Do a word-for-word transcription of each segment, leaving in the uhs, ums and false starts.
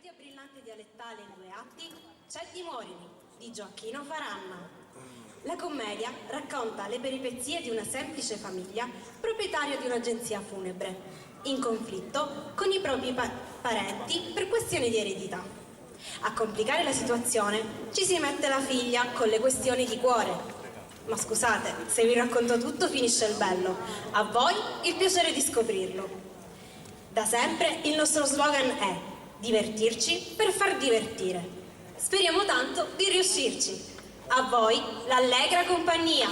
Commedia brillante dialettale in due atti, C'è di morini, di Gioacchino Faranna. La commedia racconta le peripezie di una semplice famiglia proprietaria di un'agenzia funebre, in conflitto con i propri pa- parenti per questioni di eredità. A complicare la situazione ci si mette la figlia con le questioni di cuore. Ma scusate, se vi racconto tutto finisce il bello. A voi il piacere di scoprirlo. Da sempre il nostro slogan è divertirci per far divertire. Speriamo tanto di riuscirci. A voi l'allegra compagnia.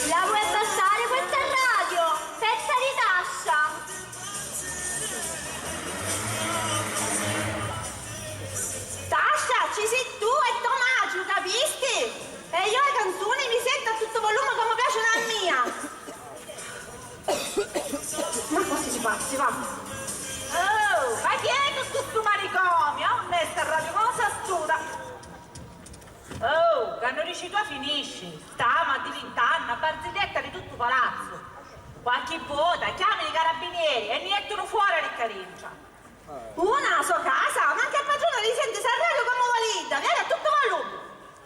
La vuoi abbassare questa radio? Pezza di Tascia! Tascia, ci si tu e to maciu, capisti? E io e canzuni mi sientu a tuttu volumu comu piacinu a mia. Ma quasi si pazzi, va. Oh, ma chi è tuttu stu manicomio? A me sta radio cosa studa. Oh, ca nu dici tua finisci, stamu addivintannu a barzilietta di tuttu palazzu. Qualchi vota chiaminu i carabinieri e ni jettunu fora di ccà dintra. Una a so casa, mancu a patruna li senti s'arradiu comu volidda, vieni a tuttu volumu.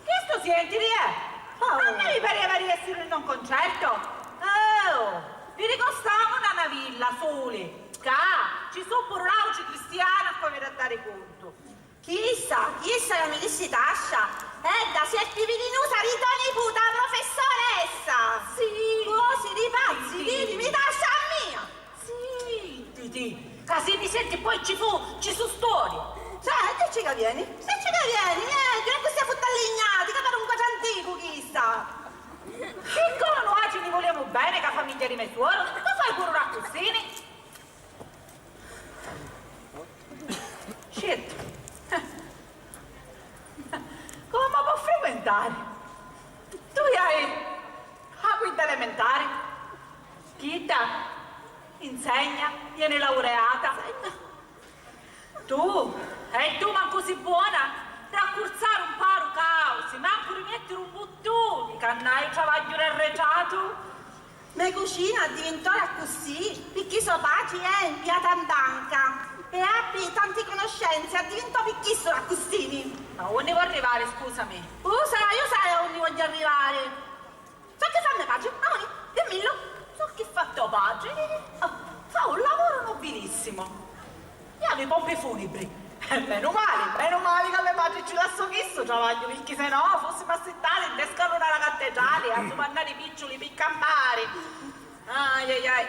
Chistu sientiri, eh? Oh. A me mi pareva di essiri in un concerto. Oh, vi ricostamu na navilla, suli. Ccà ci su puru l'auci cristiani a cui vi da dari cuntu. Chissa, chissa ca mi dissi Tascia, edda si è ppi vilinusa di to niputa, a professoressa! Sì! Cosi di pazzi, sì, ditimi Tascia a mia! Sì, titi, ca si ni senti poi ci fu, ci su storie! Cioè, dicci ca vieni, dicci ca vieni, vieni, accussì a futtallignati, ca pari un quatru anticu chissa! Siccome nuatri ni vulemu beni ca famigghia di me suoru, ma fai puru d'accussini! Shit! Comu ma po' frequentari? Tu hai a quinta elementari? Chidda insegna, vieni laureata. Tu? E tu mancu si buona? Raccurzari un paru causi, mancu rimettiri un buttuni, ca nn'hai travagghiu d'arretratu? Me cucina addivintò d'accussì picchì so patri è impiata 'n banca e appi tanti conoscenzi, addivintò pi chistu d'accussini. Ma unni vo' arrivari, scusami? U sai, u sai a unni vogghiu arrivari. Socchi fa me patri? Amuni, dimmillu. Socchi fa to patri? Oh, fa un lavuru nobilissimu. Iavi pompi funibri. E menu mali, menu mali ca me patri ci lassò chistu travagghiu, picchì se no fussimu assittati nte scaluna a la cattedrali a dumannari picciuli pi campari. Ai ai ai.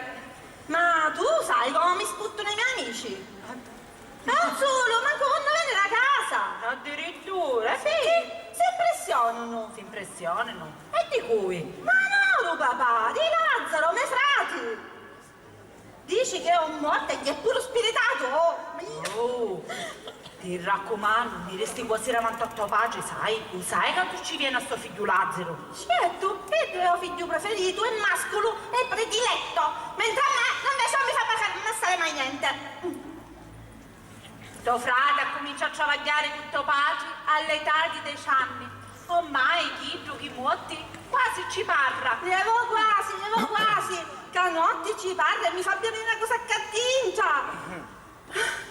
Ma tu sai comu mi sputtunu i me amici? E un sulu, mancu quannu veniri a casa! Addirittura? E sì, si impressionanu. Si impressionanu? E di cui? Ma no, lu papà, di Lazzaro, me frati! Dici che è un morto e che è puru spiritato, oh mio! Oh, ti raccumannu, mi resti quasi davanti a to patri, sai? U sai ca tu ci vieni a sto figghiu Lazzaru? Certu, iddu è u figghiu preferitu, è masculu, è prediletto, mentri a me non mi fa passare mai niente. To frati accumincia a travagghiari cu to patri all'età di deci anni. Ormai chiddu chi muotti quasi ci parra. Levo quasi, levo quasi, ca notti ci parra e mi fa biari na cosa ccà dintra.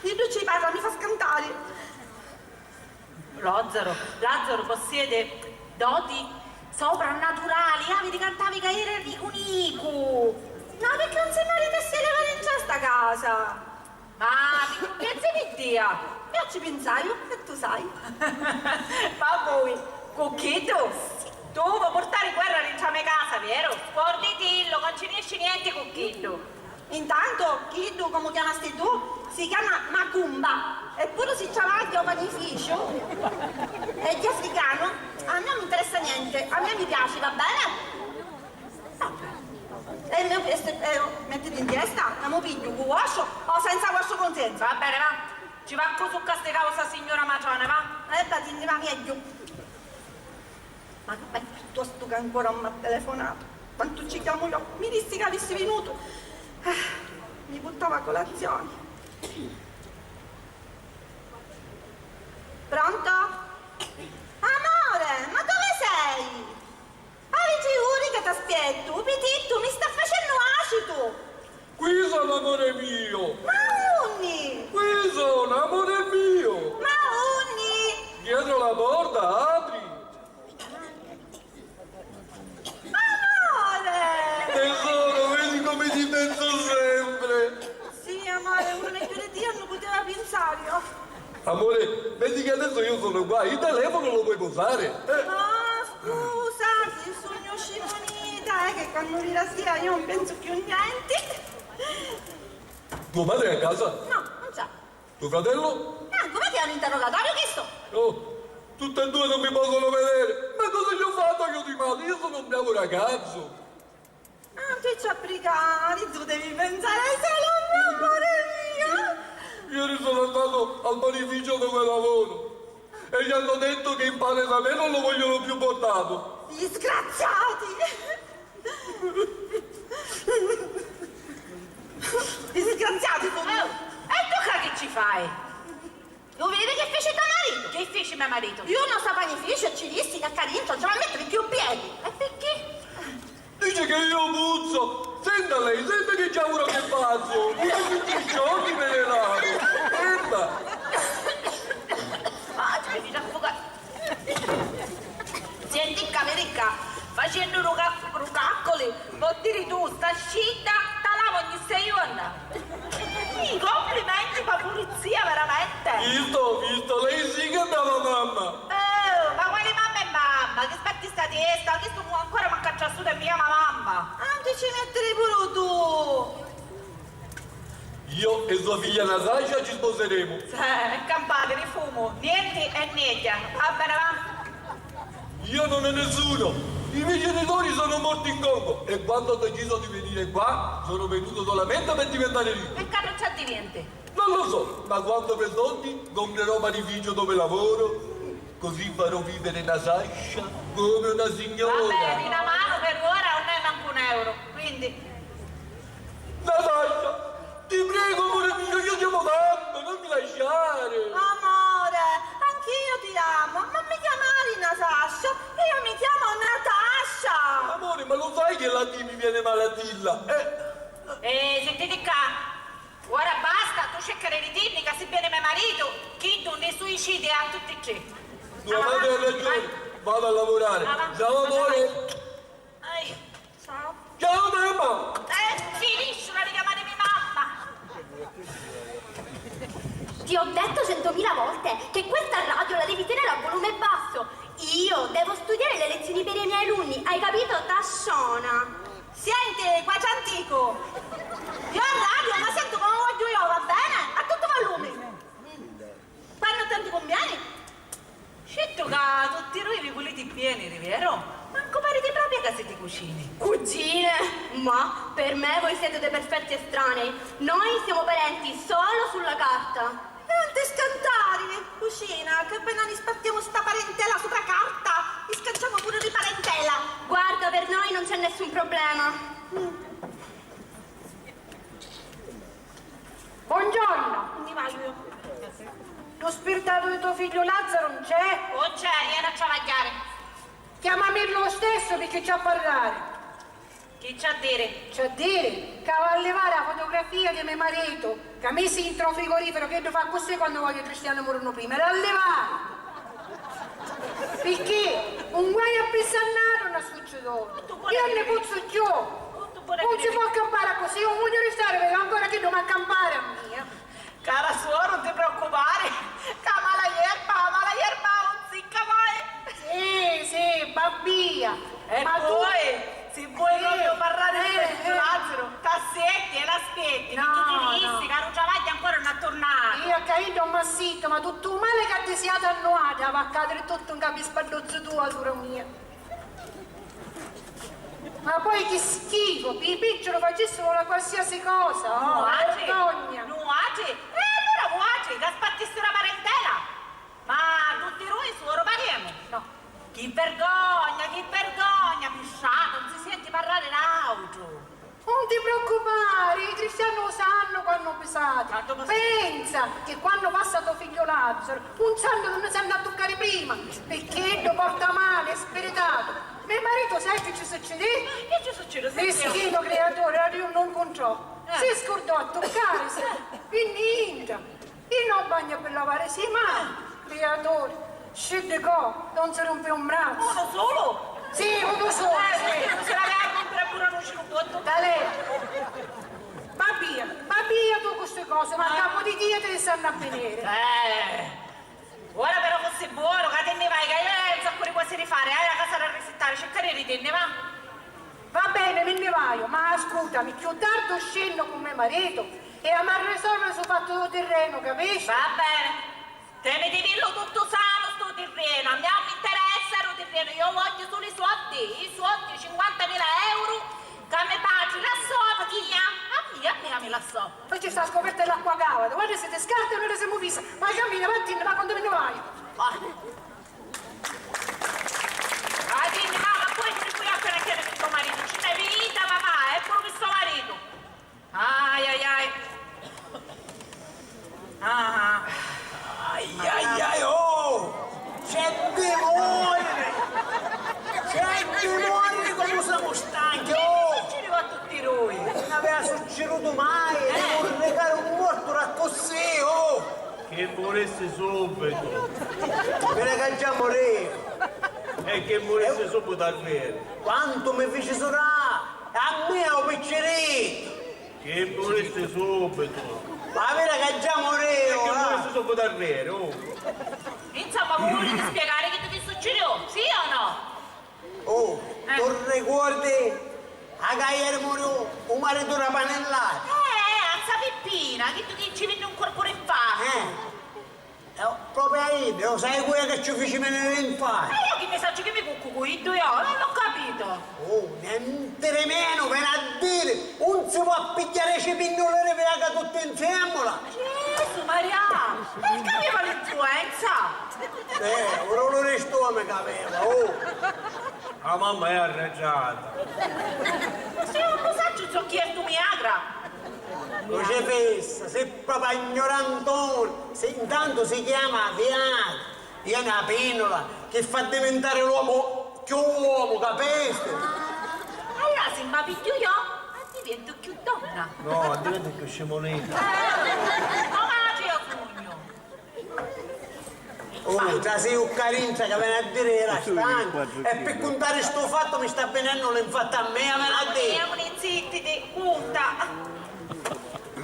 Chiddu ci parra, mi fa scantari. Lazzaro, Lazzaro possiede doti soprannaturali, havi di cantavi ca era nicu nicu. No, picchì non si marita e si leva dintra sta casa. Ma mi cunvinzi pi Dio! Io ci pinzaiu, e tu sai. Ma poi, cu chiddu? Tu vo' purtari guerra dintra me casa, veru? Scorditillu, non ci nesci nienti cu chiddu. Intanto, chiddu, comu chiamasti tu, si chiama Macumba, e puru si travagghia o panificiu, e di africanu, a mia non mi interessa niente, a mia mi piaci, va bene? Vabbè. E se, eh, mettiti in testa, ca mu pigghiu cu vostru o senza vostru cunsensu. Va bene, va. Ci va cu su castigau sta signura matrona, va. E va, ti nni va megghiu. Ma, ma piuttostu ca ancora non m'ha telefonato. Quantu ci chiamu io, mi dissi ca avissi vinutu. Ah, mi puttava colazioni. Pronto? Amore, ma dove sei? Avi tri uri ca t'aspiettu, u pitittu mi sta facennu acitu! Qui sono, amore mio! Ma unni? Qui sono, amore mio! Ma unni? Dietro la porta, apri! Amore! Tesoro, vedi come ti penso sempre! Sì, amore, uno megghiu di tia non poteva pensarlo. Amore, vedi che adesso io sono qua, il telefono lo puoi posare. Eh. Oh, scusa, si sugnu scimunita, eh, che quannu vira sia io non penso più niente. Tua madre è a casa? No, non c'è. Tuo fratello? Manco, ma che è un interrogatorio questo? Oh, tutte e due non mi possono vedere. Ma cosa gli ho fatto io di male? Io sono un bravo ragazzo. Ah, tu ci applicari, tu devi pensare solo a me, amore mio. Ieri sono andato al panificio dove lavoro e gli hanno detto che il pane da me non lo vogliono più portato. Disgraziati! Disgraziati tu! Oh, e tu ca chi ci fai? Lu vidi chi fici to maritu? Chi fici me maritu? Iu non sta panificio e ci dissi ca ccà dintra non ci va a mettiri più piedi. E picchì? Dice che io puzzo! Senta lei, senta che già ora che pazzo! Pure tutti i giorni me ne lavo! Senta! Ah, ci vedi già fuga. Senti ccà, vedi ccà, facennu ru ca-, ru cacculi, vo diri tu, sta scita ta lavu ogni sei jorna. I complimenti pa pulizia, veramente. Visto, visto, lei sì che è brava mamma. Oh, ma quali mamma e mamma? Chi sparti sta testa? Chistu ancora mancu a trasutu e mi chiama mamma. Ah, ti ci mettiri puru tu. Io e sua figlia Natasha ci sposeremo. Eh, campati di fumo, nienti e niegghia. Va bene, va. Io non ho nessuno. I miei genitori sono morti in Congo e quando ho deciso di venire qua sono venuto solamente per diventare ricco. E ca non ci addiventi? Non lo so, ma quando avrò soldi comprerò panificio dove lavoro. Così farò vivere Natasha come una signora. Vabbè, di una mano per ora non è manco un euro, quindi. Natasha, ti prego, amore mio, io ti amo tanto, non mi lasciare. Amore, anch'io ti amo, non mi chiamare Natasha, io mi chiamo Natasha. Amore, ma lo sai che la T mi viene male a dirla, eh? Eh, sentiti ccà. Ora basta, tu cercari di dirmi ca si viene me maritu, chiddu ni suicidi a tutti e tri. Tua madre ha ragione, vado a lavorare. Ciao, amore. Ciao. Ciao, mamma. Eh, finiscila di chiamarimi mamma. Ti ho detto centomila volte che questa radio la devi tenere a volume basso. Io devo studiare le lezioni per i miei alunni, hai capito, Tasciona? Sienti, quacianticu! Io a radio ma sentu comu vogghiu io, va bene? A tuttu valumi! Quannu tantu cunvieni? Certu ca tutti dui vi vuliti bieni, ri veru? Mancu pariti propria ca siti cucini. Cugine? Ma per me voi siete dei perfetti estranei. Noi siamo parenti solo sulla carta. Non ti scantari, cucina, che appena ni spartiamo sta parentela supra carta, ni scanciamo pure di parentela. Guarda, per noi non c'è nessun problema. Buongiorno. Ni vaiu. Lu spirtatu di to figghiu Lazzaro non c'è? Non c'è, iera a travagghiari. Chiamamillu lo stesso, picchì c'ha a parrari. Chi c'ha a diri? C'ha a diri ca va a livari a fotografia di me maritu, ca misi intra o frigorifero, chiddu fa accussì quannu vogghiu i cristiani murunu prima, e l'ha a livari! Picchì un guaiu a pissannaru non succedonu. Io non ne pozzu cchiù! Non si può campare accussì, io non voglio restare, vedo ancora chiddu m'ha campari a mia. Cara suor, non ti preoccupari, ca a mala ierba, a mala ierba non sicca mai. Sì, sì, babbia. E ma poi, tu si vuoi proprio parlare di questo Lazzaro, t'aspetti e l'aspetti, no, tu ti dissi che non travaglia ancora non ha tornato. Io che io non m'assitto, ma tutto male che ha desiato a nuoto, va a cadere tutto in capo spaddozzo tua, sura mia. Ma poi chi schifo, pi picciulu facissero una qualsiasi cosa, oh, vergogna! Nuatri? E allura vuatri, ca spartissero a parentela! Ma tutti dui suoru pariemu? No. Chi vergogna, chi vergogna, pisciata, non si senti parlare d'autru! Non ti preoccupare, i cristiani lo sanno quanno pisate. Quanno pisate? Pensa che quando passa to figlio Lazzaro, non sanno dove si hanno a toccare prima, perché lo porta male, è spiritato. Me marito, sai che ci succedì? Che ci succede, signor? Meschino criatore, era io non incontrò. Eh. Si scordò a toccarsi, quindi intra. Io non bagno per lavare, sì, ma, criatore, scende co, non si rompe un braccio. Uno solo? Sì, uno solo, eh, sì. Sì, non se l'aveva a rompere pure uno sciubbotto. Da lei. Va via, va via tu con queste cose, ma a capo di chi te stanno a vedere? Eh, ora però fosse buono, che te ne vai, che io non so pure cosa rifare, hai la casa da resettare, cercare di te ne va. Va bene, mi nni vaiu, ma ascutami, cchiù tardu scennu cu me maritu e amu a risolviri su fattu dû tirrenu, capisci? Va bene. Tenitivillu tuttu sanu stu tirrenu, a mia non mi interessa lu tirrenu, io vogghiu sulu i soddi, i soddi, cinquantamila euru ca me patri lassò a mia, a mia, a mia mi lassò. Poi ci sta a scoperta dell'acqua cauda, guarda se ti scarti e noi siamo visi, ma cammina, va, va quando mi ne vai. Va. Vai, dimmi, mamma, poi ti qui appena chiede di tuo marito, ci sei finita, papà, è pure questo marito. Ai, ai, ai. Ah. Ai, ai, ai, oh! C'è di morire! C'è di morire come siamo stanchi, oh! Che succede a tutti noi? Non aveva succeduto mai, eh, di corregare un morto da così, oh! Che murissi subito! Vedi che già moriva! E che murissi subito a vero! Quanto mi fece sudare! A me, o picciritto! Che murissi subito! Ma vedi che già moriva! E che murissi subito a vero! Insomma, mi volete spiegare che ti succedió? Sì o no? Oh, eh, tu ricordi a ca ieri murió u maritu dâ panellata? Eh, eh, a zia Pippina, chiddu chi ci vinni un corpu rinfartu. Eh, eh, propriu a iddu, sai cu è ca ci fici veniri rinfartu? E io chi nni sacciu chi mi cuccu cu iddu io? Non l'ho capito. Oh, nenti di menu, veni a diri, un si pò pigghiari i cipinnuli di viaca tutti insiemula? Gesù Maria, e c'aveva l'influenza? Eh, u duluri di stomacu aveva, oh! A mamma è arraggiata. Sì, non lo saccio ciò chi è stu Viagra. Crocifissa, si proprio ignorantone, si, intanto si chiama Viagra, è una pennula che fa diventare l'uomo più uomo, capisti? Allora se mi pigghiu io, divento più donna. No, diventi più scimunita. Eh, no, ma io sogno. Oh, trasì u carinza ca veni a diri era stanca. E pi cuntari stu fattu mi sta vinennu l'infartu a mia, veni a diri. Amuni, zittiti, punta.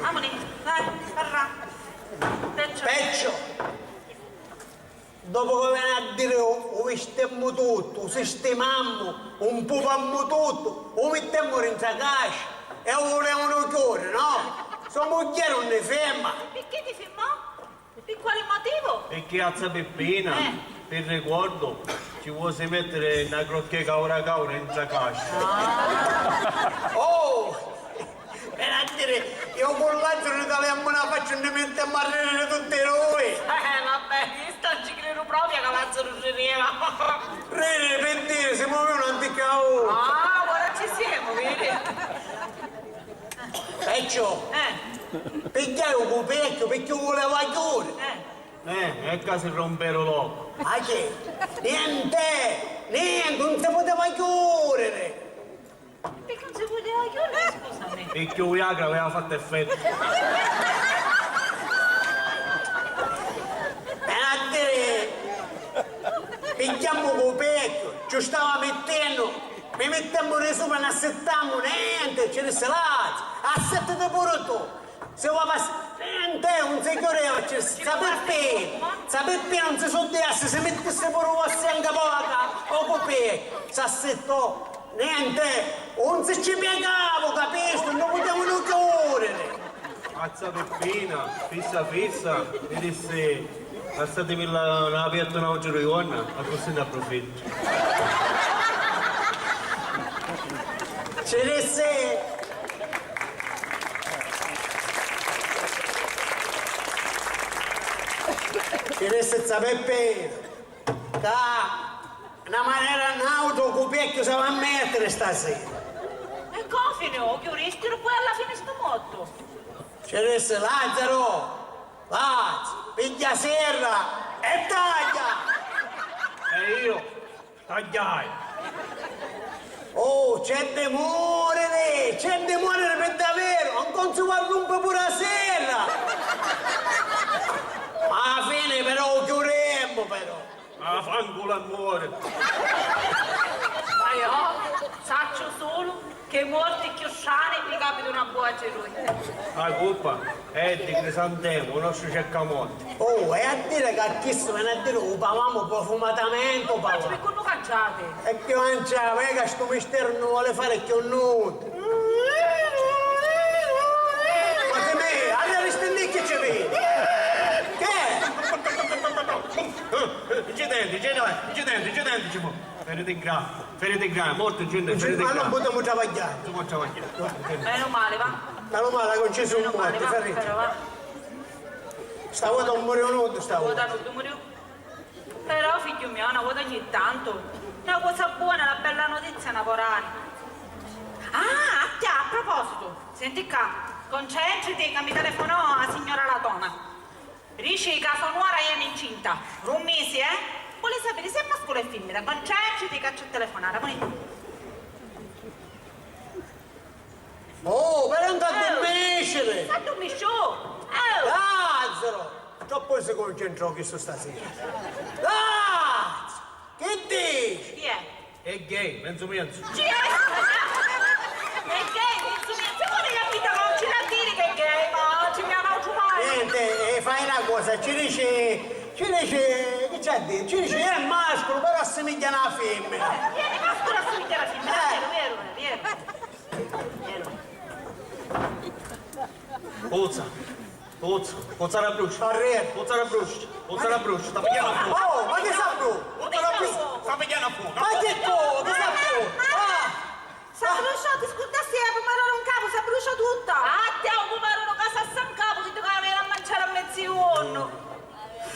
Amuni, vai, parra. Pecciu. Pecciu. Dopu ca veni a diri u, u vistimmu tuttu, u sistimammu, u mpupammu tuttu, u mittemmu rintra cascia e u vulevunu chiudiri, no? So mugghieri unni firma? Picchì ti firmò? Pi quali motivu? Picchì a zia Pippina, eh, pi ricordu, ci vusi mettiri na crocchè caura caura intra cascia. Ah. Oh! Veni a diri, io cu Lazzaro Natale a muna facciu nni mittemmu a ririri tutti dui. Eh, vabbè, io sta ci cridu proprio ca Lazzaro rireva. Ririri pi diri, si muviu nanticchia a ora. Ah, ora ci siamo, vedi? Pecciu, eh, pigghiai u cupecchiu picchì u vulevu chiudiri. Eh. Eh, e ca si romperu locu. Ma chi? Niente, niente, non si poteva chiudere. Picchì non si poteva chiudere, scusami? Picchì u Viagra aveva fatto effetto. Veni a diri, pigghiammu u cupecchiu, ci u stava mittennu, mi mittemmu di supra, n'assittammu, nenti, ci dissi Lazzu, assittiti puru tu. Si va pas-, niente, non si chiudeva, ci, zia Pippina, zia Pippina non si suddiassi, si mittissi puru u vossi anca poca, o cupì, s'assittò, niente, non si ci piegava, capistu? Non putevanu chiudere. A zia Pippina, fissa fissa, mi dissi, lassatimilla aperta un autru jornu, accussì n'apprufittu. Ci dissi, ci dissi zà Peppinu, ca na manera o n'autra u cupiecchiu s'ava a mettiri stasira. E comu fini, u chiuristiru poi alla fini stu mottu? Ci dissi, Lazaru, Lazaru, pigghia a serra e tagghia! E iu tagghiai. Oh, c'è di muriri, c'è di muriri pi daveru, ancora si va a rumpi puru a serra. Ma a fini però u chiurimmu però. Ah, fangu l'amuri. Ma io sacciu sulu che i morti chiù strani li capitunu a buaci rui. A cuppa è di Crisantemu, u nostru cercamorti. Oh, è a diri ca chistu veni a diri u pavamu profumatamenti, u pavamu. Pi cunnu canciati? E chi manciava, è ca stu misteru nun voli fari chiù nuddu. Ma chi mi, aria di spindì chi ci vidi? Che? Incidenti, incidenti, incidenti ci fu. Feriti gravi, feriti gravi, morti incidenti, feriti gravi. Ma non putemu travagghiari. Non si può travagghiari. Menu mali, va. Menu mali, non ci sono morti, feriti. Sta vota non muriu nuddu, sta vota. Sta vota nuddu muriu. Però, figghiu miu, na vota ogni tantu, na cosa bona, na bella notizia na po' rari. Ah, attia, a propositu, senti ccà, concentriti ca mi telefonò a signora Latona. Dici ca so nuora ieni incinta, d'un misi, eh? Voli sapiri si è masculu e fimmina, concentriti ca c'è telefonata, voli. Oh, però non t'addummisciri! S'addummisciu! Oh! Lazaru! Troppu si concentrò chistu stasira. Lazaru! Chi dici? Chi è? È gay, menzu menzu. Chi è? È gay, menzu menzu. E vuoi capito, non ci da dire che è gay, ma ci mi hanno trovare. Niente, eh, fai una cosa, ci dici, ci dici, chi c'è a dire? Ci dici, è masculu, però assomiglia a una femmina. Eh, è masculu, assomiglia a una femmina, è vero, vero, vero. Puzza, puzza, puzza la bruscia. Arrieri. Puzza la bruscia, puzza la bruscia, sta pigghiannu a fuocu. Oh, ma chi sa tu? Puzza la bruscia, sta pigghiannu a fuocu. Ma chi tu? Chi sa tu? Ah! S'abbruciò, ti scurdasti di pumarunu 'n capu, s'abbruciò tutta! Ah, ti ho pumarunu ca sassa 'n capu, chi ti cavi a manciari a mezziornu!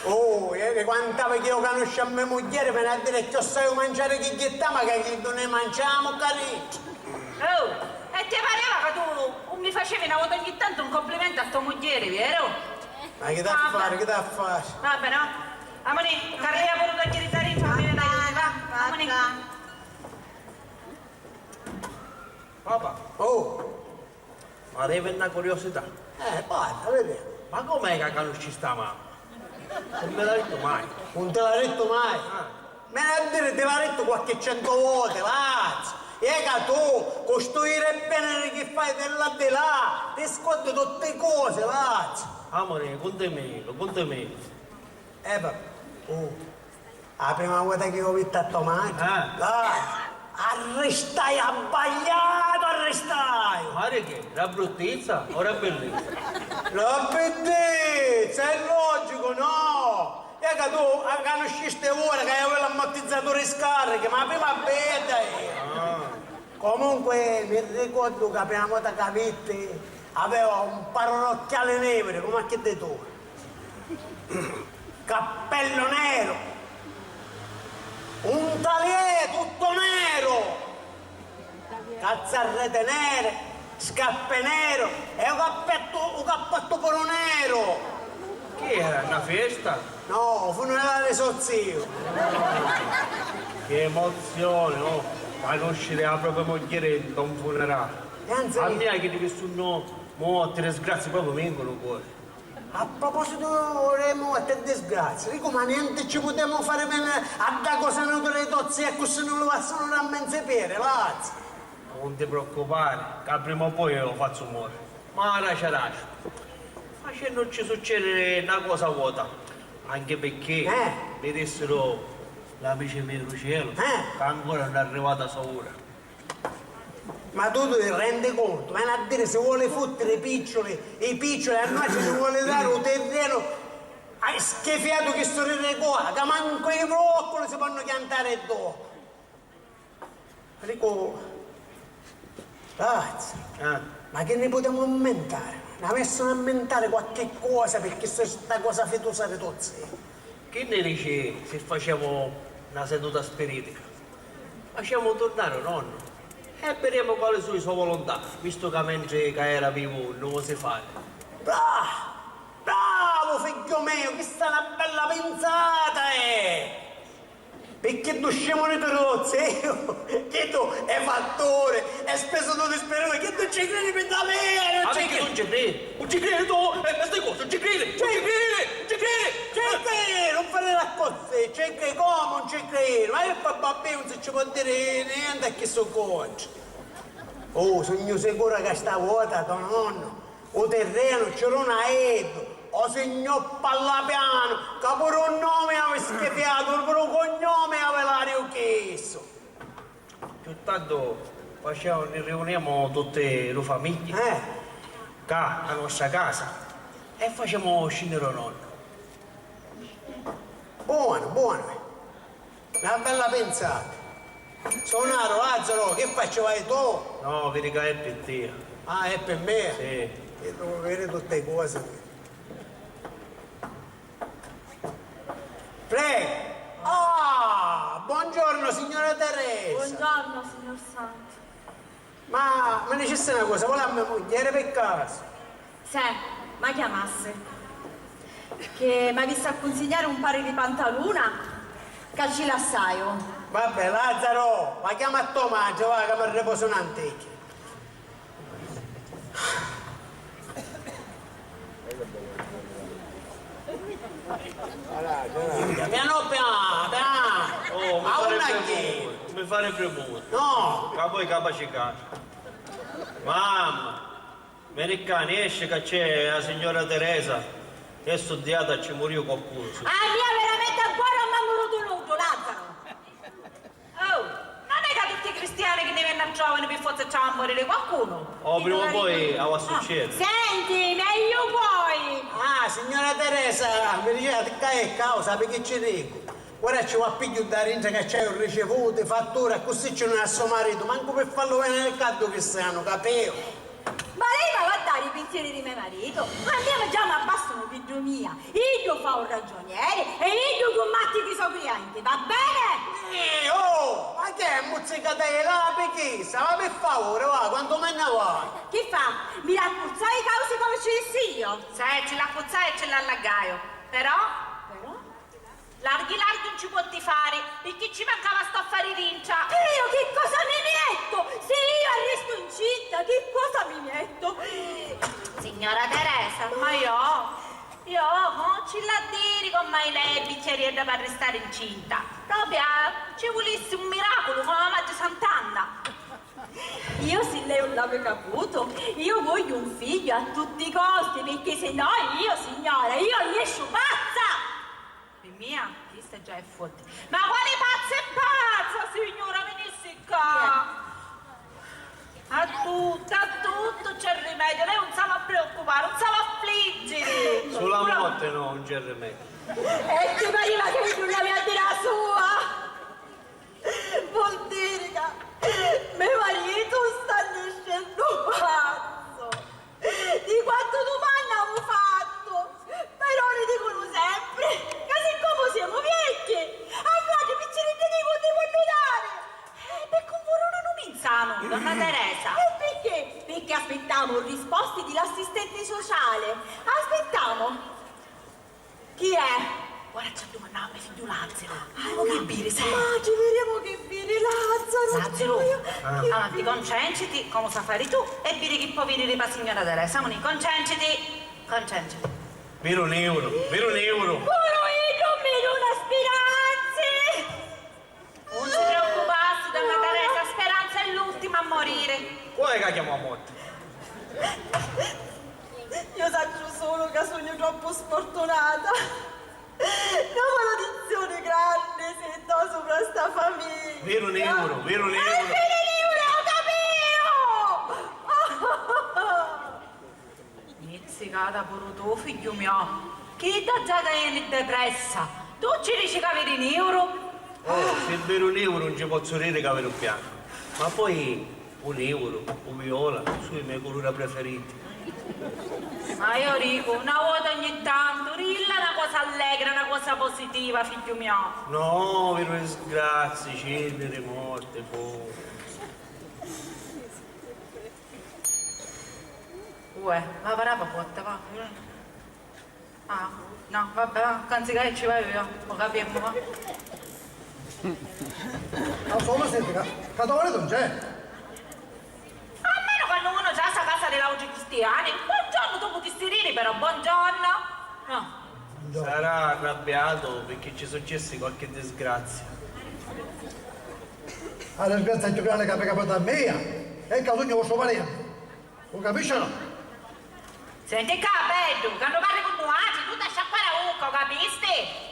Oh, e vi quantava chi io canusciu a me mugghieri, veni a diri cchiossai u manciari chi ghittama ca chi non ne manciamu, cari! Oh, e ti pareva ca tu un mi facevi na vota ogni tantu un complimento a to mugghieri, vero? Ma chi t'ha a fari, chi t'ha a fari? Va bene, va. Amoni, carria puru da chiri da dintra, mi vedi, va. Amoni. Papà. Oh! Ma devi na curiosità. Eh, parla, vedi. Ma com'è ca canusci sta mamma? Non me l'ha detto mai. Non te l'ha detto mai? Ah. Me l'ha dire, te l'ha detto qualche cento volte, Lazio. E ca tu, cu stu ire e venire chi fai di là di là, ti scordi tutti cosi, Lazio. Amore, contemelo, contemelo. Eh, vabbè. Oh. A prima vota chi io vitti a to matri, ah, là, arristai abbagliatu, arristai! Ma di che? La bruttizza o la bellizza? La bellizza, è logico, no? E ca tu a canuscisti ora ca aveva l'ammortizzatore di scarichi, ma prima bedda era. Ah. Comunque mi ricordu ca a prima vota ca vitti aveva un paru d'occhiali neri, come a chiddi tua. Cappellu neru, un taliè tuttu neru, cazzarrete nere, scarpe neru e u cappettu, u cappottu puru neru. Chi era? Na festa? No, u funerali di so ziu. Che emozione, oh! Canusciri a propria mugghieri nta un funerali. E anzi, a mia chiddi chi sunnu morti, disgrazi, proprio mi vengono u cori. A propositu di morti e disgrazi, dicu, ma nenti ci putemu fari veni a dda cosa nutra di to ziu e accussì nun li passanu da menzu i peri, Lazio? Nun ti preoccupari, ca prima o poi iu u fazzu mori. Ma araci araci, facennuci succediri na cosa vota, anchi picchì, eh, mi dissiru l'amici mei dû cielu, eh, ca ancora nun è arrivata a so ura. Ma tu ti rendi contu? Veni a diri, si voli futtiri i picciuli, i picciuli a nuatri ci voli dari u tirrenu a, schifiatu chistu di Ricola, ca mancu i vruocculi si ponnu chiantari ddocu. Dicu, Lazzaru, ah, ma chi ni putemu ammintari? N'avessinu a ammintari qualchi cosa, pirchì sta cosa fitusa di to ziu. Chi ni dici si facemu na seduta spiritica? Facemu turnari u nonnu e videmu quali su i so volontà, vistu ca mentri ca era vivu nun u si fai. Bravo! Bravu, figghiu miu, chista è na bella pinsata, eh! Pi chiddu scimunituri di lo ziu, chiddu è fatturi, è spisu tutti i spiriti, chiddu ci cridi pi daveru, ma ci pirchì cridi. Nun ci cridi? Nun ci cridi tu? E sti cosi, nun ci cridi? Ci cridi? Ci cridi? Ci cridi, nun fari l'accussì, ci cridi comu nun ci cridi, ma io poi babbiu nun si ci pò diri nenti a chi su contri. Oh, sugnu sicura ca sta vota to nonnu u tirrenu ci duna a iddu, o signò Pallapianu, ca puru u nomi avi schifiatu, puru u cugnomi avi lariu chissu. Chiù tantu facemu, ni riuniemu tutti lu famigghia, eh, ca a nostra casa e facemu scinniri u nonnu. Buonu, buonu. Na bella pinsata. Sunaru, Lazzaru, chi fai, ci vai tu? No, vidi ca è pi tia. Ah, è pi mia? Sì. Io devo avere tutte cose. Prego. Ah, buongiorno, signora Teresa. Buongiorno, signor Santo. Ma mi dicissi na cosa, voli a me mugghieri pi casu? Seh, ma chiamassi. Che m'avissi a cunsignari un pari di pantaluna, ca ci lassaiu. Vabbè, Lazzaru, va chiama a to matri, va, ca mi riposu n'anticchia. Piano piano, piano. Oh, mi fa premura, mi fa premura. No. Ca poi capaci ca. Mamma, mi ricani, esci ca c'è la signora Teresa, che è studiata, ci muriu qualcuno. Ah, mia veramente ancora non m'ha murutu nuddu, Lazzaru. Oh, non è ca tutti i cristiani chi ni vennu a trova ni pi forza ci havi a moriri qualcunu. Oh, prima o poi havi a succediri. Senti, meglio poi. Ah, signora Teresa, mi diceva ca è causa, sapi chi ci dicu? Ora ci va a pigghiu da dintra ca c'haiu ricevuti, fattura, accussì ci duna a so maritu, mancu pi fallu veniri ccà ddu cristianu, capiu? Ma lei m'havi a dari i pinsieri di me maritu? A mia già m'abbastanu chiddu mia. Iddu fa u ragionieri e iddu cummatti di so clienti, va bene? Eh, oh, ma che è, muzzicata di lapi chissa? Ma pi favuri, va, quantu menne vai? Chi fa? Mi l'accuzzai i causi comu ci dissi io? Sì, ci l'accuzzai e ci l'allagaiu. Però? Però? Larghi larghi 'un ci può ti fari, picchì ci mancava st'affari dintra. E io chi cosa mi miettu? Si io arristu incinta, chi cosa mi miettu? Signora Teresa, ma io, io, mo ci l'ha diri commai lei è bicchiariedda p'arristari incinta. Propria ci vulissi un miraculu comu la Matri Sant'Anna. Io si lei 'un l'havi caputu, io vogliu un figghiu a tutti i costi, picchì si no io, signora, io nesciu pazza! Pi mia, chista già è forti. Ma quali pazza e pazza, signura, vinissi ccà! A tuttu, a tuttu c'è rimedio, lei 'un s'havi a preoccupari, 'un s'havi a affliggiri! Sulla morte no, 'un c'è rimedio. E ti pariva che iddu l'avia a diri a sua! Vuol diri ca me maritu sta niscennu pazzu! Di quantu dumanni avu fattu! Però ni dicunu sempri ca siccomu semu viecchi, a nuatri picciriddi nicu 'un ni vonnu dari! E pi cunfurrunu nu pinzanu, donna Teresa! E picchì? Picchì aspittamu risposti di l'assistenti sociali! Aspittamu! Chi è? Ora ci addumannava me figghiu Lazzaru. Ah, virimu chi viri, sì. Matri, virimu chi viri Lazzaru. Lazzaru, avanti, concènciti comu sa fari tu e viri chi pò viriri pâ signora Teresa. Amuni, concènciti, concènciti. Viru niuru, viru niuru. Puru iddu mi duna spiranzi. Nun si preoccupassi, donna Teresa, Speranza è l'ultima a morire. Cu è ca chiamu a morti? Io sacciu sulu ca sugnu troppu sfurtunata. Na maledizioni granni si jittò supra sta famigghia. Viru niuru, viru niuru. E viru niuru, ho capito! Mizzicata puru tu, figghiu mio! Chidda già ca jeni depressa! Tu ci dici ca viri niuru? Oh, si viru niuru, 'un ci pozzu diri ca viru biancu. Ma poi, U nìuru, u viola, su' i me culura preferiti. Ma io dicu, una vota ogni tantu, dilla na cosa allegra, na cosa positiva, figghiu mio. No, viru li sgrazii, cirni di morti, puru. Uè, ma parava botta, va. Ah, no, vabbè, va, canzi ca ci vaiu io, u capimmu, va. Ma sulu senti ca, ca to maritu non c'è. Almenu quannu unu c'ha sta casa di l'autri cristiani, buongiorno tu putissi diri, però, buongiorno. No. Sarà arrabbiatu picchì ci successi qualche disgrazia. A disgrazia cchiù grandi ca mi capita a mia è ca sugnu vostru parenti. U capisci o no? Senti ccà, beddu, quannu parri cu nuatri, tu t'hai sciacquari a ucca, u capisti?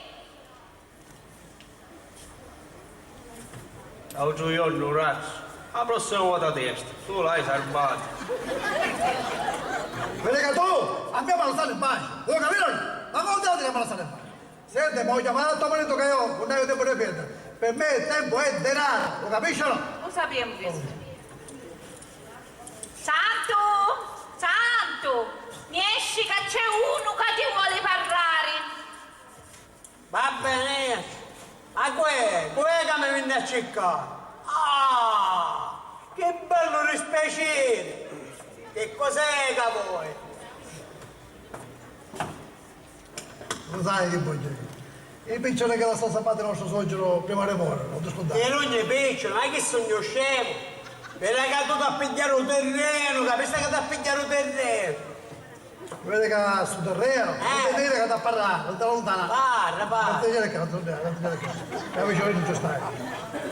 Autru jornu, u razzu, a prossima vota a testa, tu l'hai sarbata. Vedi ca tu a mia mi lassi in paci, u capiti o no? Ma comu ti dicu mi lassi in paci? Senti, mo chiamari a to maritu ca io non haiu tempu di pierdiri. Pi mia tempu è dinaru, u capisci o no? U sapiemu chistu. Santu! Santu! Nesci ca c'è unu ca ti voli parrari! Va beni, esci. Ma cu è? Cu è ca mi vinni a circari? Ah! Chi bellu dispiaciri! Chi cos'è ca voi? Lu sai chi vogghiu diri? I picciuli chi lassaru sabbati nostru suocciru prima di moriri, non ti scurdari. Chi sugnu picciuli, ma chi sugnu scemu? Vidi ca tu t'ha pigghiari u tirrenu, capisti ca t'ha pigghiari u tirrenu. Vidi ca stu tirrenu, eh, non ti diri ca t'ha parrari, non ti luntana. Parra, parra. Non ti diri ca, non ti diri ca, non ti diri ca. Capisci, non ci stai.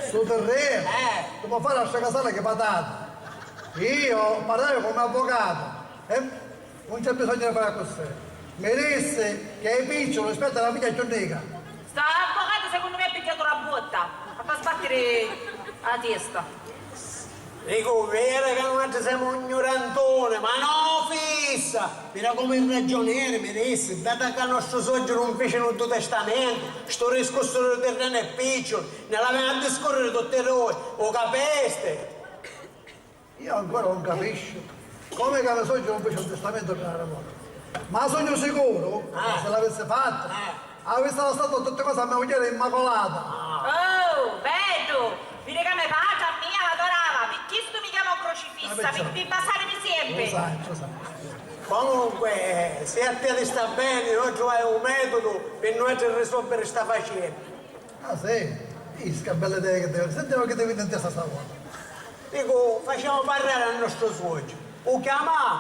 Stu tirrenu, eh, ti pò fari a sta casala chi patata. Io parrai cu un avvocatu, eh? Nun c'è bisognu di fari accussì. Mi dissi ca i picciuli aspettanu a figghia cchiù nica. Sta avvocatu secunnu me ha pigghiatu la botta. Fa sbattiri a testa. Dicu, veri ca nuatri semu gnurantuni, ma no fissa! Vira comu è ragiuneri, mi dissi, data ca nostru suocciru nun fici nuddu testamentu, stu discursu di tirrenu e picciuli, ni l'avemu a discurriri tutti dui, u capisti? Io ancora non capisciu comu è ca me suocciru non fici un testamentu prima di moriri. Ma sugnu sicuru ca si l'avissi fattu, avissi lassatu tutti cosi a me mugghieri Immacolata. Oh, beddu! Vidi ca me patri a mia m'adorava, pi chistu mi chiamò Crocifissa, pi, pi basarimi sempri. Lu sai, lu sai. Comunque, si a tia ti sta beni, noi truvai un metodu pi nuatri risolviri sta faccenda. Ah, sì? Isca, bella idea chi ti veni. Senti chi ti veni in testa sta vota. Dicu, facemu parrari a nostru suocciru. U chiamamu,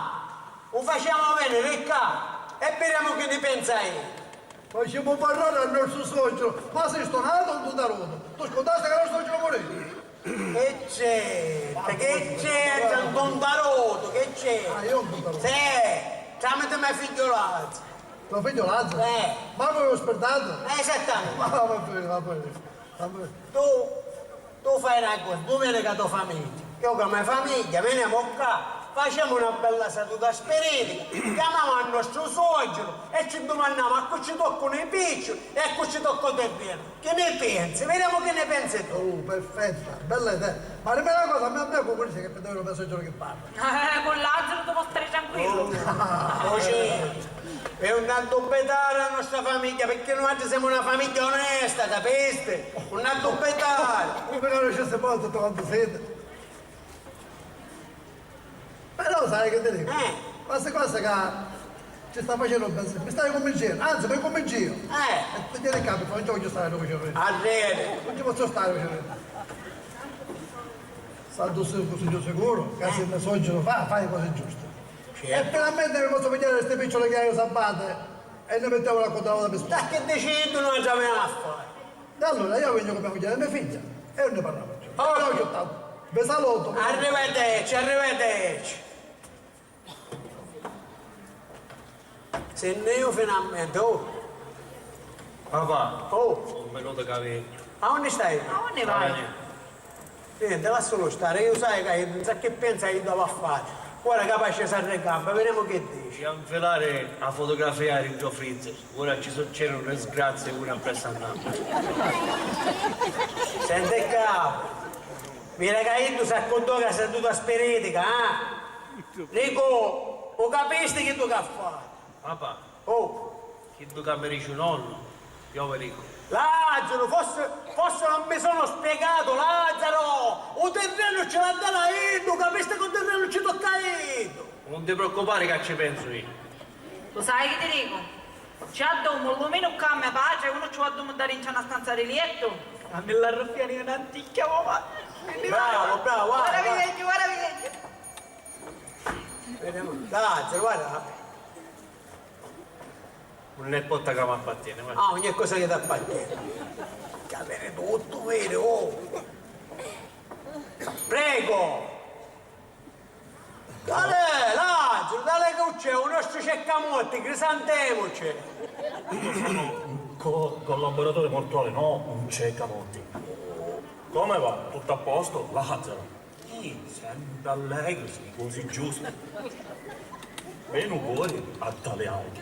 u facemu veniri ccà e videmu chi ni pensa iddu. Facemu parrari a nostru suocciru? Ma si stunatu o ntuntarutu? Tu scurdasti ca nostru suocciru murì? Chi c'entra? Chi c'entra un ntuntarutu? Chi c'entra? Ah, io un ntuntarutu? Sì, tramiti me figghiu Lazzu. To figghiu Lazzu? Eh. Ma voi u spirdatu? Eh, esattamente. Ma va bene, va bene, va bene. Tu, tu fai na cosa, tu veni ca to famigghia. Io ca me famigghia, venimu ccà, facemu na bella saduta spiritica, chiamamu a nostru suocciru e ci dumannamu a cu ci toccanu i picciuli e a cu ci tocca u tirrenu. Chi ni pensi? Videmu chi ni pensi tu. Oh, perfetta, bella idea. Ma dimmi na cosa, a mia, a mia cu dici ca pi daveru me suocciru chi parra? Eh, cu Lazzaru tu pò stari tranquillu. Oh, Cocè, e nun addubitari a nostra famigghia, picchì nuatri semu na famigghia onesta, capisti? Nun addubitari. Comu ca nun ci si pò, tuttu quantu siti. Però sai chi ti dicu? Eh. Quasi quasi ca ci sta facennu un pensiru. Mi stai cunvincennu, anzi, mi cunvinciu. Eh. E ti tieni ccà, picchì non ci vogghiu stari dui cirri. Arreri. Non ci pozzu stari dui cirri. Santu, sugnu sicuru ca si me suocciru fa, fa i cosi giusti. Certu. E finalmenti mi pozzu pigghiari sti picciuli chi haiu sabbati e ni mittemu a cuntra la vota pi sposa. Ma chi dici iddu, nuatri avemu a fari? E allura io vegnu cu me mugghieri e me figghia e nun ni parramu cchiù. Oh! Allora, ciao, tantu. Vi salutu. Arrivederci, arrivederci. Si nni iu finalmenti, oh. Papà, oh, un minutu ca vegnu. A unni stai? A unni vai? Nienti, lassulu stari, iu sai ca iddu non sa chi pensa, iddu havi a fari. Ora capaci s'arricampa, videmu chi dici. Ia nfilari a fotografia dintra u freezer, ora ci succedinu disgrazii una appressu a n'autra. Senti ccà. Vira ca iddu s'accuddò ca sedutu a spiritica, ah? Nicu, u capisti chiddu ca fai? Papà, oh, chiddu ca mi dici u nonnu, io vi dicu. Lazaru, forsi, forsi non mi sono spiegato, Lazaru! U tirrenu ci l'ha dare a iddu, capisti ca u tirrenu ci tocca a iddu! Non ti preoccupare ca ci pensu io. Lu sai chi ti dicu? Ci addumu lu minu ccà a me patri e unu ci u addumu ddà dintra na stanza di liettu. A mi l'arruffiani un'anticchia, mo va. Bravo, bravo, guarda, guarda, vi vegghiu, guarda, vi vegghiu. Vediamo. Dai, guarda. Nun è potta ca m'appartiene, guarda. Ah, ogni cosa che t'appartiene. Che avere tutto, vero? Oh. Prego. Talè, Lazaru, talè ca c'è, u nostru ceccamotti, Crisantemo c'è. Io sono co-, collaboratore mortuale, no un ceccamotti. Come va? Tutto a posto? Lazaru. Sì, sempre allegru, sì, così giusto. Bene, u cuore a tale alto.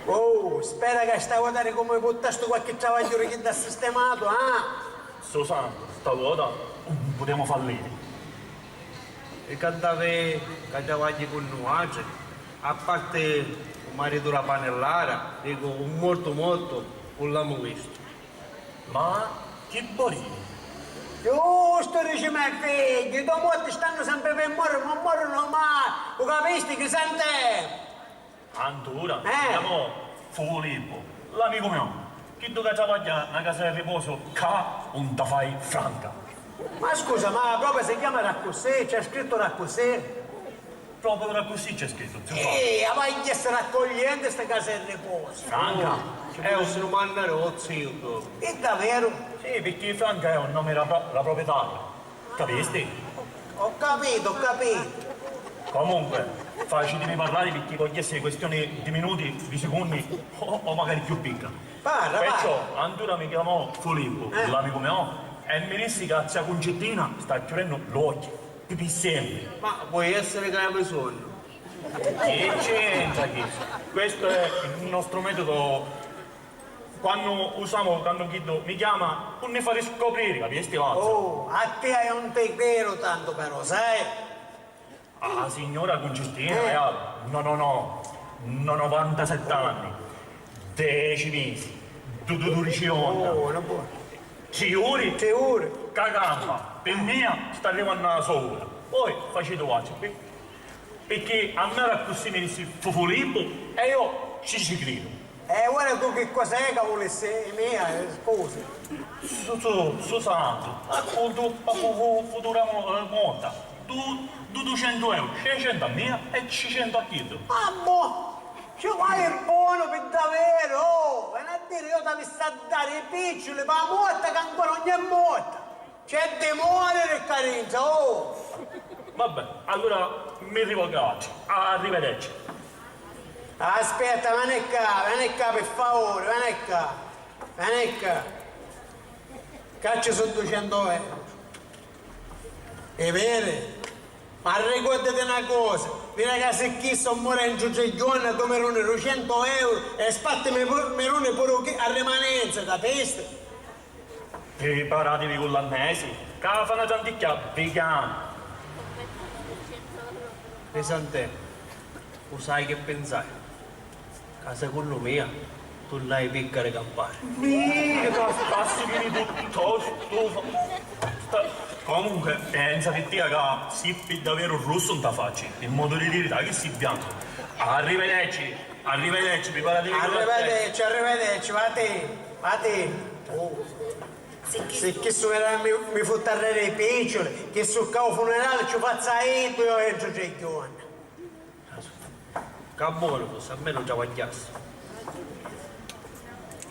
Oh, spera ca sta vota come puttastu qualche travagliu di chi t'ha sistemato, ah? Susanna, sta vota non potemu fallire. E ca davi ca travagli cu nuatri, a parti u maritu dâ panellara, dicu, un mortu mortu, nun l'amu vistu. Ma chi bori? Giustu, dici me figghiu, i to morti stannu sempri pi moriri, non morunu mai, u capisti, Crisantemo? Antura, eh, mi chiamò Fu Filippu, l'amicu mio, chiddu ca travagghia na casa di riposu ccà unta fai franca. Ma scusa, ma proprio si chiama d'accussì? C'è scritto d'accussì? Proprio d'accussì c'è scritto, zio Toni. Eh, ma chi essere accogliente sta casa di riposu. Franca? Oh, ci è un, pudessinu mannari o zio proprio. È davvero? Sì, perché Franca è un nome della pro-, la proprietaria. Capisti? Ho capito, ho capito. Comunque, facitemi parlare perché voglio essere questione di minuti, di secondi o, o magari più picca. Parla, parla. Perciò, antura mi chiamò Filippo, eh, l'amico mio, e mi dissi che a zia Cuncettina sta chiudendo l'occhio, pi, pi sempre. Ma può essere che hai bisogno? Che c'entra chi? Questo è il nostro metodo. Quannu usamu, quannu chiddu mi chiama, pi ni fari scopriri, capisti, Lazzu? Oh, a tia io non ti credo tanto però, sai? A signora Cuncettina, eh, no, no, no, no, novantasette anni, deci misi, du-, du-, dudici giorni. Oh, non può. Tri uri? Tri uri. Ca campa, pi mia sta arrivannu a la so ura. Poi faciti vuatri, pi-, picchì a mia d'accussì mi dissi Fu-, Fulippu e io ci, ci cridu. E ora tu chi cosa è ca vulissi mia, eh, scusa? Su, su, Susantu, appuntu, ma fu, fu, futura mo-, eh, morta, du-, du-, ducentu euro, seicentu a mia e seicentu a chiddu. Ah, boh! Ci vai bonu pi daveru, oh! Veni a diri, io t'avissi a dari i picciuli pa morta ca ancora non è morta! C'è di moriri ccà dintra, oh! Vabbè, allura mi rivolgo a vuatri. Arrivederci. Aspetta, veni ccà, veni ccà pi favuri, veni ccà, veni ccà. Ccà ci su ducentu euro. E veri? Ma ricordati na cosa, vira ca si chissu mori entru tri jorna tu mi duni ducentu euro e spatti mi pu-, mi duni puru chi-, a rimanenza, capisti? Priparativi cu l'annesi, ca fa na tanticchia vi chiamu. Crisantemu, u sai chi pinsai? Ca secunnu mia tu l'hai picca di campari. Mì, ca spassi vini tuttu, stufa. Sta-, comunque, pensa di tia ca si pi daveru russu nta facci, in modu di diri, dai chi si biancu. Arrivederci, arrivederci, priparatevi. Arrivederci, arrivederci, vati, vati. Oh. Si chissu mi, mi fu tarrari i picciuli, chissu ccà u funerali ci u fazzu a iddu io entru tri jorna. Ca bonu fussi, almenu travagghiassi.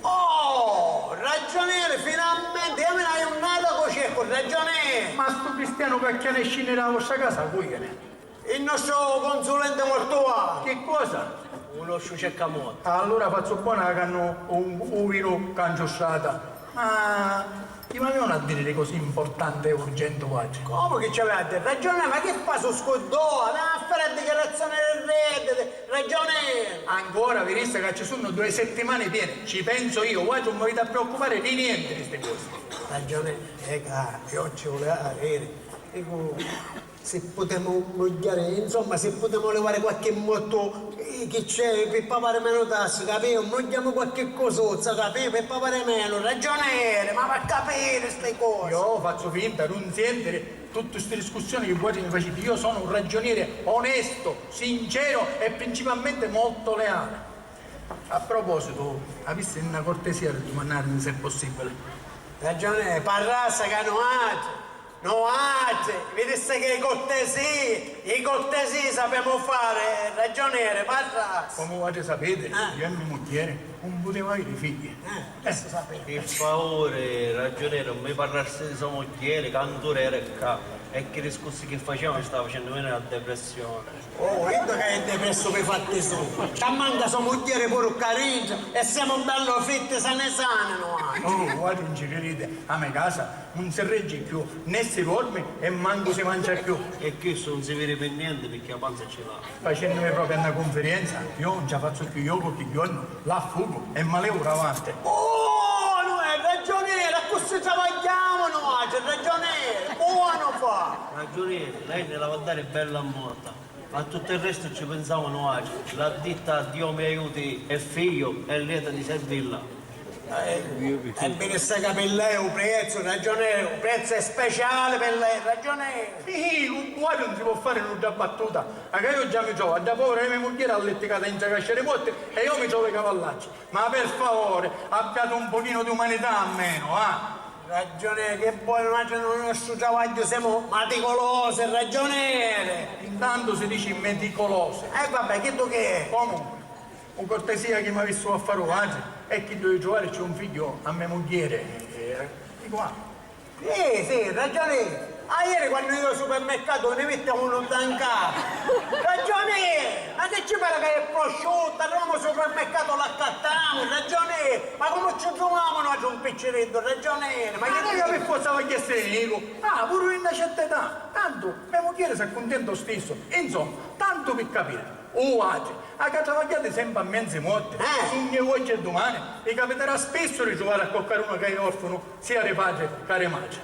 Oh, ragionieri, finalmenti, io mi na jurnata cu cercu, ragionieri! Ma stu cristianu ca chiana e scinni da vostra casa, cui è? Il nostro consulente mortuale. Che cosa? U nostru cercamorti. Allura fazzu bona ca nu, u, u viru ca ngiustrata. Ma chi m'avianu a diri di cosi importanti e urgenti vuatri? Comu chi ci aveva a diri? Ragioni, ma chi fa su scuddu? Aveva a fari a dichiarazioni di redditi, ragioni! Ancora, vi dissi ca ci sunnu due settimani pieni, ci pensu io, vuatri non m'aviti a preoccupari di nienti di sti cosi. Ragione, eh, ca io ci voleva avere. Dico, se potemo mugghiare, insomma, se potemo levare qualche motto, eh, chi c'è, per pagare meno tasse, capito? Mugghiamo qualche cosuzza, capito? Per pagare meno, ragioniere, ma va a capire ste cose. Io faccio finta di non sentire tutte ste discussioni che voi mi facete. Io sono un ragioniere onesto, sincero e principalmente molto leale. A proposito, avissi na cortesia di dumannarmi se è possibile. Ragione, parrassa ca nuatri, nuatri, vidissi che i cortesii, i cortesii sapemu fari, ragioniere, parrassa. Come voi sapete, io e mia mugghiere non poteva avere figli. Eh, adesso sapete. Pi favuri, ragioniere, non mi parrassi di so mugghieri, ca ancora era ccà, e chi discussi chi faceva mi stava facennu veniri la depressione. Oh, iddu ca è depressu pi fatti sui. C'ammanca so mugghieri puru ccà dintra e semu bellu fitti sani sani nuatri. Oh, voi non ci credete, a me casa non si regge più, né si dorme e mancu si mancia più. E chistu non si viri pi nienti picchì a panza ci l'ha. Facennu proprio na cunfidenza, io non ci fazzu più, io qualche giorno l'affugu e ma levu davanti. Oh, no è ragioniere, accussì travagghiamu nuatri, ragioniere, buono fa. Ragioniere, lei ne la va dare bella morta. A tutto il resto ci pensiamo noi, l'ha ditta Dio mi aiuti e figlio e lieta di servirla. Eh, e bene sa capilla è un prezzo, ragione, un prezzo speciale per lei, ragione. Sì, un buono non si può fare un'altra battuta. Ma che io già mi trovo, da povera mia moglie all'etica dentro cascia di morte e io mi trovo i cavallacci. Ma per favore, abbiate un pochino di umanità almeno, ah! Ragione, che poi noi nel nostro travaggio siamo meticolosi, ragioniere! Intanto si dice meticolosi. E eh, vabbè, che tu che è? Comunque, un cortesia che mi avessi a fare oggi è che devo trovare c'è un figlio a mia moglie. Eh, dico, ah, Sì, sì, ragione. Aieri quannu iu al supermercatu ni vitti a unu zancaru. Ragione! Ma che ci pari ca è prosciuttu? Arrivamu al supermercatu l'accattamu, ragione! Ma comu ci truvamu nuatri un picciriddu, ragione? Ma che... Ma pi forza vaiassi nicu? Ah, puru in una certa età. Tantu me mugghieri s'accuntenta u stissu. Insomma, tantu pi capiri. U vatri, a ca travagghiati sempri a menzi morti, eh, sugnu oggi e dumani, vi capitarà spissu di truvari a coccarunu ca è orfanu, sia di patri ca di matri.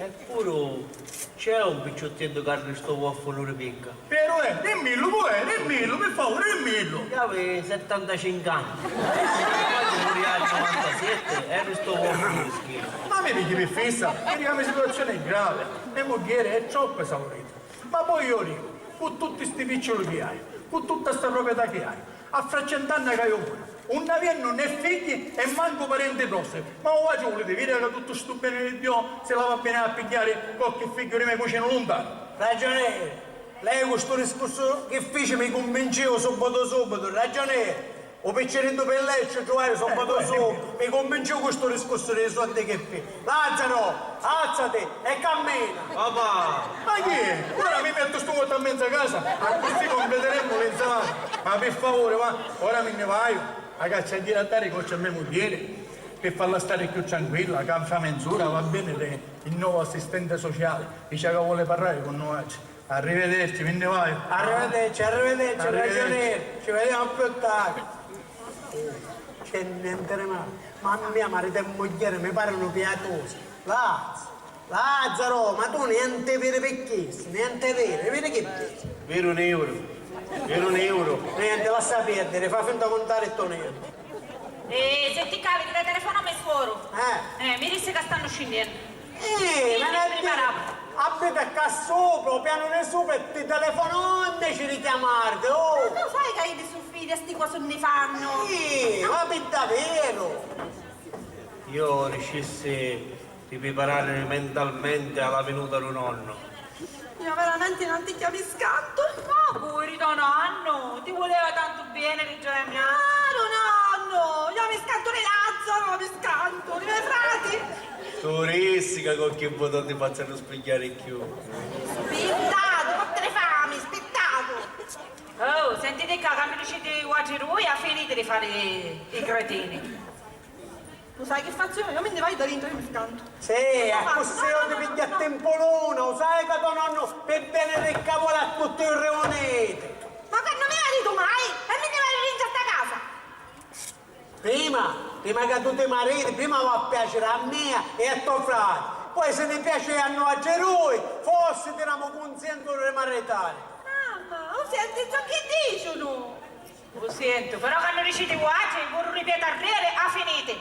Eppuru c'è un picciutteddu ca arristò uorfanu di picca. Veru è? Dimmillu, cu è? Dimmillu, pi favuri, dimmillu! C'avi settantacincu anni. Quannu murì a novantasette e arristò uorfanu di schinu. Ma mi pigghia pi fissa? Chidda situazioni è gravi. Me mugghieri è troppu esaurita. Ma poi io dico, cu tutti sti picciuli chi haiu, cu tutta sta proprietà chi haiu, a fra cent'anni ca io muoru, un aviennu né figghi e mancu parenti prossimi, ma u vatri vuliti viri ca tuttu stu beni di Dio si l'ava bini a pigghiari cocchi figghiu di me cucinu luntanu? Ragionieri, lei cu stu discursu chi fici mi cunvinciu subitu subitu, ragionieri. U picciriddu pi lei ci truvaru subitu su, mi cunvinciu cu stu discursu di soddi chi fi. Lazaru, alzati e cammina! Papà! Ma chi è? Ora mi mettu stu mortu a menza casa, accussì cumpleteremu l'insalata. Ma pi favuri, va, ora mi nni vaiu, a cacciagghiera a dari cocci a me mugghieri, pi falla stari cchiù tranquilla, ca nframenzura va beni il novu assistente sociale, dici ca voli parrari cu nuatri. Arrivederci, mi nni vaiu. Arrivederci, arrivederci, ragionieri. Ci vediamo più tardi. C'è niente di male. Mamma mia, maritu e mugghieri mi parunu piatusi. Lazzaru, Lazzaru, ma tu niente viri pi chistu, niente viri, viri chi viri? Viru niuru, viru niuru. Niente, lassa pierdiri, fa finta cuntari tu niente. Eh, senti ccà, vidi ca telefona me suoru. Eh. Eh, mi dissi ca stannu scindennu. Eh, ma abita ccà supra, o pianu di supra, e ti telefonò inveci di chiamarti, oh! Ma tu sai ca iddi su fidi a sti cosi unni fannu? Eh, ma pi daveru! Io riuscissi di prepararmi mentalmente alla venuta di un nonno. Io veramente non ti chiami scanto. Ma pure to nonno ti voleva tanto bene, Reggiana mia. Caro nonno, io mi scanto di Lazzaro, mi scanto di me frati. Tu rischi che qualche volta non ti facciano spigliare più. Spittate, quante fami, spittate. Oh, sentite qua, che mi dicete voi due, finite di fare i cretini. Lu sai chi fazzu io? Io mi nni vaiu da dintra, io mi scantu. Sì, accussì non ti pigghia tempu l'una, u sai ca to nonnu pi beni di cavoli a tutti riuniti. Ma quannu mi viditu mai? E mi nni vaiu dintra sta casa. Prima ti Prima ca tu ti mariti, prima va a piaciri a mia e a to frati. Poi si ni piaci a nuatri dui, forsi tiramu cunsentu di maritari. Mamma, u senti ciò chi dicinu? U sentu, però quannu diciti vuatri, puru ripetu arreri, a finiti.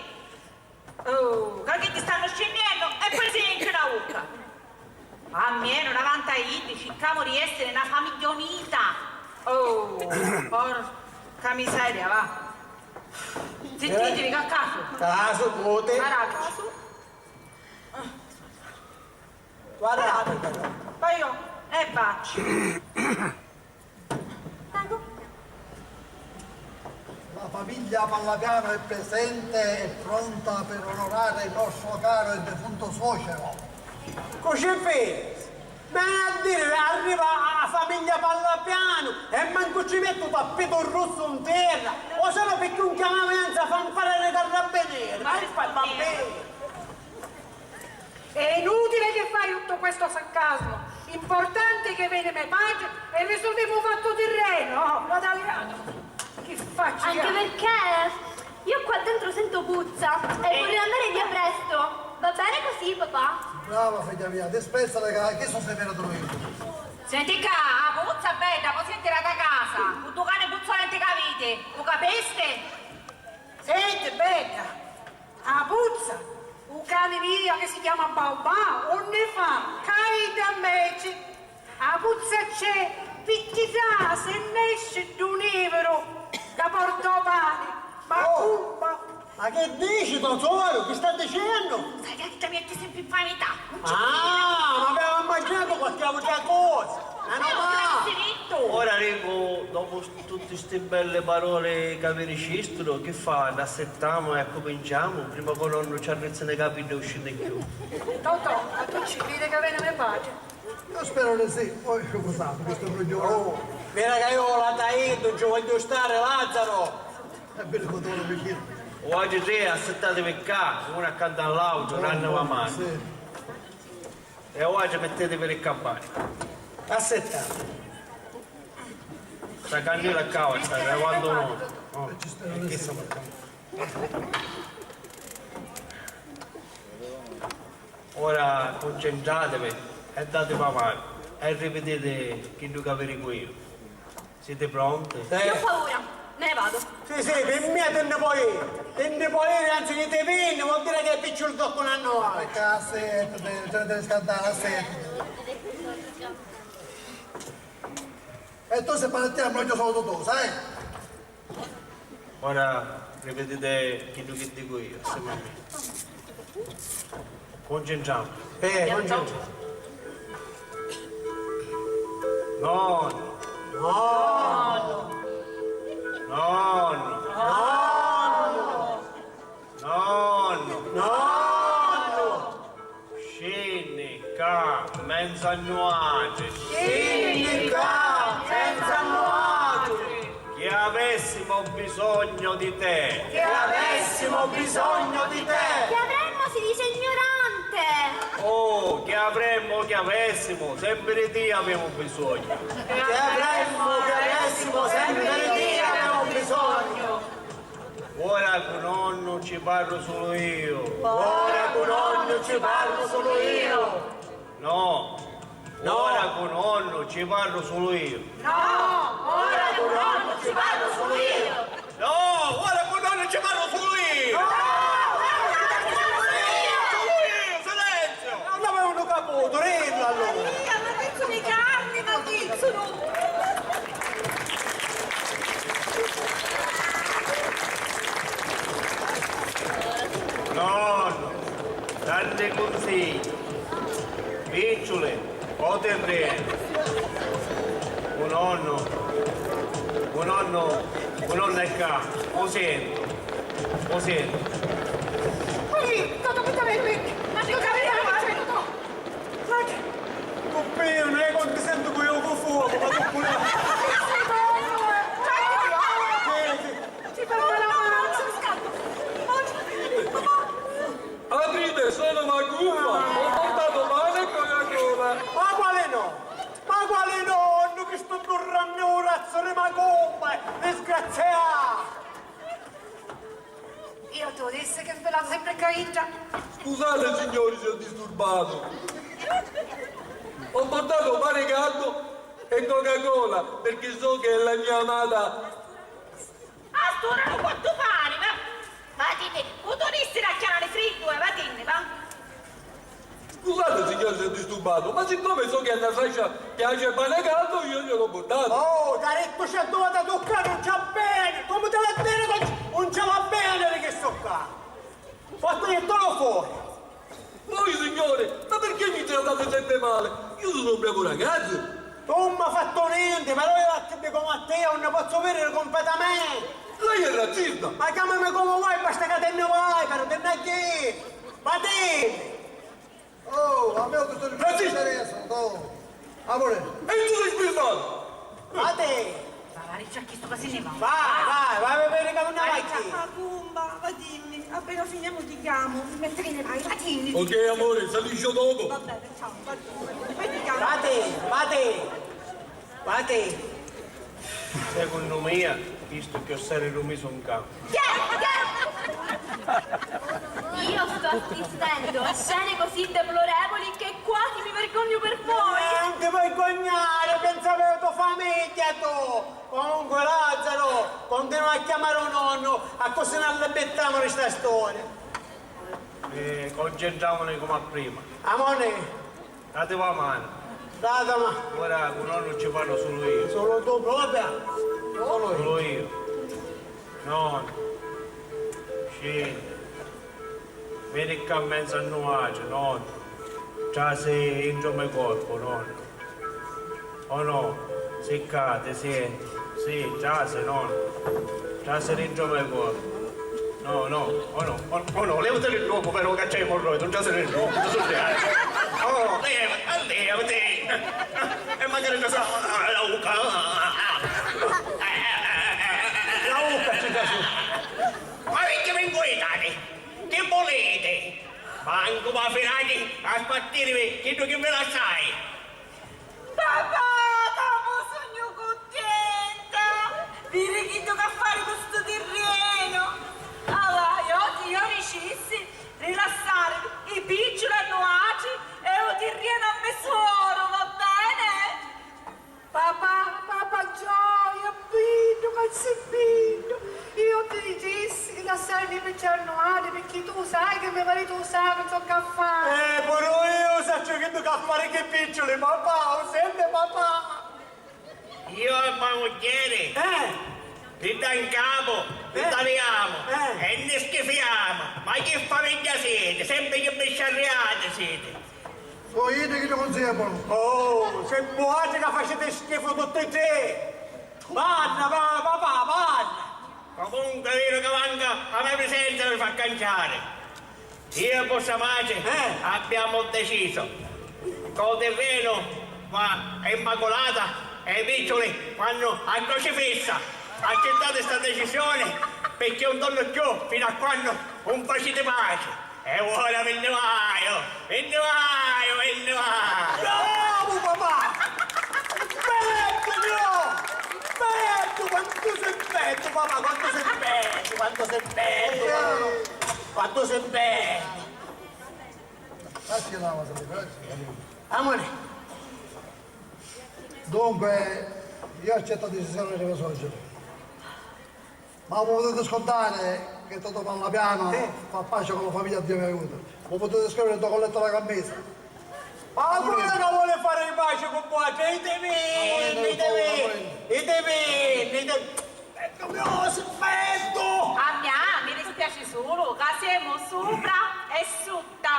Oh, ca chi ti stannu scinnennu e poi si inchini a vucca. Almenu davanti a iddi circamu di essiri na famigghia unita. Oh, porca miseria, va. Zittitivi, ca casu. Casu, pute. Guardate. Casu. Guardate. Poi io, e vacci. La famiglia Pallapiano è presente e pronta per onorare il nostro caro e defunto suocero. Così vedi, ma a diri arriva a famiglia Pallapiano e mancu ci mettu tappetu russu in terra, o se no picchì un chiamavi anzi a fanfara dei carabinieri, ma che fa, va bene. È inutile che fai tutto questo sarcasmo. Importante che veni me patri e risolvimu u fattu tirrenu. Oh, ma Taliano, che faccio? Anche io? Perché io qua dentro sento puzza e vorrei andare via presto. Va bene così, papà? Brava figlia mia, dispensala ca chistu si veni dui. Senti ccà, a puzza bedda, mo si è tirata a casa, cu du cani puzzolenti ca aviti, u capisti? Senti, bedda, a puzza, u cani mio che si chiama Bau Bau, unni fa, ca idda inveci, a puzza c'è, picchì trasi e nesci ddu niviru ca porta u pani, ma Oh! cumpa. Ma che dici, to suoru? Chi sta dicennu? Sai che ti metti sempre in vanità, non ci Ah, ma aveva immaginato qualche altra cosa. Ma non va. Ora dico, dopo Tutti sti belli paroli ca vi dicisturu, chi fa? N'assettamu e accuminciamu? Prima cu nonnu ci arrizzanu i capiddi e uscini cchiù. Totò, ma tu ci cridi ca veni me patri? Io spero di sì, poi lu sapiti, stu rugghiolu. Oh, vira ca io la taiddu, ci voglio stare, Lazzaro! E vidi cu tu vicinu. Vuatri tri, assettativi ccà, unu accantu all'autru, dannu la manu. Sì. E vuatri mittitivi li campani. Assettate. Sta cannila ccà, sta arrivannu un'ora. Oh, e chi sta Ora cuncentrativi e datimi a manu e ripititi chiddu ca vi dicu iu. Siti pronti? Sì. Non ho paura, me ne vado. Sì, sì, pi mia ti nni poi iri. Ti nni poi iri, anzi, chi ti vinni, vuol dire che è picciu il tocco nanno. Pecca, assettati, ti devi scaldare, assettati. E tu se partiamo, io sono tu, sai? Ora ripetiti chiddu chi dicu iu, assieme a mia. Cuncintramu. Eh, cuncintramu. Nonnu. Nonnu. Nonnu. Nonnu. Nonnu. Nonnu. Scinni ccà, menzu a nuatri. Scinni ccà, menzu a nuatri. Chi avessimo bisogno di te. Chi avessimo bisogno di te. Chi avremmo, si dice ignorante. Oh, chi avremmo, chi avessimo, sempre di ti avemo bisogno. Chi avremmo, chi avessimo, sempre di ti avemo bisogno. Ora cu nonnu ci parru sulu iu. Ora cu nonnu ci parru sulu iu. No. No. Ora cu nonnu ci parru sulu iu. No, ora cu nonnu ci parru sulu iu. No, ora cu nonnu ci parru sulu iu. No, ora cu nonnu ci parru sulu iu. Sulu iu, silenzio. Non l'avevo caputo, ridla allora. Maria, ma pezzu di carne, ma pezzu. Nonnu, tanti cunsigli, picciuli o tirreni. U nonnu, u nonnu, u nonnu è ccà, u sientu, u sientu. Ui, Totò, mi t'aveva, ma ti t'aveva, Totò. Cu piu, non è conti, sento cu io cu fuoco, ma tu pure. Sì, sì. Aprite, sono Macumba, ho portato pane e Coca-Cola. Ma quale no? Ma quale nonnu chi sto durrannu u razzu di Macumba, disgraziato! Io tu ti Scusate, signori, se ho disturbato. Ho portato pane caldo e Coca-Cola perché so che la mia amata... A st'ura nu cottu pani, va! Vatinni, u turisti d'acchianari friddu, eh, vatinni, va! Scusate, signori, se ho disturbato, ma siccome so che a Natascia piace il pane caldo, io gliel'ho portato. Oh, t'ha dettu c'è due da toccare, non c'è bene! Come te l'ha detto? Non ce va bene di questo qua! Fatto che tu lo fuori! Voi, signore, ma perché mi trattate sempre male? Io sono un bravo ragazzo! Tu non mi hai fatto niente, però io a tipi come a te non ne posso vedere completamente! Lei è razzista! Ma chiamami come vuoi, basta che te ne vai, però te ne vai! Ma te! Oh, a me tutto il... Razzista! Amore. E tu sei sbirbato! Ma te! Vai, vai, c'è chi sto pasinni va. Vai, vai, vai a vedere che non... Vai, vai, c'è la cumba, va dimmi, appena finiamo ti chiamo, mentre ne vai, va dimmi. Ok, amore, saliscio dopo. Va bene, ciao, va bene. Poi ti chiamo. Vate, vate, vate. Secondo me, chistu cchiù serio lu misu in campu. Chi è? Chi è? Io sto assistendo a scene così deplorevoli che quasi mi vergogno per voi! Eh, non ti vergognare, pensa alla tua famiglia tu! Comunque, Lazzaro, continua a chiamare un nonno, accussì non la mettiamo di sta storia. Eh, concentriamone come a prima. Amore, dati la mano. Dati la mano. Ora con noi non ci parlo solo io. Solo tu proprio? Solo io. Solo io. No. Scendi. Veni ccà mmenzu a nuatri, no. Trasi intro me corpo, no. O no? Si ccà ti sienti? Sì, trasi, no? Trasi dintra me corpo. No, no, o no, o, o no, levati di ddocu, però, ca c'hai emorroidi, non trasi di ddocu, ti so spiegare. Oh, leva, levati. E magari trasi la, la, la ucca. La ucca ci trasi. Ma perché mi incuitate? Chi vuliti? Mancu va finati a spartirivi chiddu chi vi lassai. Papà, comu sugnu cuntenta! Viri chiddu c'ha fari cu stu tirrenu! Avà, io, io dicissi di lassari i picciuli a nuatri e u tirrenu a me suoru, va bene? Papà, papà, gioia, biddu, ca si biddu! Io ti dicissi di lassarimi picciuli a nuatri, picchì tu sai che me maritu u sa non so c'ha fari. Eh, puru io sacciu chiddu c'ha fari chi picciuli, papà, u senti, papà? Io e ma mugghieri, eh, li dda 'n capu, li, eh, taliamu, eh, e ni schifiamu, ma chi famigghia siti? Sempri chi bisciarriati siti. So iddi chi ti cunsiepanu. Oh, semu vuatri ca faciti schifu tutti e tri! Parra, pa-, papà, parra! Comunque, viru ca manca a me prisenza mi fa canciari. Io e vostra matri, eh, abbiamo deciso ca u tirrenu va a Immaculata e i picciuli vannu a Crocifissa. Accittate sta decisioni, picchì un tornu cchiù finu a quannu un faciti paci. E ora mi nni vaiu, mi nni vaiu, mi nni vaiu! Bravu, papà! Beddu, però! Beddu, quantu sei beddu, papà, quantu sei beddu, quantu sei beddu, papà! Quantu sei beddu! Amore. Dunque, io accetto la decisione di mio suocero. Ma vi putiti scurdari chi Totò Pallapiano, sì, fa paci cu la famigghia di Dio mi aiuta. Vi putiti scriviri ddu cu lettu la cammisa. Ma puru ca voli fari paci cu vuatri, i tivinni, i tivinni, i tivinni, i tivinni. Beddu mio, si beddu! A mia mi dispiaci sulu ca semu supra e sutta.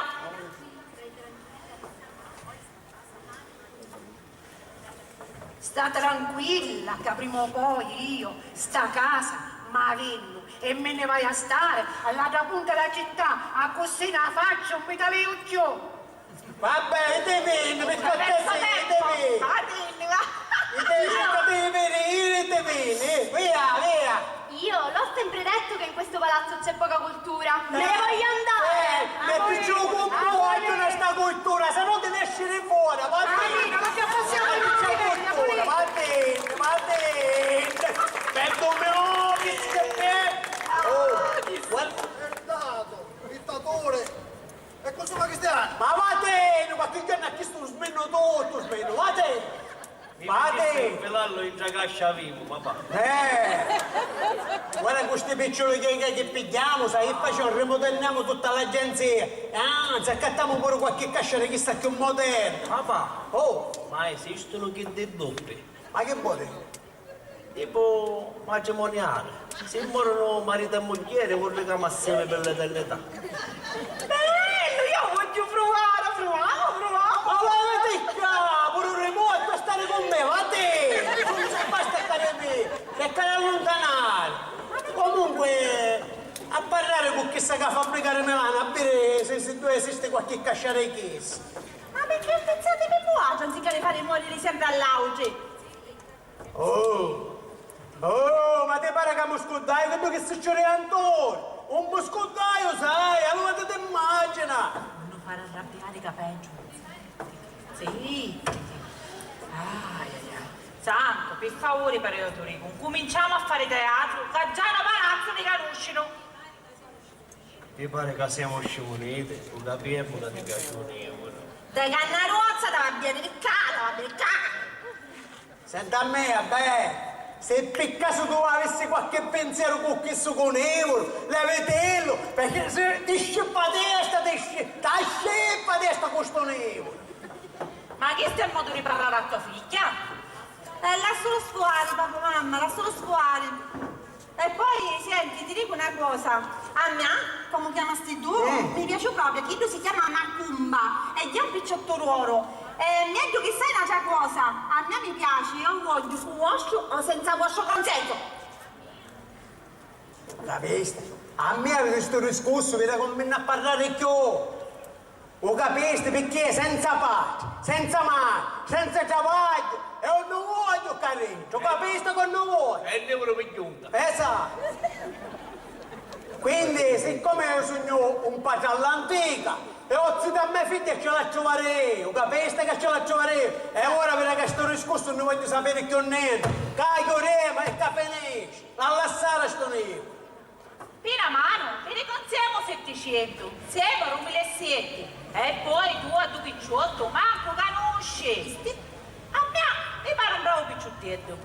Sta tranquilla ca prima o poi io sta casa ma vinnu e mi nni vaiu a stari all'atra punta dâ città, accussì nâ facci un mi talìu cchiù. Vabbè, i tivinni, pi curtesia, i tivinni. Va, vinni, va. I tivinni, i tivinni, via, via. Io l'ho sempre detto che in questo palazzo c'è poca cultura. Me ne voglio andare! Eh, metti giù un po' sta cultura, se no ti ne esci di fuori, va bene? Ma che possiamo dire? Metti giù cultura, va bene, va bene. Beddu mio, che si che... Oh, guarda. Dittatore. Allu intra cascia vivu, papà. Eh! Ora cu sti picciuli chi, chi, chi pigghiamu, sai chi facemu? Rimutenniamu tutta l'agenzia. E anzi, accattamu puru qualchi cascia di chista cchiù moderna. Papà, oh! Ma esistunu chiddi duppi? Ma chi voli? Tipu matrimoniali. Si murunu maritu e mugghieri, vurrìa ca m'assemi pi l'eternità. Bellu, iu vogghiu pruvari, pruvamu, pruvamu. Ma vati ccà, puru rimortu a stari cu me, vati! Nun si basta stari mi, cercari alluntanari. Comunque, a parrari cu chissa ca fabbrica di Milanu, a viri si, si ddu esisti qualchi cascia di chissi. Ma picchì pinsati pi vuatri, anzichè di fari moriri sempri a l'autri? Oh! Oh, ma ti pari ca mi scurdaiu chiddu chi succedìu antura? Un mi scurdaiu, sai, allura ti t'immagina! Non fari arrabbiari ca peggio. Zitti! Ai, ai, ai. Santu, pi favuri, però iu ti dicu, ncuminciamu a fari teatru, ca già no palazzu ti canuscinu! Mi pari ca semu scimuniti, u capiemu ca ti piaci u nivulu. Dai, cannaruzza, t'ava a vìdiri ccà, t'ava a vìdiri ccà! Senti a mia, beh, si pi casu tu avissi qualchi pinsieru cu chissu cu nivulu, levitillu, perché si ti scippa a testa, ti sci-, t'ha scippa a testa cu stu nivulu! Ma chistu è modu di parrari a to figghia? Eh, lassulu sfuari, babbu, mamma, lassulu sfuari. E poi, senti, ti dicu na cosa. A mia, comu chiamasti tu, eh, mi piaciu propriu, chiddu si chiama Macumba, è già un picciottu d'oru. E megghiu chi sai n'atra cosa, a mia mi piaci, io vogghiu cu vostru o senza vostru consenso. Capisti? A mia di stu discursu vi recomminnu a parrari cchiù. U capisti? Picchì senza patri, senza matri, senza travagghiu, e unni vogghiu ccà dintra, u capisti ca unni vogghiu? E nivulu pi giunta. Esattu. Quindi, siccome io sugnu un patri all'antica, e ho zità a me figghia e ce la truvari io, u capisti ca ce la truvari io? E ora vira ca stu discursu nun ni vogghiu sapiri cchiù nenti, ca chiudemu e ca finisci, l'ha lassari stu nicu. Pi na manu, ti ni consemu setticientu, semu ru mila e sietti, e poi tu a du picciottu mancu canusci! A mia mi pari un bravu picciutteddu.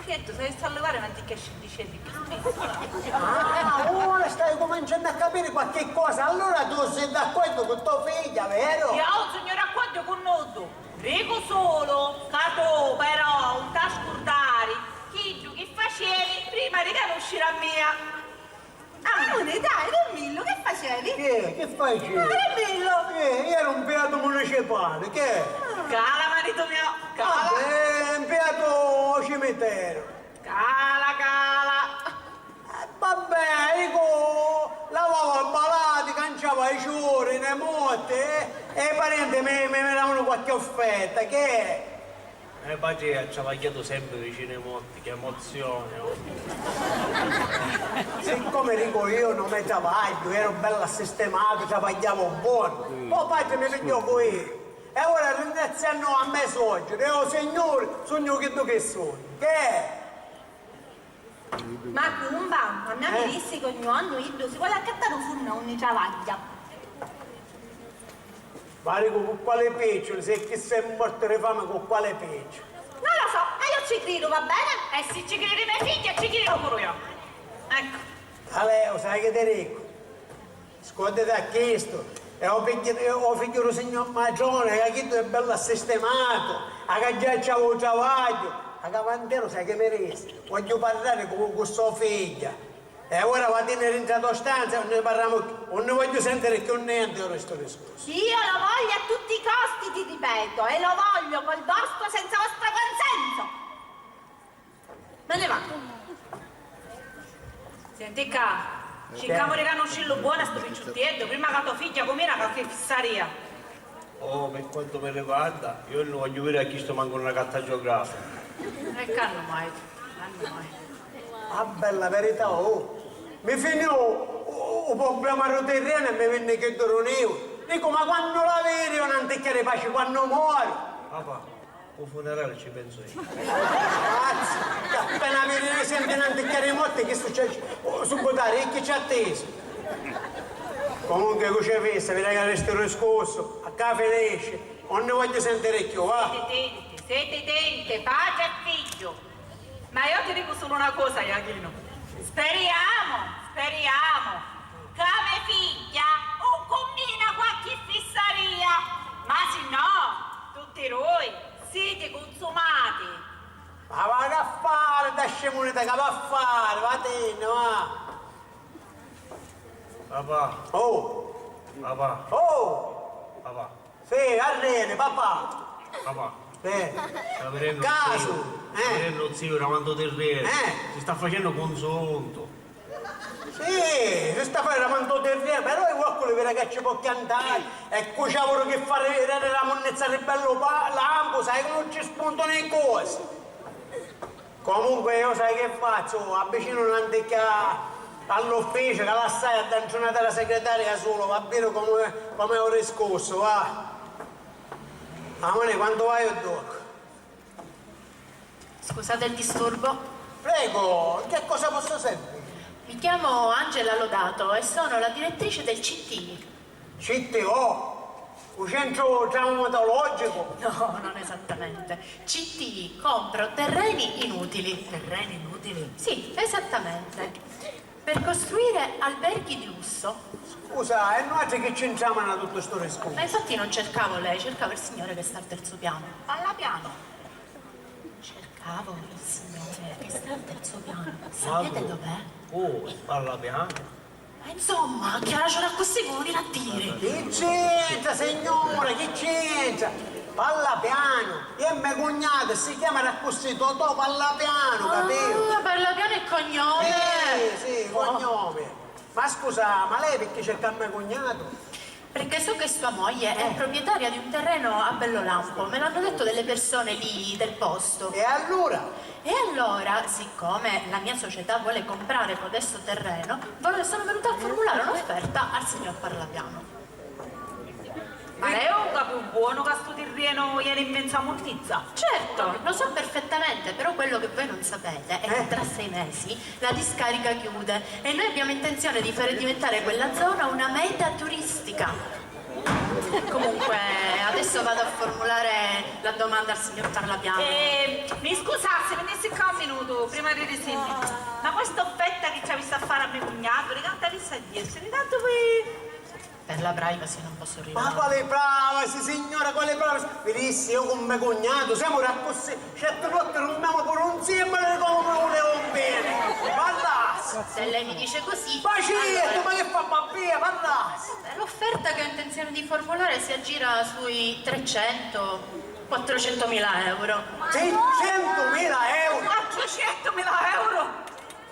Certu, s'avissi a livari n'anticchia scinnicenni pi spizzu. Ah, ora stai cuminciannu a capiri qualchi cosa, allura tu si d'accordu cu to figghia, veru? Iu sugnu d'accordu cu nuddu, dicu sulu ca tu però un t'ha scurdari chiddu chi facevi prima di canusciri a mia. Ah, Muni, dai, rimmillu, chi facevi? Chi? Chi facevi? Ah, rimmillu! Eh, io ero impiatu municipale, che? Cala, maritu mio, cala! Vabbè, impiatu o cimiteru. Cala, cala! Eh, vabbè, dicu, lavavo i palati, canciavo i ciuri, i nemotti, eh, e i parenti mi, mi, mi davanu qualche offerta, che? Me patri ha travagghiatu sempri vicinu ai morti, che emozione, oh. Siccome dico io non me travagghiu, ero bellu assistematu, travagghiavo bonu, po patri mi pigghiò cu io. E ora ringraziannu a me suoceri e o Signuri sugnu chiddu chi sugnu. Che? Macumba, a mia mi dissi ca ogni annu iddu si voli accattari u funnu unni travagghia. Maricu cu quali picciuli, si chissu è mortu di fami cu quali picciuli? Non lo so, ma io ci cridu, va bene? E si ci cridi me figghia, ci cridu puru io. Ecco. Alè, u sai chi ti dicu? Scurdati a chistu, e o figghiu, o figghiu di u signor matroni, ca chiddu è bellu assistematu, ca già c'havi u travagghiu, ca vanteru sai chi mi dissi? Vogghiu parrari cu, cu so figghia. E ora vatini dintra to stanza e unni parramu cchiù, unni vogghiu sentiri cchiù nenti ora stu discursu. Io lo voglio a tutti i costi, ti ripeto, e lo voglio col vostro, senza vostro consenso. Me ne vado. Senti ccà, circamu di canuscillu bonu a stu picciuttieddu, prima ca to figghia cumina qualchi fissaria. Oh, per quanto mi riguarda, io non voglio viri a chistu mancu una carta geografica. E cannu mai, cannu mai. A bella verità, oh! Mi finiu u, u, u problema ru tirrenu e mi vinni chiddu ru niu. Dicu, ma quannu la viri nanticchia di paci, quannu mori? Papà, u funerali ci pensu io. Mazza, che appena viri senti nanticchia di morti, chi succedi? Oh, subutari, chi ci attisu? Comunque, cu ci fissi, viri ca resti riscussu, a ca finisci, non ne voglio sentire più, va? Senti, senti, Siti tenti, patri e figghiu. Ma io ti dicu sulu una cosa, Jachinu. Speriamo, speriamo ca me figghia un cummina qualchi fissaria, ma si no, tutti dui siti cunzumati. Ma va a fari, da scimunita ca va a fari, va tenne, va. Papà. Oh! Papà. Oh! Papà. Sì, arreni, papà. Papà. Sì. Sta virennu Casu, ziu. Sta eh. Virennu ziu, ramantu di rieri. Eh. Si sta facennu cunzuntu. Sì, si sta facennu ramantu di rieri, però io qualcuno vede che ci può chiantare e cu ci avrò che fare vedere la munnezza di bello pa- lampo, sai che non ci spuntano i cosi. Comunque io sai che faccio? Avvicino un'anticchia all'ufficio che lassai addentro una terra segretaria solo, va bene come, come ho riscosso, va. Amore, quanto vai o dopo? Scusate il disturbo. Prego, in che cosa posso servire? Mi chiamo Angela Lodato e sono la direttrice del C T I. C T O? U centru traumatologicu? No, non esattamente. C T I, compro terreni inutili. Terreni inutili? Sì, esattamente. Per costruire alberghi di lusso. Scusa, e nuatri chi c'intramu nna tuttu stu discursu? Ma infatti non cercavo lei, cercavo il signore che sta al terzo piano. Parla piano. Cercavo il signore che sta al terzo piano. Sapete dov'è? Oh, parla piano. Ma insomma, chi ha ragione accussì, come venire a dire? Chi c'entra, signora, chi c'entra? Parla piano. Io e me cugnato si chiama accussì, Totò, parla piano, capito? Ah, parla piano è cognome? Sì, sì, cognome. Ma scusa, ma lei perché cerca a me cugnato? Perché so che sua moglie è proprietaria di un terreno a bello lampo, me l'hanno detto delle persone lì del posto. E allora? E allora, siccome la mia società vuole comprare codesto terreno, vorrei, sono venuta a formulare un'offerta al signor Parlapiano. Ma lei è un capu buono ca stu tirrienu ieni in menzu a munnizza? Certo, lo so perfettamente, però quello che voi non sapete è che tra sei mesi la discarica chiude e noi abbiamo intenzione di fare diventare quella zona una meta turistica. Comunque, adesso vado a formulare la domanda al signor Parlapiano. Eh, mi scusassi, vinissi qua un minuto prima di risentirmi. Ma questa offerta che ci avessi a fare a me cugnato, di tanto avessi a dirsi, di tanto poi. Per la privacy non posso rivelare. Ma quale privacy, signora, quale privacy? Vinissi io con me cugnato, siamo accussì. Certi notti durmiamo pure insieme come un leon bene. Parlassi! Se lei mi dice così, ma certo, allora ma che fa, va via, parlassi! L'offerta che ho intenzione di formulare si aggira sui trecento, quattrocentomila euro. Treccentomila euro? Quattrocentomila euro?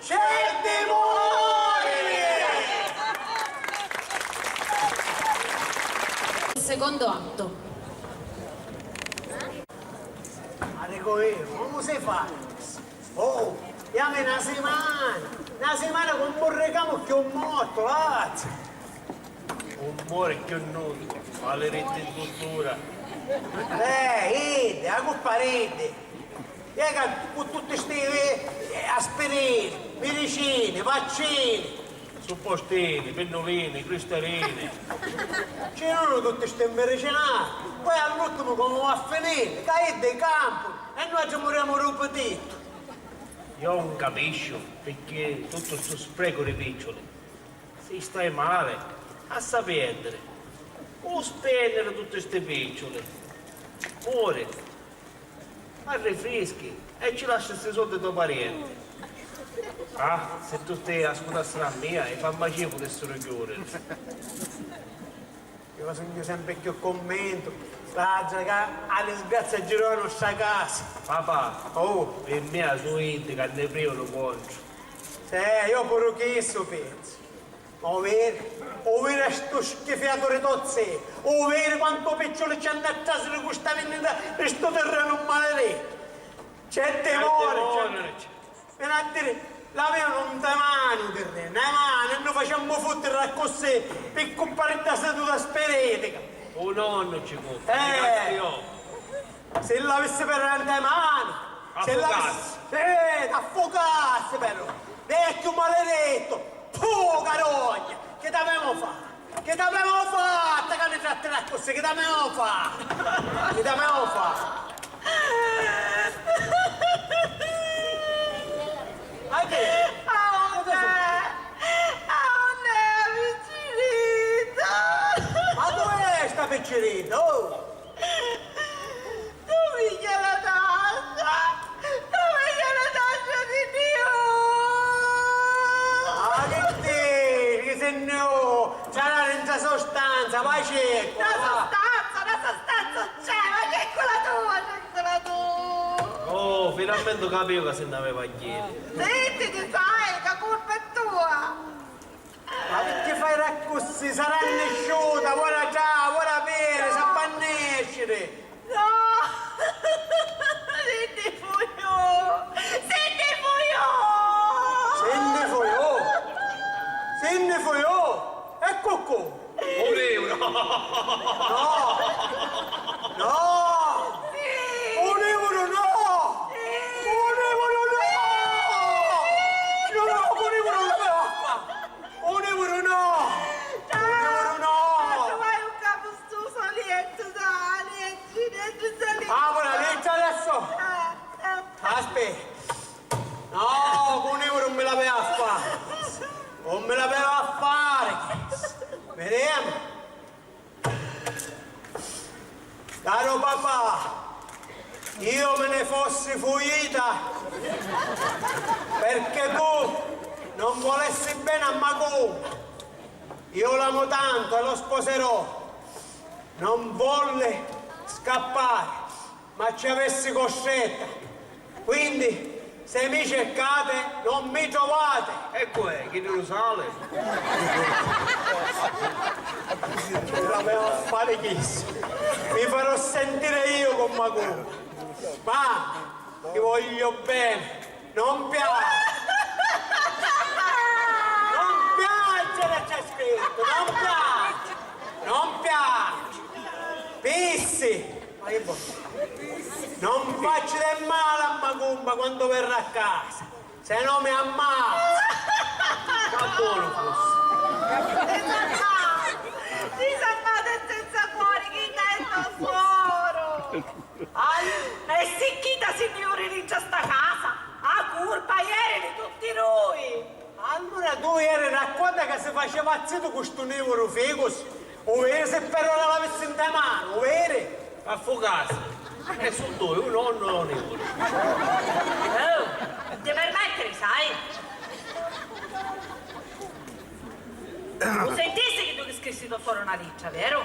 Certi mori! Secondo atto. Ma dico io, comu si fa? Oh, chiami na simana! Na simana cu un burricamu cchiù mortu, vazzu! Un mori cchiù nuddu, malirittu in cultura! Eh, iddi, a cuppa d'iddi! Iè ca cu tutti sti, eh, aspirini, miricini, vaccini! Suppostini, pinnulini, cristarini. Ci sunnu tutti sti miricinali, poi all'ultimu comu va a finiri? Ca iddi campunu e nuatri muremu di u pitittu. Io 'un capisciu picchì tuttu stu sprecu di picciuli. Si stai mali, lassa pierdiri. Cu spenniri tutti sti picciuli? Muri. Arrifrischi e ci lasci sti soddi to parienti. Ah, si tutti ascutassinu a mia, i farmacii putissinu chiudiri. Io sugnu sempri cchiù cummintu, l'atra, ca a disgrazia girò a nostra casa. Papà, oh, pi mia su iddi ca nni privanu contru. Sì, io puru chissu pensu. U viri? U viri a stu schifiatu di to ziu? U viri quantu picciuli ci hannu a trasiri cu sta vinnita di stu tirrenu malirittu? C'è timori, c'è timori. Veni a diri, l'avìanu nta manu u tirrenu, e manu, e nu facemmu futtiri accussì pi cuppa di dda seduta spiritica. U nonnu ci cuppa, eh. Si l'avissi perrà nta manu, si l'avissi, sì, t'affucassi però, vecchiu malirittu, tu carogna, chi t'avemu fattu? Chi t'avemu fattu ca ni trattini accussì, chi t'avemu fattu? Chi t'avemu fattu? Ceccu, na sostanza, na sostanza c'è, ma c'è quella tua, c'è quella tua! Oh, finalmente ho capito che se ne aveva a dire. Senti, ti sai, che colpa è tua! Ma perché fai accussì? Sarà nesciuta, ora già, ora bene, sa fa nescere! No! Si nni fuiu! Si nni fuiu! Si nni fuiu! Si nni fuiu! E cucù! Un euro! No! No! Sì! Un euro no! Sì! Un euro no! No, un euro no! Un euro no! Un euro no! Vai un capustuso, lietto, dai, lietto, lietto, lietto. Ah, ora lietto adesso! Eh, eh. Aspetta! No, cu un euro non me l'aveva a fare! Non me l'aveva a fare! Vedemu! Caro papà, io me ne fossi fuita perché tu non volessi bene a Macumba. Io l'amo tanto e lo sposerò. Non volle scappare, ma ci avessi costretta. Quindi, se mi cercate, non mi trovate. Ecco, eh, chi lu sale? L'aveva a fare chisto. Mi farò sentire io con Macumba. Ma ti voglio bene. Non piangere. Non piangere, c'è scritto. Non piangere. Non piangere. Pissi. Ma che vuoi? Non facci del male a Macumba quando verrà a casa, se no mi ammazza! Ma buono fosse! Disammata e senza cuore, chi è sto suoro? E si chita si nni juri dintra sta casa, a curpa jeri di tutti nui! Allura tu jeri na quota ca si faceva zittu cu stu nivuru ficus? U viri si per ora l'avissi nta manu, u viri? Affucassi, e su dui, un onnu e un euro. Oh, non ti permettere, sai? Lu sentissi chiddu chi scrissi ddo fora na littra, veru?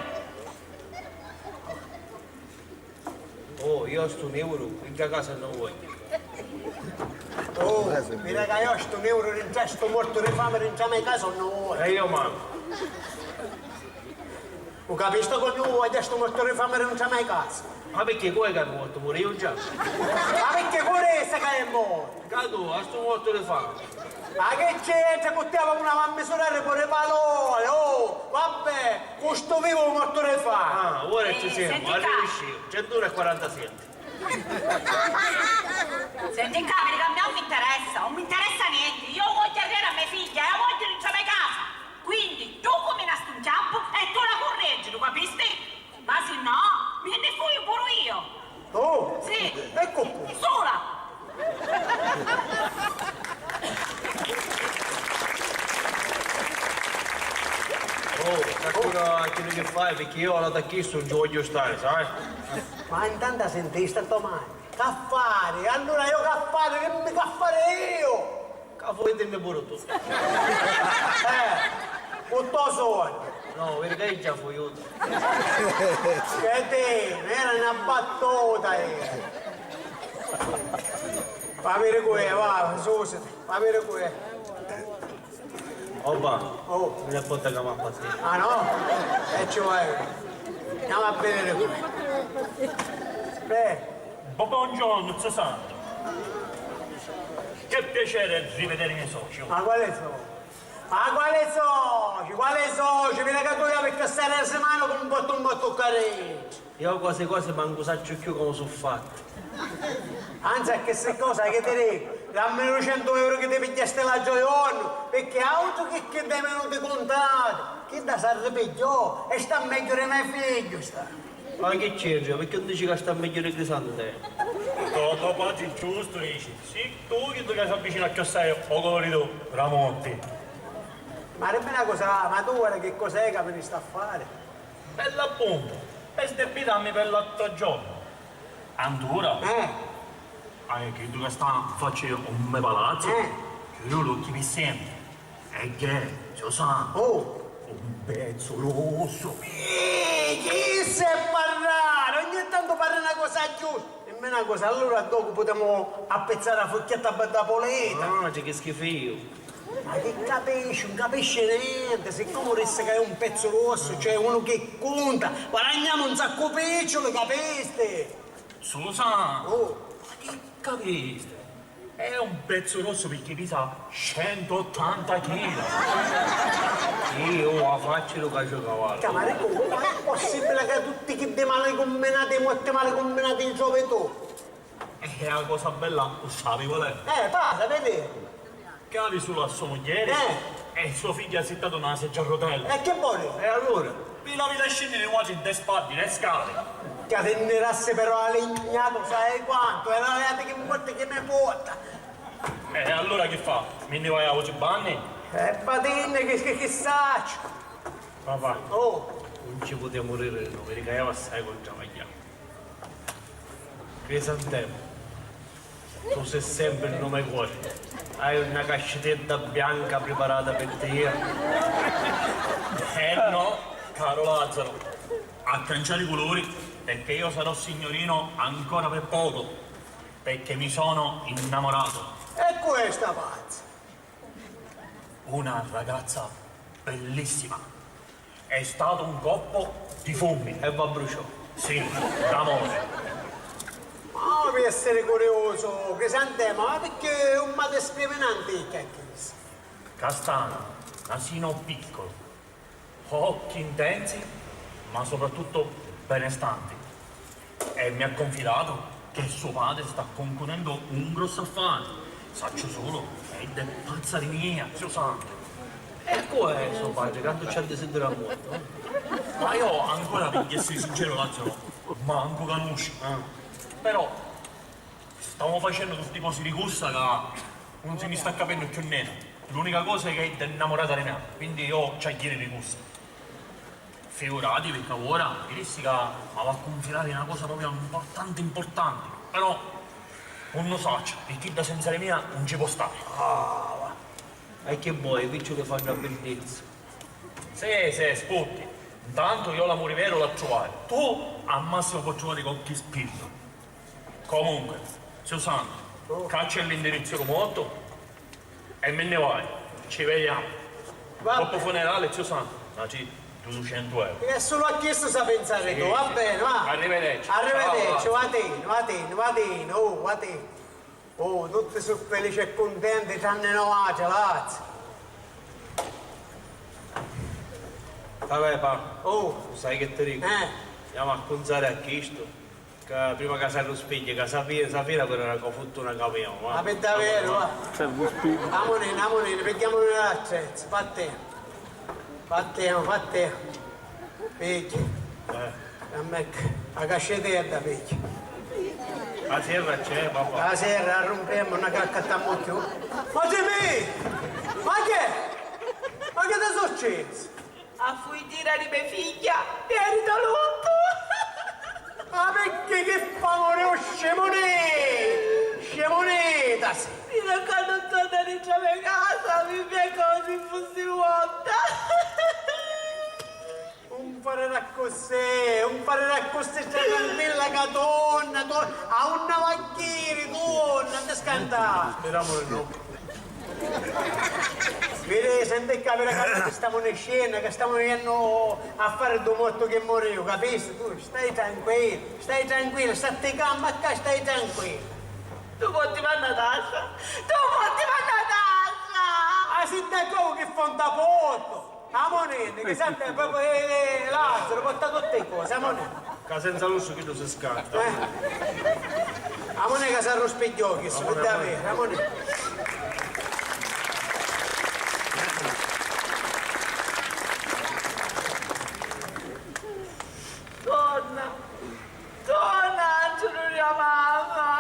Oh, io stu nivuru in casa non voglio. Oh, mi regalò stu nivuru dintra stu mortu di fame dintra me casa non voglio. E io manco. U capistu cu nui voglio stu mortu di fame dintra me casa? Ma perché cu è ca mortu? Muriu già? Ma perché cu resta ca è mortu? Ca tu, a stu mortu di fame. Ma che c'entra cu te, una va a misurare pure i palori, oh, vabbè, cu stu vivu mortu di fame. Ah, ora ci siamo, arrivisciu, centuno e quarantasette. Senti, ca viri ca a mia non mi interessa, non mi interessa niente, io voglio avere a mia figlia e la voglio dentro la mia casa. Quindi tu cuminasti un chiappu e tu la curreggi, lu capisti? Ma si no, mi nni fuiu puru io! Oh! Sì! Ecco qua! Sula! Oh, sta cura chiddu chi fai, perché io alla tacchistu non ci voglio stare, sai? Ma intanto sentiste, Tomai? C'ha fari? Allura io c'ha fari? Che mi c'ha fari io? Ca fuitimi puru tu. Eh, cu to sognu. No, virgà già fuiutu. Cretinu, era na battuta, eh. Va viri cu è, va, susiti, va viri cu è. Opa, oh, mi la porta ca m'ha fattu. Ah no? E ci vai. Andiamo a vedere qui. Beh. Bo-, buongiorno, zio Santo. Che piacere rivedere i miei soci. Ma quale soci? Ma quale soci? Quale soci? Vedi che tu hai perché stai semana con un botto un botto carino. Io quasi quasi mancu sacciu cchiù comu su fattu. Anzi, a chissi cosa chi ti dicu, dammi ducentu euro chi ti pigghiasti l'altru jornu, picchì autru chi chidda è venuti cuntati, chidda s'arripigghiò e sta megghiu di me figghiu, sta. Ma chi c'entra? Picchì non dici ca sta megghiu di Crisantemu? To, to patri giustu dici, si tu chi tu ca s'avvicina cchiù assai o coloritu Tramonti. Ma dimmi na cosa, ma tu ora chi cosa è ca venisti a fari? Bella appuntu, per sdebitammi per l'altro giorno. Antura? Eh. Ah, è chiddu ca sta facci un me palazzu? Eh. Chiudiu l'occhi pi sempri. E che, zio Santu? Oh. Un pezzu russu. Ih, chi si è parrari? Ogni tantu parri na cosa giusta. Dimmi na cosa, allura ddocu putemu appizzari a fucchietta bedda pulita? No, c'è chi schifìu. Ma chi capisci? Nun capisci nenti. Siccomu dissi ca è un pezzu russu, cioè unu chi cunta, guadagnamu un saccu picciuli, capisti? Susana! Oh! Ma chi capisti? È un pezzu russu picchì pisa centottanta chila. Iu a facci lu caciucavallu. Ca Maricu, ma è possibili ca tutti chiddi mali cumminati, i motti mali cumminati i trovi tu? E a cosa bella u sapi qual è? Eh, parra, vedi? Ca havi sulu a so mugghieri e so figghiu assittatu nta na seggia a rutella. E chi voli? E allura? Vi l'aviti a scinniri nuatri nte spaddi, le scali. Ca ti nni rassi però a ligna tu sai quantu, e la leati chi morti chi mi porta. E allura chi fa? Mi nni vaiu a autri banni? E vatinni chi, chi, chi sacciu. Papà, oh, nun ci putemu riri di nui, vidi ca iu assai cu travagghiamu. Crisantemu, tu si sempri nno me cori. Haiu na cascitedda bianca priparata pi tia. Eh no, caru Lazaru, a canciari culuri, pecchè io sarò signorino ancora pi pocu, pecchè mi sono innamorato. E cu è sta pazza? Una ragazza bellissima. È stato un colpo di fulmine. E va bruciò. Sì, d'amore. Ma pi essiri curiusu, Crisantemu, ma picchì un mali scriminanti chi è chistu? Castana, nasino piccolo, occhi intensi, ma soprattutto benestanti. E mi ha confidato che suo padre sta concludendo un grosso affare. Sacciu solo che è de pazza di mia, Dio santo. E cu è so patri? Tantu ci ha desidera muorto. Ma io ancora, per essere sincero, Lazio, manco canusci. Però stavo facendo tutti cosi di corsa che non si mi sta capendo più niente. L'unica cosa è che è innamorata di me, quindi io ci agghieri di corsa. Figurati, picca ora mi dissi ca m'ava a cunfidari na cosa proprio importanti, importanti, però nun nu sacciu, picchì dda senza di mia nun ci pò stari. Ah, va. E chi voi, picciuli fannu a biddizza? Sì, sì, sputti. Ntantu io l'amuri veru l'attruvai. Tu, al massimu, pò truvari qualchi spirito. Comunque, zio Santu, caccia l'indirizzu di lu mortu e mi nni vaiu. Ci vediamo. Va bene. Dopo funerale, zio Santu, dacci ducentu euro. E sulu a chistu sa pinsari tu, va bene, va. Arrivederci. Arrivederci, vatini, vatini, vatini, oh, vatini. Oh, tutti su felici e cuntenti, tranni nuatri, Lazio. Vabbè, pa. Oh. Sai che ti dico? Eh. Andiamo a cunzari a chistu. Ca prima ca s'arruspigghia, ca sa fi-, sa fila quella era co futtuna ca avevamo, va. Ma pi daveru, va. S'arruspigghia. Amunini, amunini, pigghiamuni l'attrezzu, fattemu. Fattemu, fattemu. Pigghia. Eh. A me c-, a cascetedda pigghia. La serra c'è, papà. La serra la rumpemu, nun accattammu cchiù. Ma Jimmy! Ma che? Ma che ti successi? A fuiddira di me figghia, Pieri Toluttu! Ma picchì chi fa, amuri, u scimunì? Scimunitasi! Finu a quannu torna dintra me casa, mi via comu si fussi morta! Un fari d'accussì, un fari d'accussì, sta tranquilla ca torna, torna, a unni va a ghiri, torna, ti scanta! Speramu di no. Vidi, senti ccà, vidi ca stamu niscennu, ca stamu jennu a fari ddu mortu chi muriu, capisti? Tu stai tranquillu, stai tranquillu, statti calmu ccà, stai tranquillu. Tu potti mannà Tascia, tu potti mannà Tascia! Ah, si da comu chi fonta portu! Amunini, chi senti, eh, eh, Lazaru, porta tutti i cosi, amunini. Ca senza lussu chiddu si scarta. Eh. Amunini ca s'arruspigghiò, chi si vidi aviri, amunini. Torna, torna, Angiulu, mia mamma.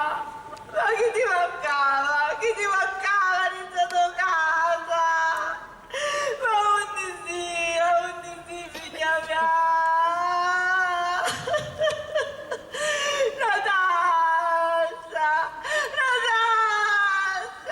Ma chi ti mancava? Chi ti mancava dintra to casa? Ma unni si? A unni si, figghia mia? Natascia! Natascia!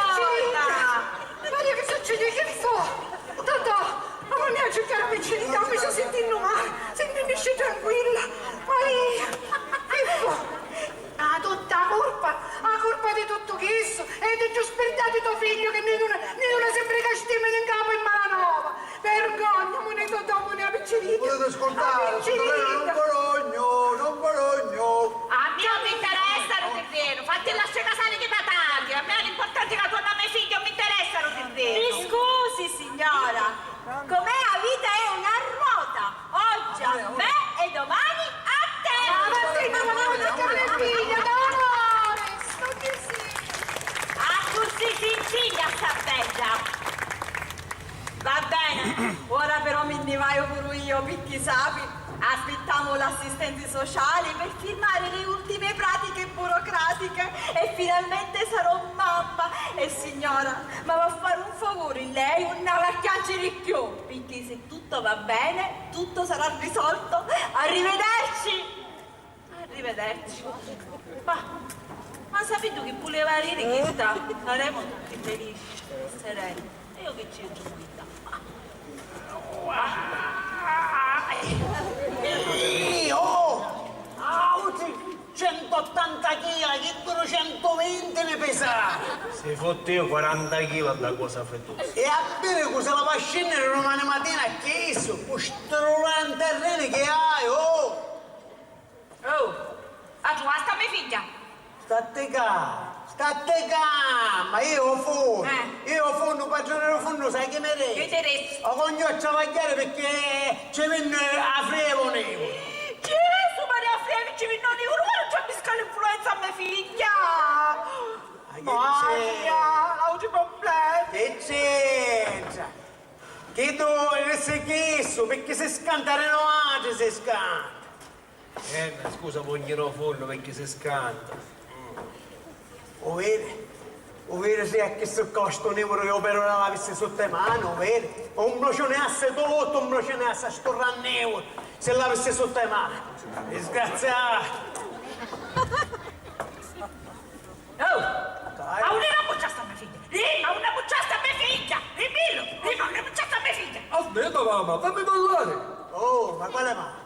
picciridda! Maria, chi succidi? Chi fu? Totò, ma non mi a circari a picciridda, mi sto sentennu mali, sentennu tranquilla. Maria, chi fu? Ah, tutta a curpa, a curpa di tuttu chissu, e di ddu spirdatu di to figghiu chi ni duna, ni duna sempri castimi di ncapu in malanova. Vergogna, munì Totò, munì a picciridda. Vuliti ascurtari, Totò, non vorognu, non vorognu. A mia non mi interessa lu tirrenu, fatti lasciari casari chi patati, a mia l'importanti è ca tu Vaiu puru iu, picchì sapi, aspittamu l'assistenti sociali per firmare le ultime pratiche burocratiche e finalmente sarò mamma. E signora, ma va a fare un favore, lei non ha a chiancere più, picchì se tutto va bene, tutto sarà risolto. Arrivederci! Arrivederci. Ma, ma sapiti chi vuleva diri chista? Saremu tutti felici, sereni. E io chi c'entru cu idda? Io? Autri centottanta chila, chi duru centuvinti mi pesa! Si fotti io quaranta chila dda cosa fitusa. E a viri cu si la fa scinniri dumani matina a chissu, cu stu rulà in terreni chi hai, oh! Oh, a truvasti a me figghia? Statti calma, statti calma, io u funnu, eh, io u funnu, patruni di u funnu, sai chi mi dici? Chi ti dici? O cognu a travagghiari picchì ci vinni a frievu niuru. Gesù Maria, a frievu ci vinni niuru, ma non c'è misca l'influenza a me figghia! Ma chi c'è? Maria, autri problemi. Chi c'entra? Chiddu rissi chissu, picchì si scanta di nuatri, si scanta. Eh, scusa, pogni ro funnu picchì si scanta. Mm. U viri? U viri si a chissu ccà stu niuru iu però l'avissi sutta i manu, u viri? U mbruciuniassi tuttu, u mbruciuniassi a stu ranniuru, si l'avissi sutta i manu. Disgraziatu! Oh! Dai. A unni l'ammucciasti a me figghia? Ri, a unni ammucciasti a me figghia? Rimmillu, ri, a unni ammucciasti a me figghia? Aspetta, mamma, fammi parlare! Oh, ma quale mamma?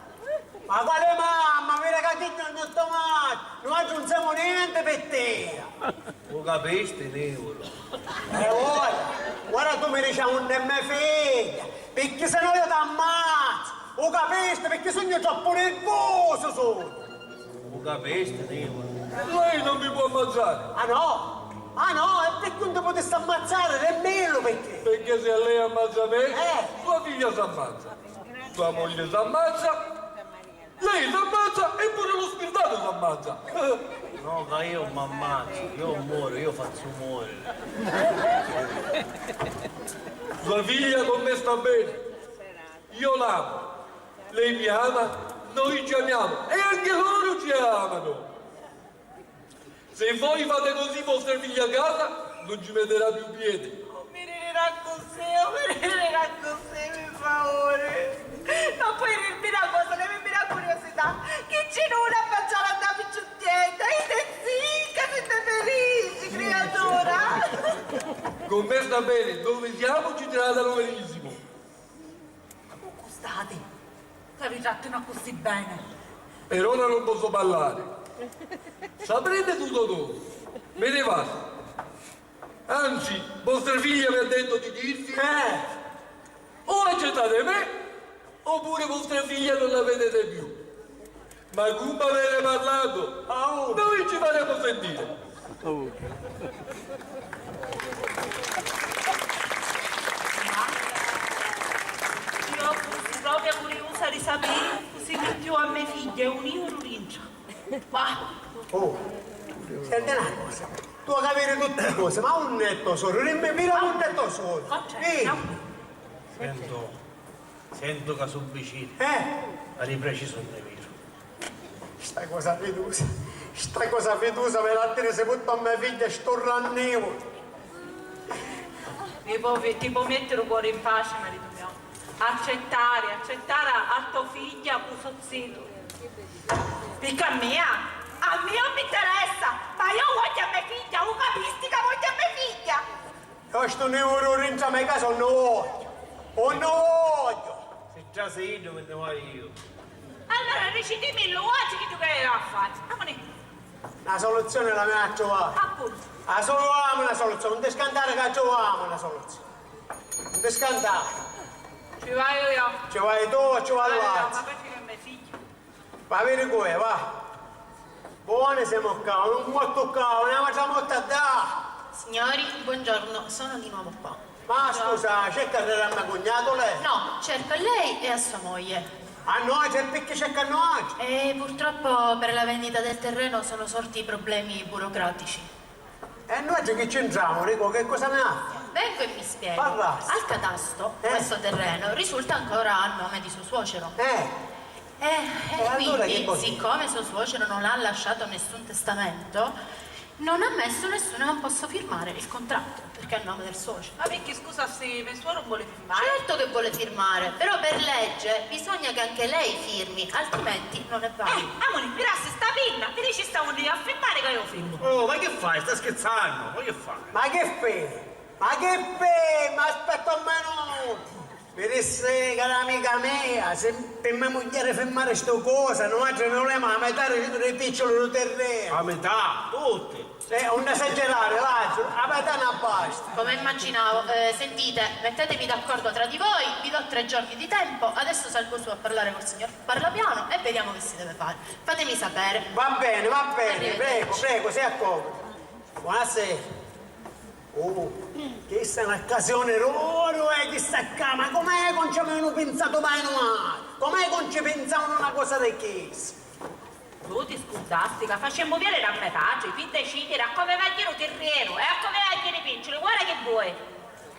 Ma quale mamma? Viri ca chiddu è un tuttu mattu! Nuatri nun semu nenti pi tia! U capisti, niuru? E ora, ora tu mi dici a unni è me figghia, picchì se no io t'ammazzu! U capisti? Picchì sugnu troppu nirvusu, sugnu! U capisti, niuru? Lei non mi può ammazzare! Ah no? Ah no? E picchì nun ti putissi ammazzari? Rimmillu picchì! Picchì se lei ammazza me, eh, sua figlia s'ammazza, sua moglie s'ammazza, lei s'ammazza e pure lu spirtatu s'ammazza! No, ca io m'ammazzu, io moru, io fazzu moriri. Sua figlia con me sta bene, io l'amu, lei mi ama, noi ci amiamo e anche loro ci amano. Se voi fate così vostra figlia a casa non ci metterà più piede. Non mi rirà così, non mi rirà così, pi favuri. Non poi dirmi na cosa, levimi na curiosità. Chi ci nni voli a mangiari a dda picciuttedda? Ite zicca, site felici, criatura! Con me sta bene, dove siamo ci tratano benissimo. Ma cu stati? Ca vi trattanu accussì beni? Per ora non posso parlare. Saprete tutto dopo. Me ne vado. Anzi, vostra figlia mi ha detto di dirvi, eh, o accettate me, oppure vostra figlia non la vedete più. Ma comu avete parlato? Noi ci faremo sentire. Oh. Ma io fussi propria curiusa di sapiri cu si mittiu a me figghia e u niuru dintra. Bah! Oh, senti na cosa, tu hai capiri tutti cosi, ma unni è to soru? Dimmi, vira, unni è to soru? Sì. Sento. Sentu ca su vicini. Eh! Ma di precisu unni viru? Sta cosa fidusa, sta cosa fidusa mi la tiri si puttu a me figghia stu rannivu. Mi po, ti po mettiri u cori in paci, maritu mio. Accettari, accettari a to figghia cu so zitu. Picca a mia? A mia non mi interessa, ma io vogghiu a me figghia, u capisti ca vogghiu a me figghia? Io stu niuru dintra me casa unni u vogghiu! Unni u vogghiu! Si trasi iddu mi nni vaiu iu. Allura dicitimillu vuatri chiddu chi aviti a fari. Amuni. Na soluzioni l'avemu a truvari. Appuntu. A truvamu na soluzioni, nun ti scantari ca a truvamu na soluzioni. Nun ti scantari. Ci vaiu io. Ci vai tu o ci va l'atru? Vaiu io, ma perché che me figghiu? Va viri cu è, va. Boni semu ccà, un mortu ccà, un'autra morta ddà! Signori, buongiorno, sono di nuovo qua. Ma scusa, cerca a me cugnatu lei? No, cerco a lei e a sua moglie. A nuatri? E picchì cerca a nuatri? Eh, purtroppo per la vendita del terreno sono sorti problemi burocratici. E nuatri chi c'intramu, dicu, chi cosa mi ha a fari? Vengo e mi spiego. Parrassi. Al catasto, eh, questo terreno risulta ancora a nome di suo suocero. Eh. Eh, e allora quindi, siccome suo suocero non ha lasciato nessun testamento, non ha messo nessuno, non posso firmare il contratto, perché è a nome del suocero. Ma perché, scusa, se me suoro non vuole firmare? Certo che vuole firmare, però per legge bisogna che anche lei firmi, altrimenti non è valido. Eh, amore, mi lassi sta pinna, mi dici sta unni a firmare che io firmo. Oh, ma che fai? Sta scherzannu? Ma che fai? Ma che fai? Ma che fai? Ma aspetta un minuto! Mi dissi, cara amica mia, se pi me mugghieri firmari stu cosu, nuatri ni vulemu a metà di, di picciuli lu tirrenu. A metà? Tutti? Eh, non esagerare, Lazzaro, a metà non basta. Come immaginavo. Eh, sentite, mettetevi d'accordo tra di voi, vi do tre giorni di tempo, adesso salgo su a parlare col signor Parlapiano e vediamo che si deve fare. Fatemi sapere. Va bene, va bene, prego, prego, si accomodi. Buonasera. Oh, chista è un'occasione d'oro, eh, chista ccà, ma com'è che non ci avevano pensato mai noi? Com'è che non ci pensavano una cosa di chista? Tu ti scurdasti ca facemmu vieri da me patri pi decidiri a comu vagghiri u tirrenu e a comu vagghiri i picciuli, guarda chi vui!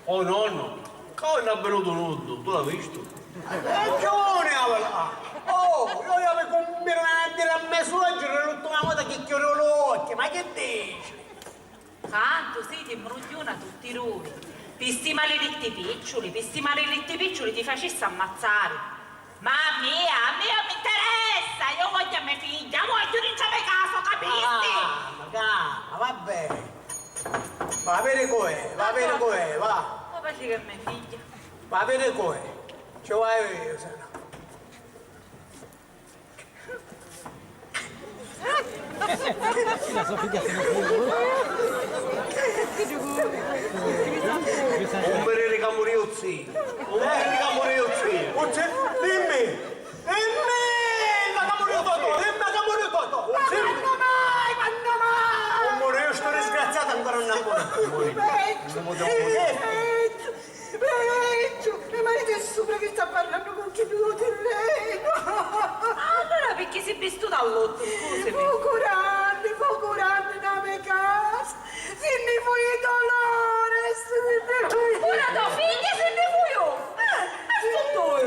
Oh nonnu, ccà è avvenutu nuddu, tu l'hai vistu? Ragione avila! Oh, io, io vi cumbinu a diri a me suocciru l'ultima vota chi chiudiu l'occhi, ma chi dici? Tantu siti mbrugghiuna tutti dui. Pi sti maliditti picciuli, pi sti maliditti picciuli ti facissi ammazzari. Ma a mia, a mia mi interessa! Io vogghiu a me figghia, a vogghiu dintra me casa, capisti? Calma, calma, va bene. Va a viri cu è, va a viri cu è, va. Ma faciri a me figghia. Va a viri cu è. Ci vaiu io, se no. Un miriri ca muriu u ziu. Un miriri ca muriu u ziu. U ziu, dimmi. Dimmi, ma ca muriu Totò, dimmi ca muriu Totò. Ma quannu mai, quannu mai? Un muriu stu disgraziatu, ancora non ha muorto. Peggio, peggio. Vecchiu, me maritu è supra chi sta parrannu cu chiddu dû tirrenu. Allura picchì si vistuta a luttu, scusimi? Focu ranni, focu ranni nta me casa. Si nni fuiu Dolores, si nni fuiu. Puru to figghia si nni fuiu? Eh, e su dui?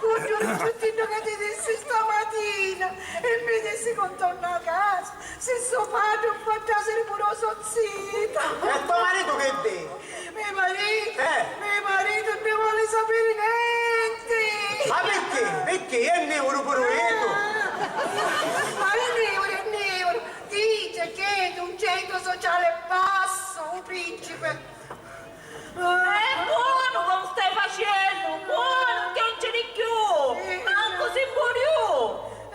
Cu ddu riflittinnu ca ti dissi stamatina e mi dissi cu torna a casa. Si so patri non fa trasiri puru so zita. E to maritu che dici? Me maritu, eh, me maritu non ne voli sapiri nenti. Ma perché? Perché? È niuru puru iddu. Ma è niuru, è niuru. Dice che è d'un ceto sociale basso, un principe. E buonu ca u stai facennu, buonu, non piangiri cchiù, mancu si muriu!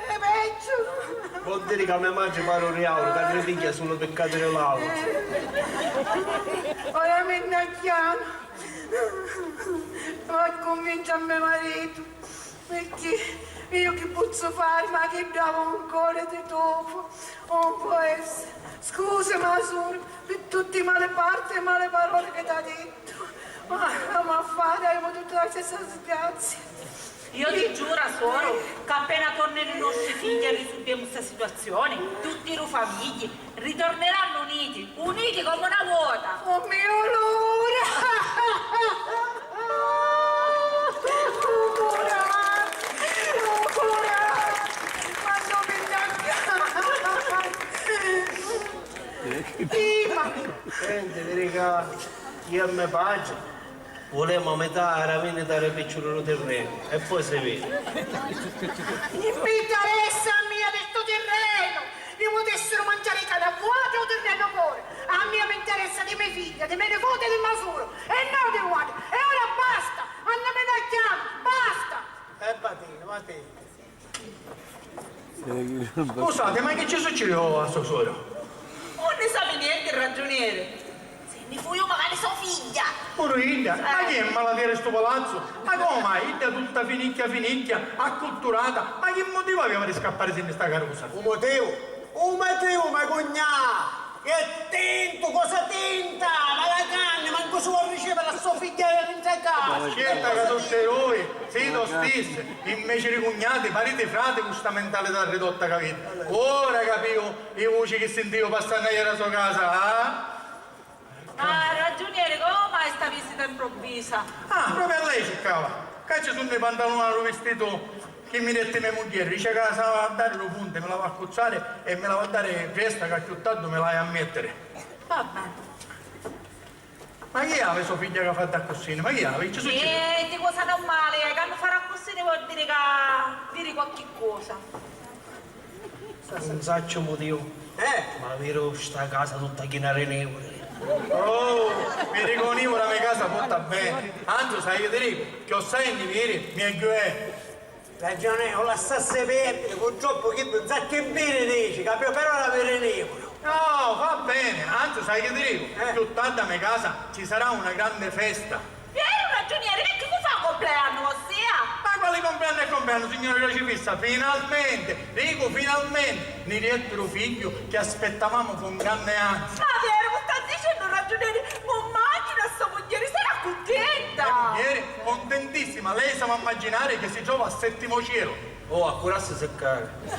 E peggio! Vuol diri ca me matri pari un diavulu ca arripigghia sulu pi cadiri l'autu. Ora mi nni chiama, va a cunvinciri a me maritu. Picchì io chi pozzu fari, ma chiddu havi un cori di tofu, non pò essiri. Scusami, sura, pi tutti i mali parti e mali paroli chi t'ha dittu, ma, ma fa, daimu tutti la stessa disgrazia. Io ti giura, suoru, ca appena torninu i nostri figli e risurviemu sta situazioni, tutti i ru famigli, ritornerannu uniti, uniti comu na vota! Oh mio Lura! Lura! Lura! Quannu mi nn'acchiappa! Prima! Senti, viri ca io e me patri vulemu a mità a ravini tra i picciuli lu tirrenu e poi si vidi. Chi mi ntaressa a mia di stu tirrenu? Mi putessinu manciari i cani a vuatri o u tirrenu puru. A mia mi ntaressa di me figghia, di me niputi e di masuru e no di vuatri. E ora basta! Annamini a chiama! Basta! E vatini, vatini. Scusati, ma chi ci succidiu a so suoru? Nun ni sapi nienti, ragiunieri. Si nni fuiu macari so figghia! Puru idda? Ma chi è malatia di stu palazzu? Ma comu mai? Idda tutta finicchia finicchia, accutturata, ma chi mutivu aveva di scapparisi nni sta carusa? U mutivu? U mutivu, me cugnà! È tintu, cosa tinta! Malacanni, mancu si vò riceviri a so figghia dintra casa! Scelta ca tutti dui siti stissi, inveci di cugnati, pariti frati cu sta mentalità ridotta ca aviti. Ora capiu i vuci chi sintiu passannu aieri a so casa, ah? Ah, ragiunieri, comu mai improvvisa. Ah, propriu a lei circava. Ccà ci sunnu i pantaluna, lu vistitu chi mi detti me mugghieri. Dice ca s'ava a dari lu punti, mi l'ava a accuzzari e mi l'ava a dari presta ca cchiù tardu mi l'haiu a mettiri. Va bene. Ma chi havi so figghia ca fa d'accussini? Ma chi havi? Chi ci succidi? Nienti, cosa normali, eh, quannu fari accussini vuol diri ca viri qualchi cosa. Nun sacciu u mutivu, eh, ma viru sta casa tutta china di nivuli. Oh, mi dicu nivuli, a me casa potta beni. Anzi, sai chi ti dicu? Chi o sai nni viri, megghiu è. Ragiuni, u lassassi perdiri, purtroppu chiddu nzà chi viri dici, capiu, però la viri nivuli. No, va beni, anzi, sai chi ti dicu? Eh. Cchiù tardi a me casa ci sarà una grande festa. Veru, ragiunieri, picchì cu fa u compleannu, vossia? Ma quali compleannu e compleannu, signora Crocifissa? Finalmenti, dicu finalmenti, ni dietturu figghiu chi aspettavamu cu granni ansia. Ma veru, cu sta dicennu, ragiunieri? Mu mmaginu a so mugghieri, sarà cuntenta! Me mugghieri? Cuntentissima, lei s'ava a mmaginari chi si trova a settimo cielu. Oh, accurassi si cari. E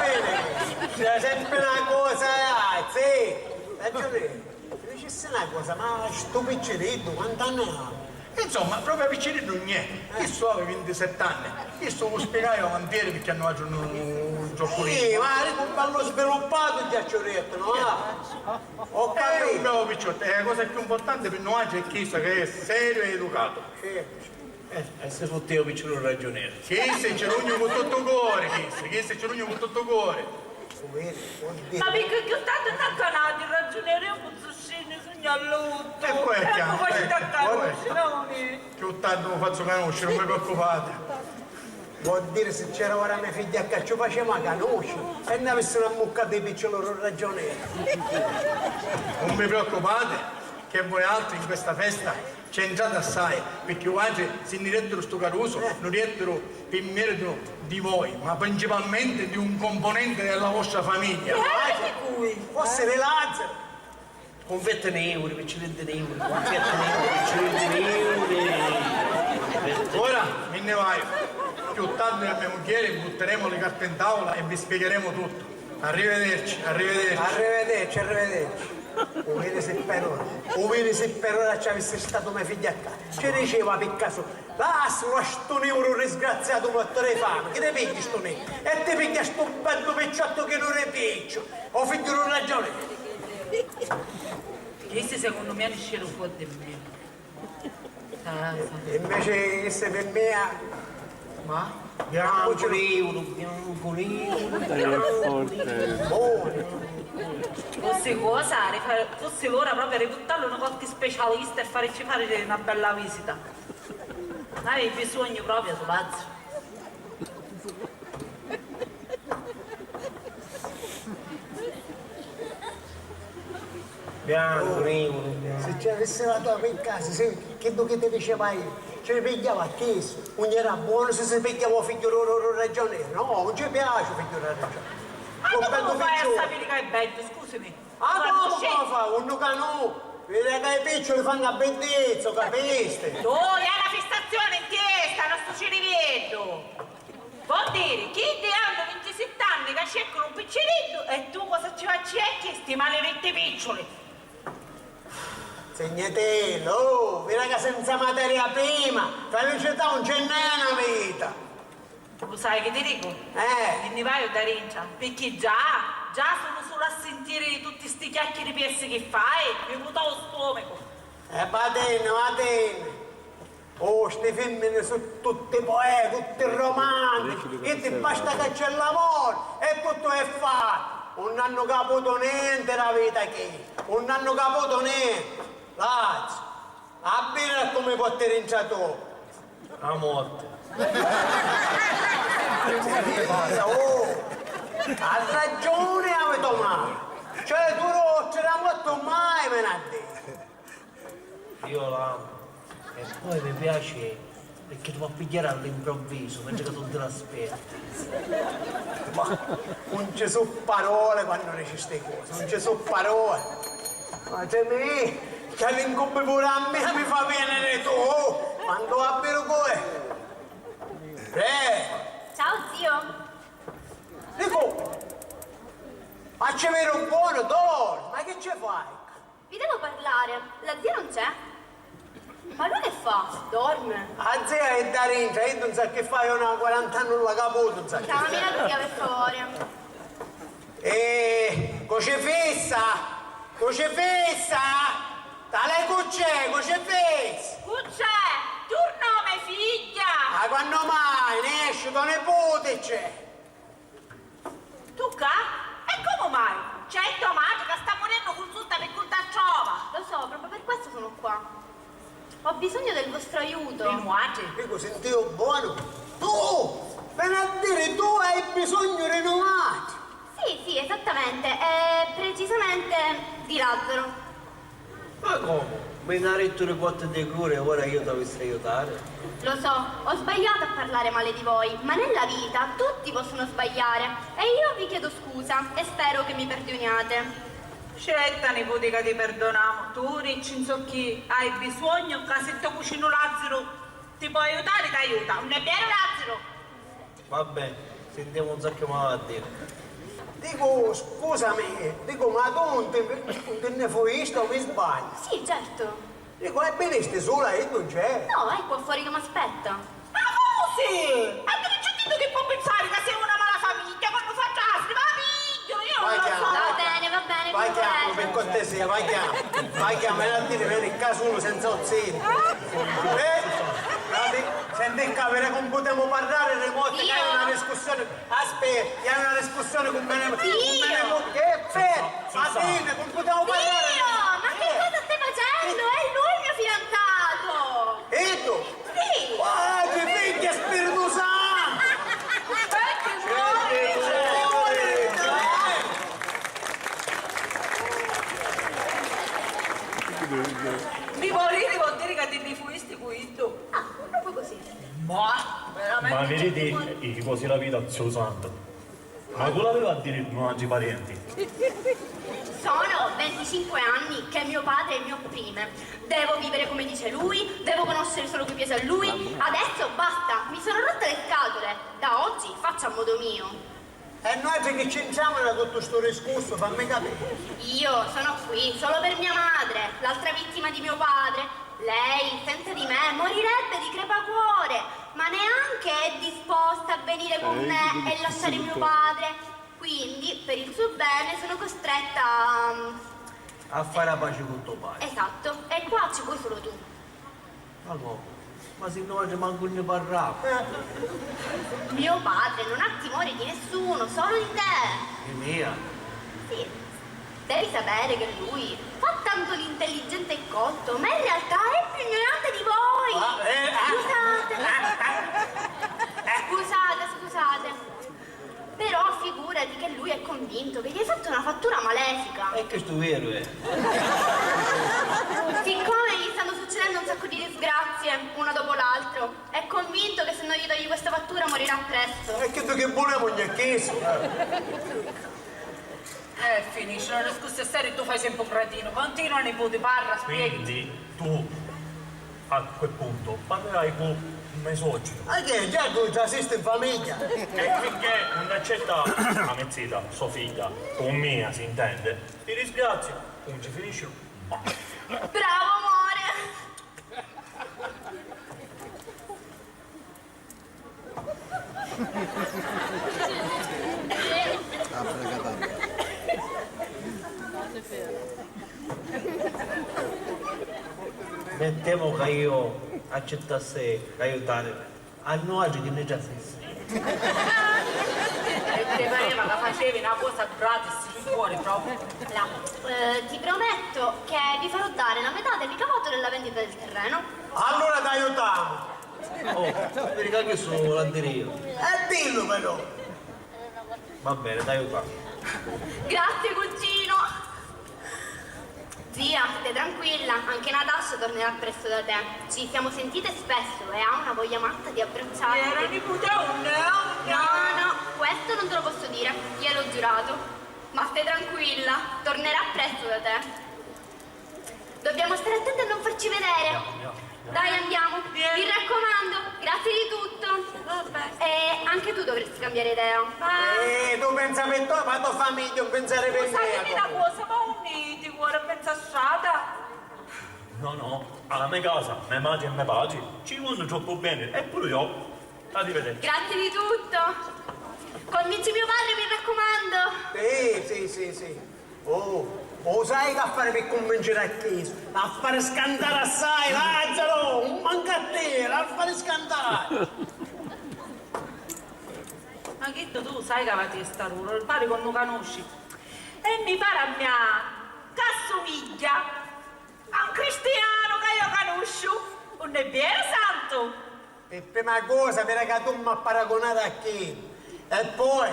vidi, c'è sempri na cosa, eh, zì. Ragiunieri. Mi dicissi na cosa, ma stu picciriddu quant'anni havi? Insomma, propriu picciriddu nn'è, chissu havi vintisett'anni, chissu u spiegaiu avantieri picchì a nuatri nun, nun ci occuria. Sì, ma dicu bellu sviluppatu, già ci u dettu, no? Ah, ho capito. È un bravo picciottu, e la cosa cchiù importanti pi nuatri è chissa, ca è seriu e educatu. Sì. Eh, e si futtiu picciriddu ragiunieri. Chissi ci rugnu cu tuttu u cori, chissi, chissi ci rugnu cu tuttu u cori. Ma picchì cchiù tardi nn'accanati, ragiunieri, io cu Zuscini sugnu a luttu. E poi è chiaro, eh, poi è chiaro. Cchiù tardi u fazzu canusciri, nun vi preoccupati. Vuol diri, si c'era ora me figghia ccà, ci u facemu a canusciri e nni avissinu ammuccatu i picciuli ru ragiunieri. Nun vi preoccupati, che vuialtri in questa festa c'entrati assai, picchì vuatri si nni detturu stu carusu, eh, nu dietturu pi meritu di voi, ma principalmenti di un componente della vostra famiglia. Eh, di cui? Forsi di Lazaru. Cunfetti nivuli, picciriddi nivuli, cunfetti nivuli, picciriddi nivuli. Ora mi nni vaiu. Cchiù tardi a me mugghieri butteremo li carti in tavula e vi spiegheremo tuttu. Arrivederci, arrivederci. Arrivederci, arrivederci. U viri si per ora, u viri si per ora ci avissi statu me figghia ccà. Ci diceva pi casu, lassalo a stu nivulu disgraziatu muortu di fami, chi ti pigghia stu nivulu? E ti pigghia stu beddu picciottu chinu di picciu, o figghiu di ragiuni. Chisti secunnu mia niscieru fuori di mia. Invece chissi pi mia, ma? Biancu nivulu, biancu nivulu, biancu nivulu. Fussi cosa, fussi l'ora proprio di puttallu na qualchi specialista e farici fari na bella visita. Havi bisognu proprio, Tulazzu. Biancu, nivulu, biancu. Si ci avissi la tua pi casa, sì, chiddu chi ti diceva io, ci pigghiava a chistu, un era buono si si pigghiava u figghiu ru, ru, ru ragionieri, no, un ci piaci u figghiu ru ragionieri. Ma comu fai a sapiri ca è beddu, scusami? Ah, comu fa? Unnu ca no, vidi ca i picciuli fannu a biddizza, capisti? Tu hai la fissazione in testa, non sto cirivieddu! Vuol diri, chiddi hannu vintisett'anni ca cercanu un picciriddu e tu cosa ci facci a chisti malidetti picciuli? Zignitellu, oh, vira ca senza materia prima, felicità un ci nn'è na vita! Lu sai chi ti dicu? Eh. Chi nni vaiu da dintra, picchì già, già sulu sulu a sintiri tutti sti chiacchiri piessi chi fai, mi vuta u stomacu. E va tenni, va tenni. Oh, sti fimmini su tutti poeti, tutti romantici, iddi basta ca c'è l'amore e tuttu è fattu. Nun hannu caputu nenti da vita chi, nun hannu caputu nenti. Lazzu, a viri comu i potti dintra tu. A morti. Oh, ha ragiuni havi to mari. Cioè, tu rotri la morti mai mi n'ha dettu. Io l'amo. E poi mi piaci picchì ti pò pigghiari all'improvvisu, mentri ca tu ti l'aspetti. Ma non ci su parole quannu dici sti cosi, non ci su parole. Ma c'è mi, c'è l'incubi pure a me mi fa venire tu, quandu va a viri cu è. Prego. Ciao zio. Dico, ma ci viri un buono, Dor, ma che ci fai? Vi devo parlare. La zia non c'è? Ma lu che fa? Dorme? A zia è ddà dintra, iddu nun sa chi fa, io na quarant'anni nun la caputu, nun sa chi fa. Chiamila zia, per favore. Eh, Cucifissa! Cucifissa! Talè, cu c'è, Cucifissa? Cu c'è? Turna o me figghia! Ma quannu mai? Nesci, to niputi c'è! Tu ccà? E comu mai? C'è to matri ca sta murennu cunzulta pi cunta trova! Lo so, proprio per questo sono qua. Ho bisogno del vostro aiuto. Di nuatri? Dicu, sintìu bonu? Tu! Veni a diri, tu hai bisognu di nuatri! Sì, sì, esattamente. Eh, precisamente di Lazzaro. Ma comu? Mi n'ha dittu di cotti e di cruri e ora io t'avissi aiutari? Lo so, ho sbagliato a parlare male di voi, ma nella vita tutti possono sbagliare e io vi chiedo scusa e spero che mi perdoniate. Scetta, niputi, ca ti perdonamu. Tu dicci insocchi hai bisognu, ca si to cucinu Lazzaru ti pò aiutari, t'aiuta. Nun è veru, Lazzaru? Vabbè, sintemu insocchi m'havi a diri. Dicu, scusami, dicu, ma tu nun ti, nun ti nni fuisti o mi sbagliu? Sì, certo. Dicu, e vinisti sula, iddu nun c'è? No, è qua fuori che m'aspetta. Ma comu sì? E ti dici tu chi pò pinsari ca sei una mala famigghia quannu fa trasiri, ma pigghiulu, io non lo so. Va bene, va bene, vai chiama, per cortesia, vai chiama. Vai chiama, veni a diri, veni ccà sulu senza o zittu. Eh? Senti ccà, vedi comu putemu parrari di morti, ca è una discussione. Aspetta, è una discussione cu me, cu me niputi. Che aspetta, ma dimmi, comu putemu parrari? Dio, ma che cosa stai facendo? È lui il mio fidanzato! Iddu? Sì! Ah, ti pigghia Spiritu Santu! Perché muore? Mi moriri vuol dire che ti ne fuisti cu iddu. Ah, proprio così. Ma veramente. Ma vedi, i cosi la vita, zio Santu. Ma cu l'aveva a diri nuatri parenti? Sono venticinque anni che mio padre mi opprime. Devo vivere come dice lui, devo conoscere solo chi piace a lui. Adesso basta, mi sono rotta le scatole. Da oggi faccio a modo mio. E nuatri chi c'intramu da tuttu stu discursu, fammi capiri? Io sono qui solo per mia madre, l'altra vittima di mio padre. Lei, senza di me, morirebbe di crepacuore, ma neanche è disposta a venire con me e lasciare mio padre. Quindi, per il suo bene, sono costretta a... A fare la pace con tuo padre. Esatto, e qua ci vuoi solo tu. Allora, ma si noi mancu ne parliamo. Mio padre non ha timore di nessuno, solo di te. Di mia? Sì. Devi sapere che lui fa tanto l'intelligente e colto, ma in realtà è più ignorante di voi. Ah, eh, ah. Scusate. Scusate, scusate. Però figurati che lui è convinto che gli hai fatto una fattura malefica. E questo è vero, eh. Siccome gli stanno succedendo un sacco di disgrazie, una dopo l'altra, è convinto che se non gli togli questa fattura morirà presto. E che tu che volemu, gnacchisu? Eh, finisci, non discussi serie, tu fai sempre un gradino. Continua, niputi, parla, spieghi. Quindi tu a quel punto parlerai cu me suocciu. Ma che, già tu trasisti in famiglia? E finché non accetta a me zita, sua figlia, con mia si intende, ti disgrazio, non ci finisce. Bravo, amore! Mettemu ca io accittassi d'aiutari, a nuatri chi ni trasissi? E ti pareva ca facevi na cosa gratis di cuori proprio? Là. Eh, ti prometto che vi farò dare la metà del ricavato della vendita del terreno. Allura t'aiutamu! Oh, vedi ca chistu l'ha diri io. E dillu però! Va bene, t'aiutamu. Grazie, cugino! Zia, stai tranquilla, anche Natascia tornerà presto da te. Ci siamo sentite spesso e ha una voglia matta di abbracciarti. Era nipote, oh no, oh no! No, no, questo non te lo posso dire, gliel'ho giurato. Ma stai tranquilla, tornerà presto da te. Dobbiamo stare attenti a non farci vedere. Andiamo, andiamo, andiamo. Dai, andiamo. Vieni. Mi raccomando, grazie di tutto. Vabbè. E anche tu dovresti cambiare idea. Ah. Eh, tu pensa per te, ma tua famiglia non pensare per me. Scusate una cosa, ma uniti, vuole pensa strada? No, no. A la me casa, me matri e me patri ci vonnu troppu beni, e puru io. Arrivederci. Grazie di tutto. Convinci mio padre, mi raccomando. Sì, sì, sì, sì. Oh, u sai chi ha fari pi cunvinciri a chistu? L'ha fari scantari assai, Lazzaro! Un manca a te, l'ha fari scantari! Ma chiddu tu sai ca va testa duru, pari ca nun lu canusci. E mi pari a mia ca assumigghia a un cristianu ca io canusciu. Unn'è veru, Santu? Pi prima cosa, vira ca tu m'ha paragunari a chiddu. E poi,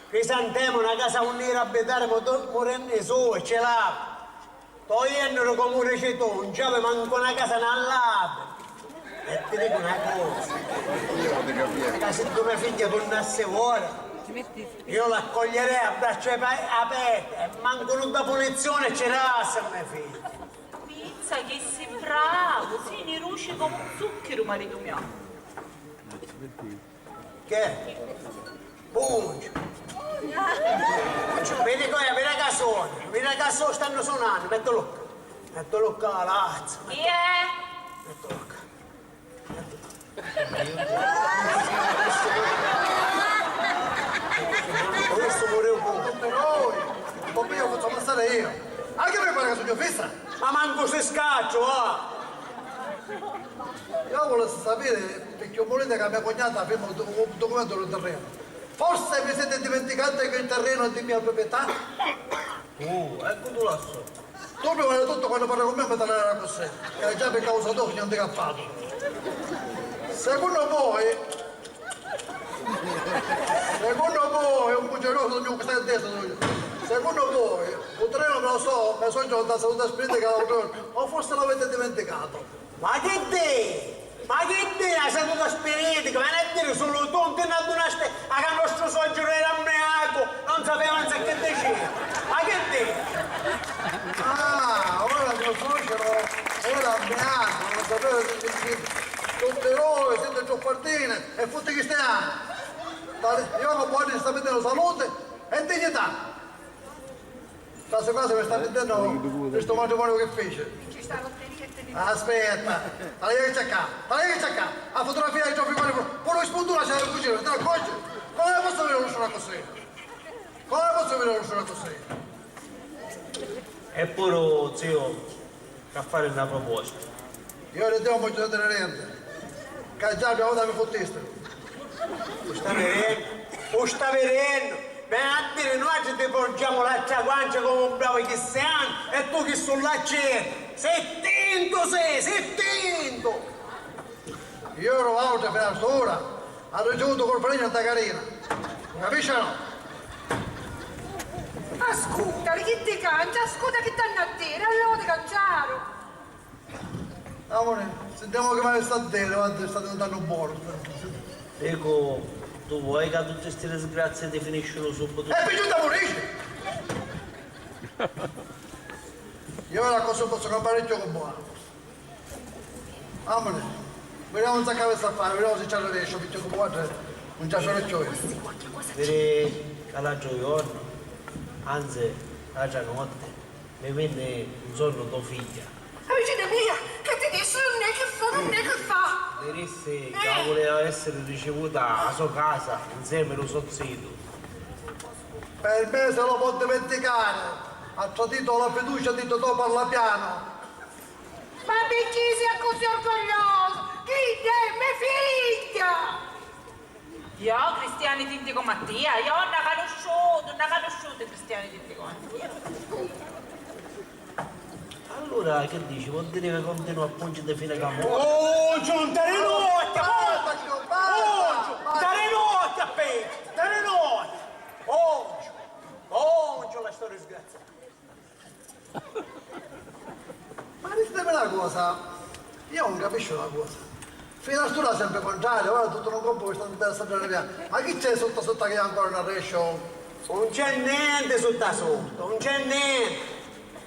crisantemu, na casa unni iri a abitari mu-, murennu i soi, ci l'havi. Toiennuru, comu dici tu, nun ci havi mancu na casa, na l'havi. E ti dicu na cosa, ca siddu me figghia turnassi ora, io l'accoglierei a braccia ape-, aperte e mancu nudda punizioni ci dassi a me figghia. Pizza chi si bravu, si niruci comu un zucchiru, maritu mio. Che? Bungiu. Bungiu, vidi ca, vira ca sona, vira ca so-, stannu sunannu, mettulu ccà, mettulu ccà, Lazzu. Chi è? Mettulu ccà. Questo pure un po'. Tutti noi, un po' prima faccio passare io. Anche mi pare che sugnu fissa. Ma mancu si scacciu, va! Io vulessi sapere picchì un vulete ca me cugnata firma un do-, un documento di terreno. Forse vi siete dimenticati che il terreno è di mia proprietà? Uh, ecco tu lassù. Tu prima di tutto quando parli con me mi tagliare la cossetta, che già per causa tua sono handicappatu. Secondo voi, secondo voi, un bugiardosu, non stai a destra, tu. Secondo voi, un terreno me lo so, me so già da salute spiriti che l'altro giorno, o forse l'avete dimenticato? Ma chi di? Ma chi di a seduta spiritica? Veni a diri sulu tu, non ti n'addunasti a ca nostru suocciru era mbriacu, non sapeva manza chi diceva. Ma chi di? Ah, ora mio suocero era mbriacu, non sapeva chi diceva. Tutti noi siete truffardini e futti cristiani. Io non voglio sta perdendo salute e dignità. Sta cosa mi sta dicendo sto matrimonio che fece. Aspetta, allora che c'è qua? Allora che c'è qua? La fotografia di Geoffrey Malibu, poi lui spuntura c'è il cugino, te l'accorgi? Come posso avere una sciura così? Come posso avere una sciura così? Eppuru, zio, c'ha fari na proposta. Io di te non voglio sapere niente. Ca già l'altra volta mi futtisti. U sta virennu? U sta virennu? Veni a diri, nuatri ti porgiamu l'altra guancia comu un bravu cristianu e tu chi su l'acceddi? Si tintu si, si tintu! Io ero auto fino a st'ora, ha ricevuto col fregno da carina. Capisci o no? Ascutali chi ti cancia, ascuta chi t'hannu a diri, allora ti canciaru. Amore, sentiamo che male sta a dire, guarda, sta diventando buono. Dico, tu vuoi che tutte ste disgrazie ti finiscino subito? E pigliuta purisci! Io ora cosa posso campare il gioco buono. Amore, vediamo se che avesse a fare, vediamo se ci arrivesce, perché come guarda, non ci sono più. Vedi che l'altro giorno, anzi, l'altra notte, mi venne un sonno tua figlia. La vicina mia, che ti disse, non è che fa, non è che fa. Mi disse che voleva essere ricevuta a sua casa insieme allo suo zio. Per me se lo può dimenticare, ha tradito la fiducia di Totò, parla piano. Ma picchì si accussì orgogliosu? Chidda è me figghia! Io cristiani tinti comu a tia? Io non ha canusciutu, non ha canusciutu cristiani tinti comu a tia. Allura che dici? Vuol dire che continua a pungiti fino a ca mori? Oh, Giu, nta rinocchia! Basta, Giu, basta, Giu, nta rinocchia, peggio, nta rinocchia! Oh, Giu, oh, Giu, la sto disgraziando. Ma ditemi na cosa, io non capisco una cosa. Fino a st'ora sempre contrario, ora tutto in un colpo che sta, sta, sta, ma chi c'è sotto sotto che ancora non riesce? Non c'è niente sotto sotto, non c'è niente.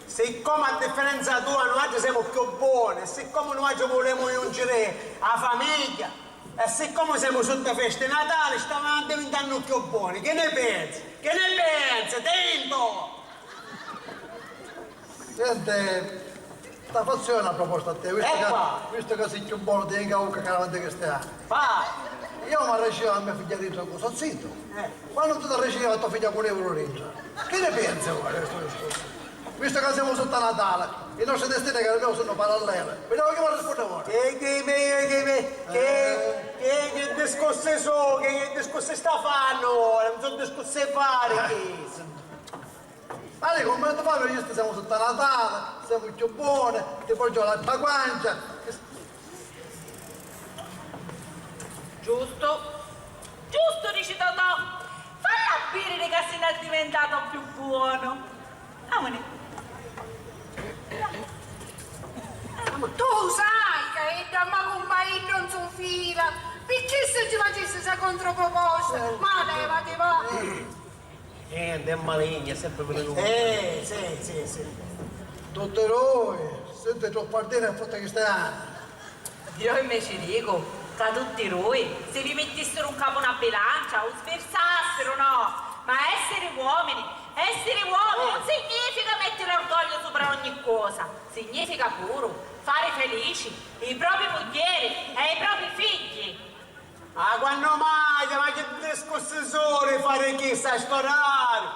Siccome a differenza tua noi siamo più buoni, siccome noi ci vogliamo giungere a famiglia, e siccome siamo sotto festa di Natale, stiamo diventando più buoni. Che ne pensi? Che ne pensi, Tinto? Senti, Ti fazzu iu na proposta a tia, vistu ca, vistu ca si cchiù bonu ti vengu a vucca ca davanti cristiani. Fa! Iu m'arracìu a me figghia dintra cu so zitu. Eh. Quannu tu t'arracìu a to figghia cu l'euru dintra. Chi ni pienzi ora di stu discursu? Vistu ca semu sutta Natali, i nostri destini cari miu sunnu paralleli. Videmu chi m'arrispunni ora. Che, che, me, che, me, che, che, che discursi so, che, che discursi sta fannu ora? Non so discursi fari chi. Allora, come ti fa, vistu, semu sutta Natali, semu cchiù boni, ti porgiu la tua guancia. Giustu, giustu dici Totò, falla vìdiri ca si n'addiventatu cchiù bonu. Amuni. Tu sai ca idda a me cumpari non si fida, picchì si ci facissi sta controproposta? Ma levati, va! Nienti, è maligna, è sempre venuta. Eh, sì, sì, sì. Tutti dui, senti troppu ardina e fotta cristiana. Io invece dico ca tutti dui, si vi mittissiru 'ncapu na bilancia, u svirsassiru, no? Ma essiri uomini, essiri uomini non significa mettiri orgoglio supra ogni cosa, significa puru fari felici i propri mugghieri e i propri figli. Ah, quannu mai? Ma chi discursi sori fari chi sta storari?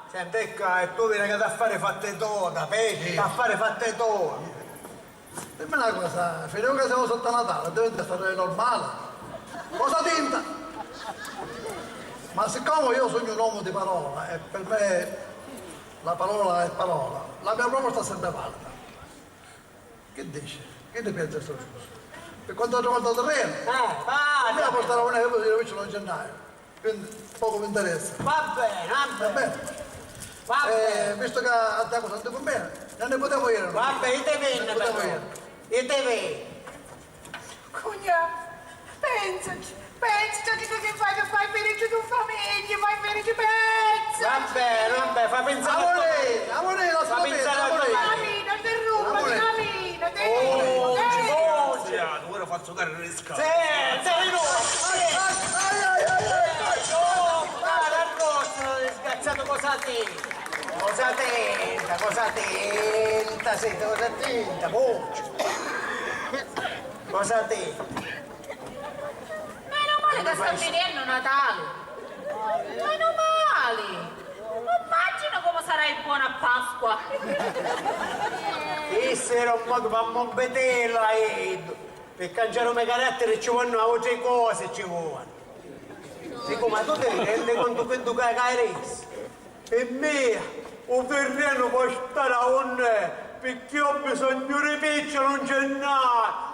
Senti ccà, e tu viri ca t'ha fari fatti to, capiti? T'ha fari fatti to. Dimmi na cosa, finiu ca semu sutta Natali, diventa stari normali? Cosa tinta? Ma siccomu iu sugnu un omu di parola e per me la parola è parola, la mia proposta è sempre valida. Chi dici? Chi ni pensi di stu discursu? Pi quantu riguarda u tirrenu, a mia mi portaru a una via vicinu a Gennaio, quindi pocu mi interessa. Va bene, va bene. Va bene. Eh, vistu ca a tia cosa non ti cunveni, non ni putemu iri. Va bene, ite veni però. Ite veni. Cugnà, pensaci, pensaci a chiddu chi fai, fai felici tu famigghia, fai felici, pensaci! Va bene, va bene, fa pensari a to... Amore, amore, la... Fa pensari a to... Camina, ferrumati, camina, te... Oh, ci voci! Ora fazzu cari riscari. Sì, sì, no! Ai, ai, ai, ai, ai, ai! No, cara, arrostu, disgraziatu, cosa ti? Cosa tinta, cosa tinta, senti, cosa tinta, voci. Cosa ti... Menu mali ca sta finiennu Natali. Menu mali. Non immaginu comu sarai buonu a Pasqua. Chistu era un modu p'ammubbitilla a iddu. Pi canciari u me caratteri ci vonnu autri cosi, ci vonnu. Siccomu tu ti rendi contu chiddu ca, ca hai rissi? E mia, u tirrenu po stari unni è, picchì ho bisognu di picciuli, non c'è nada.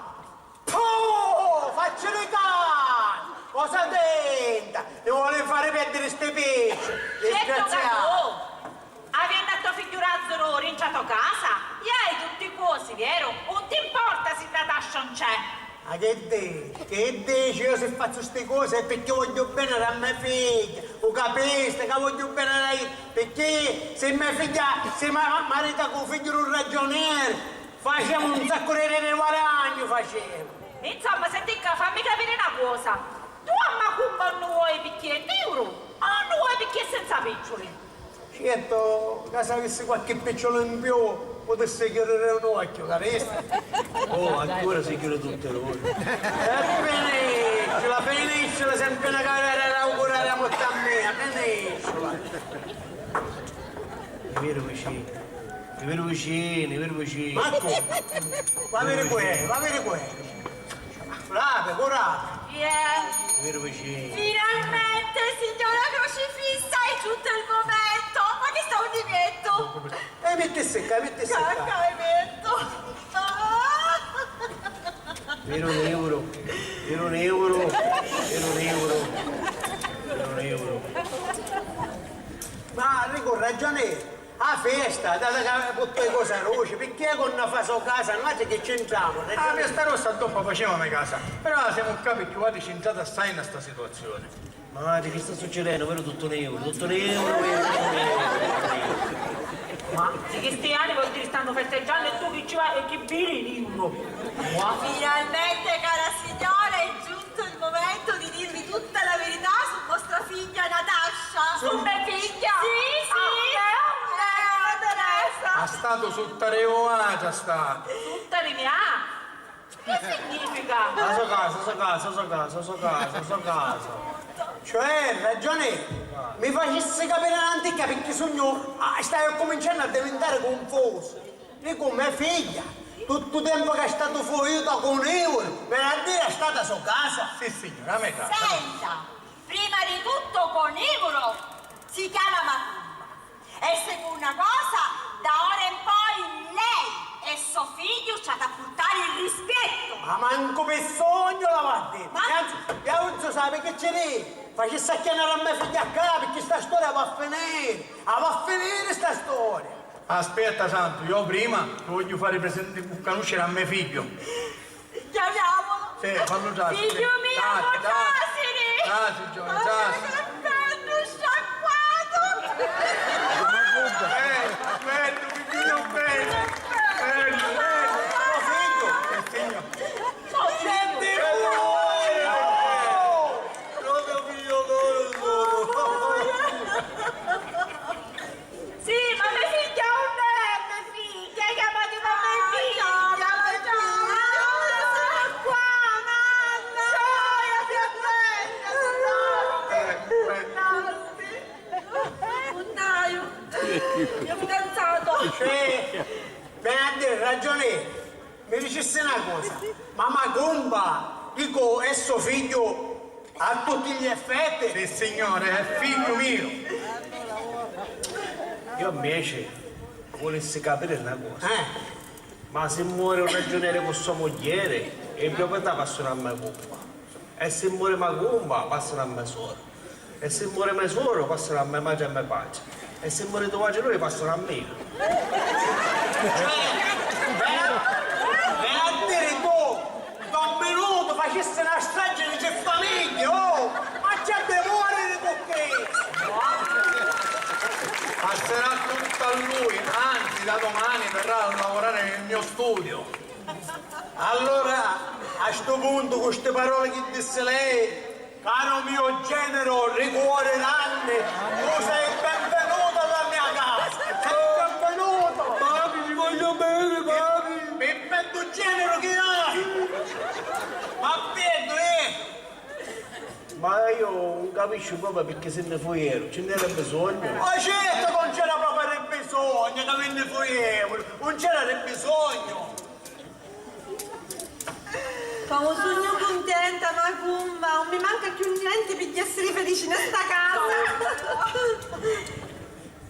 Puh! Facci di cani! Cosa tinta! Mi voli fari perdiri sti picciuli! Certu ca disgraziatu! Tu, avennu a to figghiu Razzaru dintra to casa, i hai tutti cosi, veru? Un ti importa si Natascia non c'è! Ma chi dici? Chi dici? Io si fazzu sti cosi è picchì vogghiu beni a me figghia, u capisti ca vogghiu beni a idda, picchì si me figghia si ma-, marita cu figghiu d'un ragionieri, facemu un saccu di, di, di guadagnu, facemu. Insomma, senti ccà, fammi capiri na cosa, tu a Macumba non u voi picchì è niuru o non u voi picchì è senza picciuli? Certu ca s'avissi qualchi picciulu in più putissi chiudiri un occhiu, capisti? Oh, ancora si chiudi tutti l'occhi. E finiscila, finiscila, sempri una carriera da augurari a morti a mia, finiscila. Ni veru vicini, ni veru vicini, ni veru vicini. Marco, va viri cu è, va viri cu è. Curati, curati! Chi è? Veru vicinu. Finalmente, signora Crocifissa, è giunto il momento! Ma chi sta un divietto? E mittissi ccà, mittissi ccà. Cacca, è detto! Ah! Veru niuru, veru niuru, veru niuru, veru niuru. Ma dicu, ragioni. A festa, data ca purtò i cosi a ruci, picchì quannu fa so casa, nuatri chi c'intramu? A festa nostra doppu a facemu a me casa, però semu ccà picchì vuatri c'intrati assai nta sta situazioni. Ma vuatri chi sta succidennu, veru tuttu niuru, tuttu niuru, veru tuttu niuru, tuttu niuru. Ma si cristiani vuol dire stannu festeggiannu e tu chi ci vai e chi viri niuru? Finalmente, cara signora, è giunto il momento di dirvi tutta la verità su vostra figlia Natascia. Su me figghia? Sì, sì. Ah, eh, eh, Teresa. Ha statu sutta reumatia, ha statu. Che significa? La so casa, so casa, so casa, so casa, so casa. Cioè, ragione, mi facissi capiri n'anticchia picchì sugnu, ah, staiu accuminciannu a divintari cunfusu. Dicu, me figghia, tuttu u tempu ca è statu fuiuta cu Nivuru, veni a diri è stata so casa? Sì, signora, a me casa. Senta, prima di tutto cu Nivuru si chiama Macumba. E secunna cosa, da ora in poi lei e so figghiu ci ha da purtari il rispettu! Ma mancu pi sognu l'avà diri! Ma anzi, iu sapi chi ci dici? Facissi acchianari a me figghia ccà, picchì sta storia va a finiri! Ah, va a finiri sta storia! Aspetta, Santu, iu prima ti vogghiu fari presenti, canusciri a me figghiu. Chiamiamolo! Sì, fallu trasiri. Figghiu miu, trasiri, trasiri! Trasiri, giovani, trasiri. Che beddu, sciacquatu! Eh, beddu, figghiu miu, beddu! Beddu, beddu! Lo figghiu! Sì, signor. Senti, propriu figghiu loro sono! Sì, ma me figghia unn'è? Me figghia, chiamati ma me figghia, me figghia, unn'è? Sono qua, mamma! Gioia, che bella, sono... Unn'haiu, mio fidanzato! Cioè, veni a diri, ragione, mi dicissi na cosa, ma Macumba, dicu, è so figghiu? A tutti gli effetti! Sì, signore, è figghiu miu! Io invece vulissi capiri na cosa. Eh. Ma si mori un ragiuneri cu so mugghieri, i proprietà passanu a me cumpa. E si mori Macumba, passanu a me soru. E si mori me soru, passanu a me matri e a me patri. E si mori tu matri lui, passanu a mia. Cioè, veni a diri tu! Don Minutu facissi na stragi di tri famigghie, oh! Ma c'è di moriri cu chistu! Passerà tutto a lui, anzi, da domani verrà a lavorare nel mio studio. Allora, a stu puntu, cu sti paroli chi dissi lei, caro mio genero, di cuori ranni, tu sei benvenuto alla mia casa! Sei benvenuto! Papi, ti voglio bene, papi! Pi beddu generu chi hai! Ma beddu, eh! Ma io non capisco proprio perché se ne fueru, ci n'era bisogno? Ma certu ca non c'era proprio bisogno ca mi ne fueru, non c'era bisogno! Comu sugnu cuntenta, Macumba, non mi manca chiù nienti pi essiri felici in sta casa!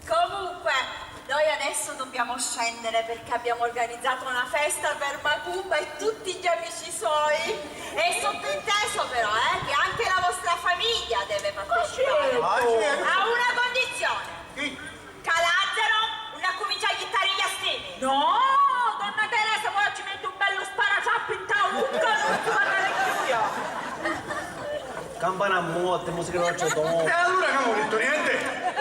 Comunque, noi adesso dobbiamo scendere perché abbiamo organizzato una festa per Macumba e tutti gli amici suoi. E sottointeso però, eh, che anche la vostra famiglia deve partecipare. Ma certo. A una condizione. Chi? Ca Lazzaro non accumincia a jittari i jastrini. No, donna Teresa, poi ci metto un bello sparaciappi in ta ucca, non si parla più io. Campana a morte, musica di Roger Stone. E allura non ho detto niente?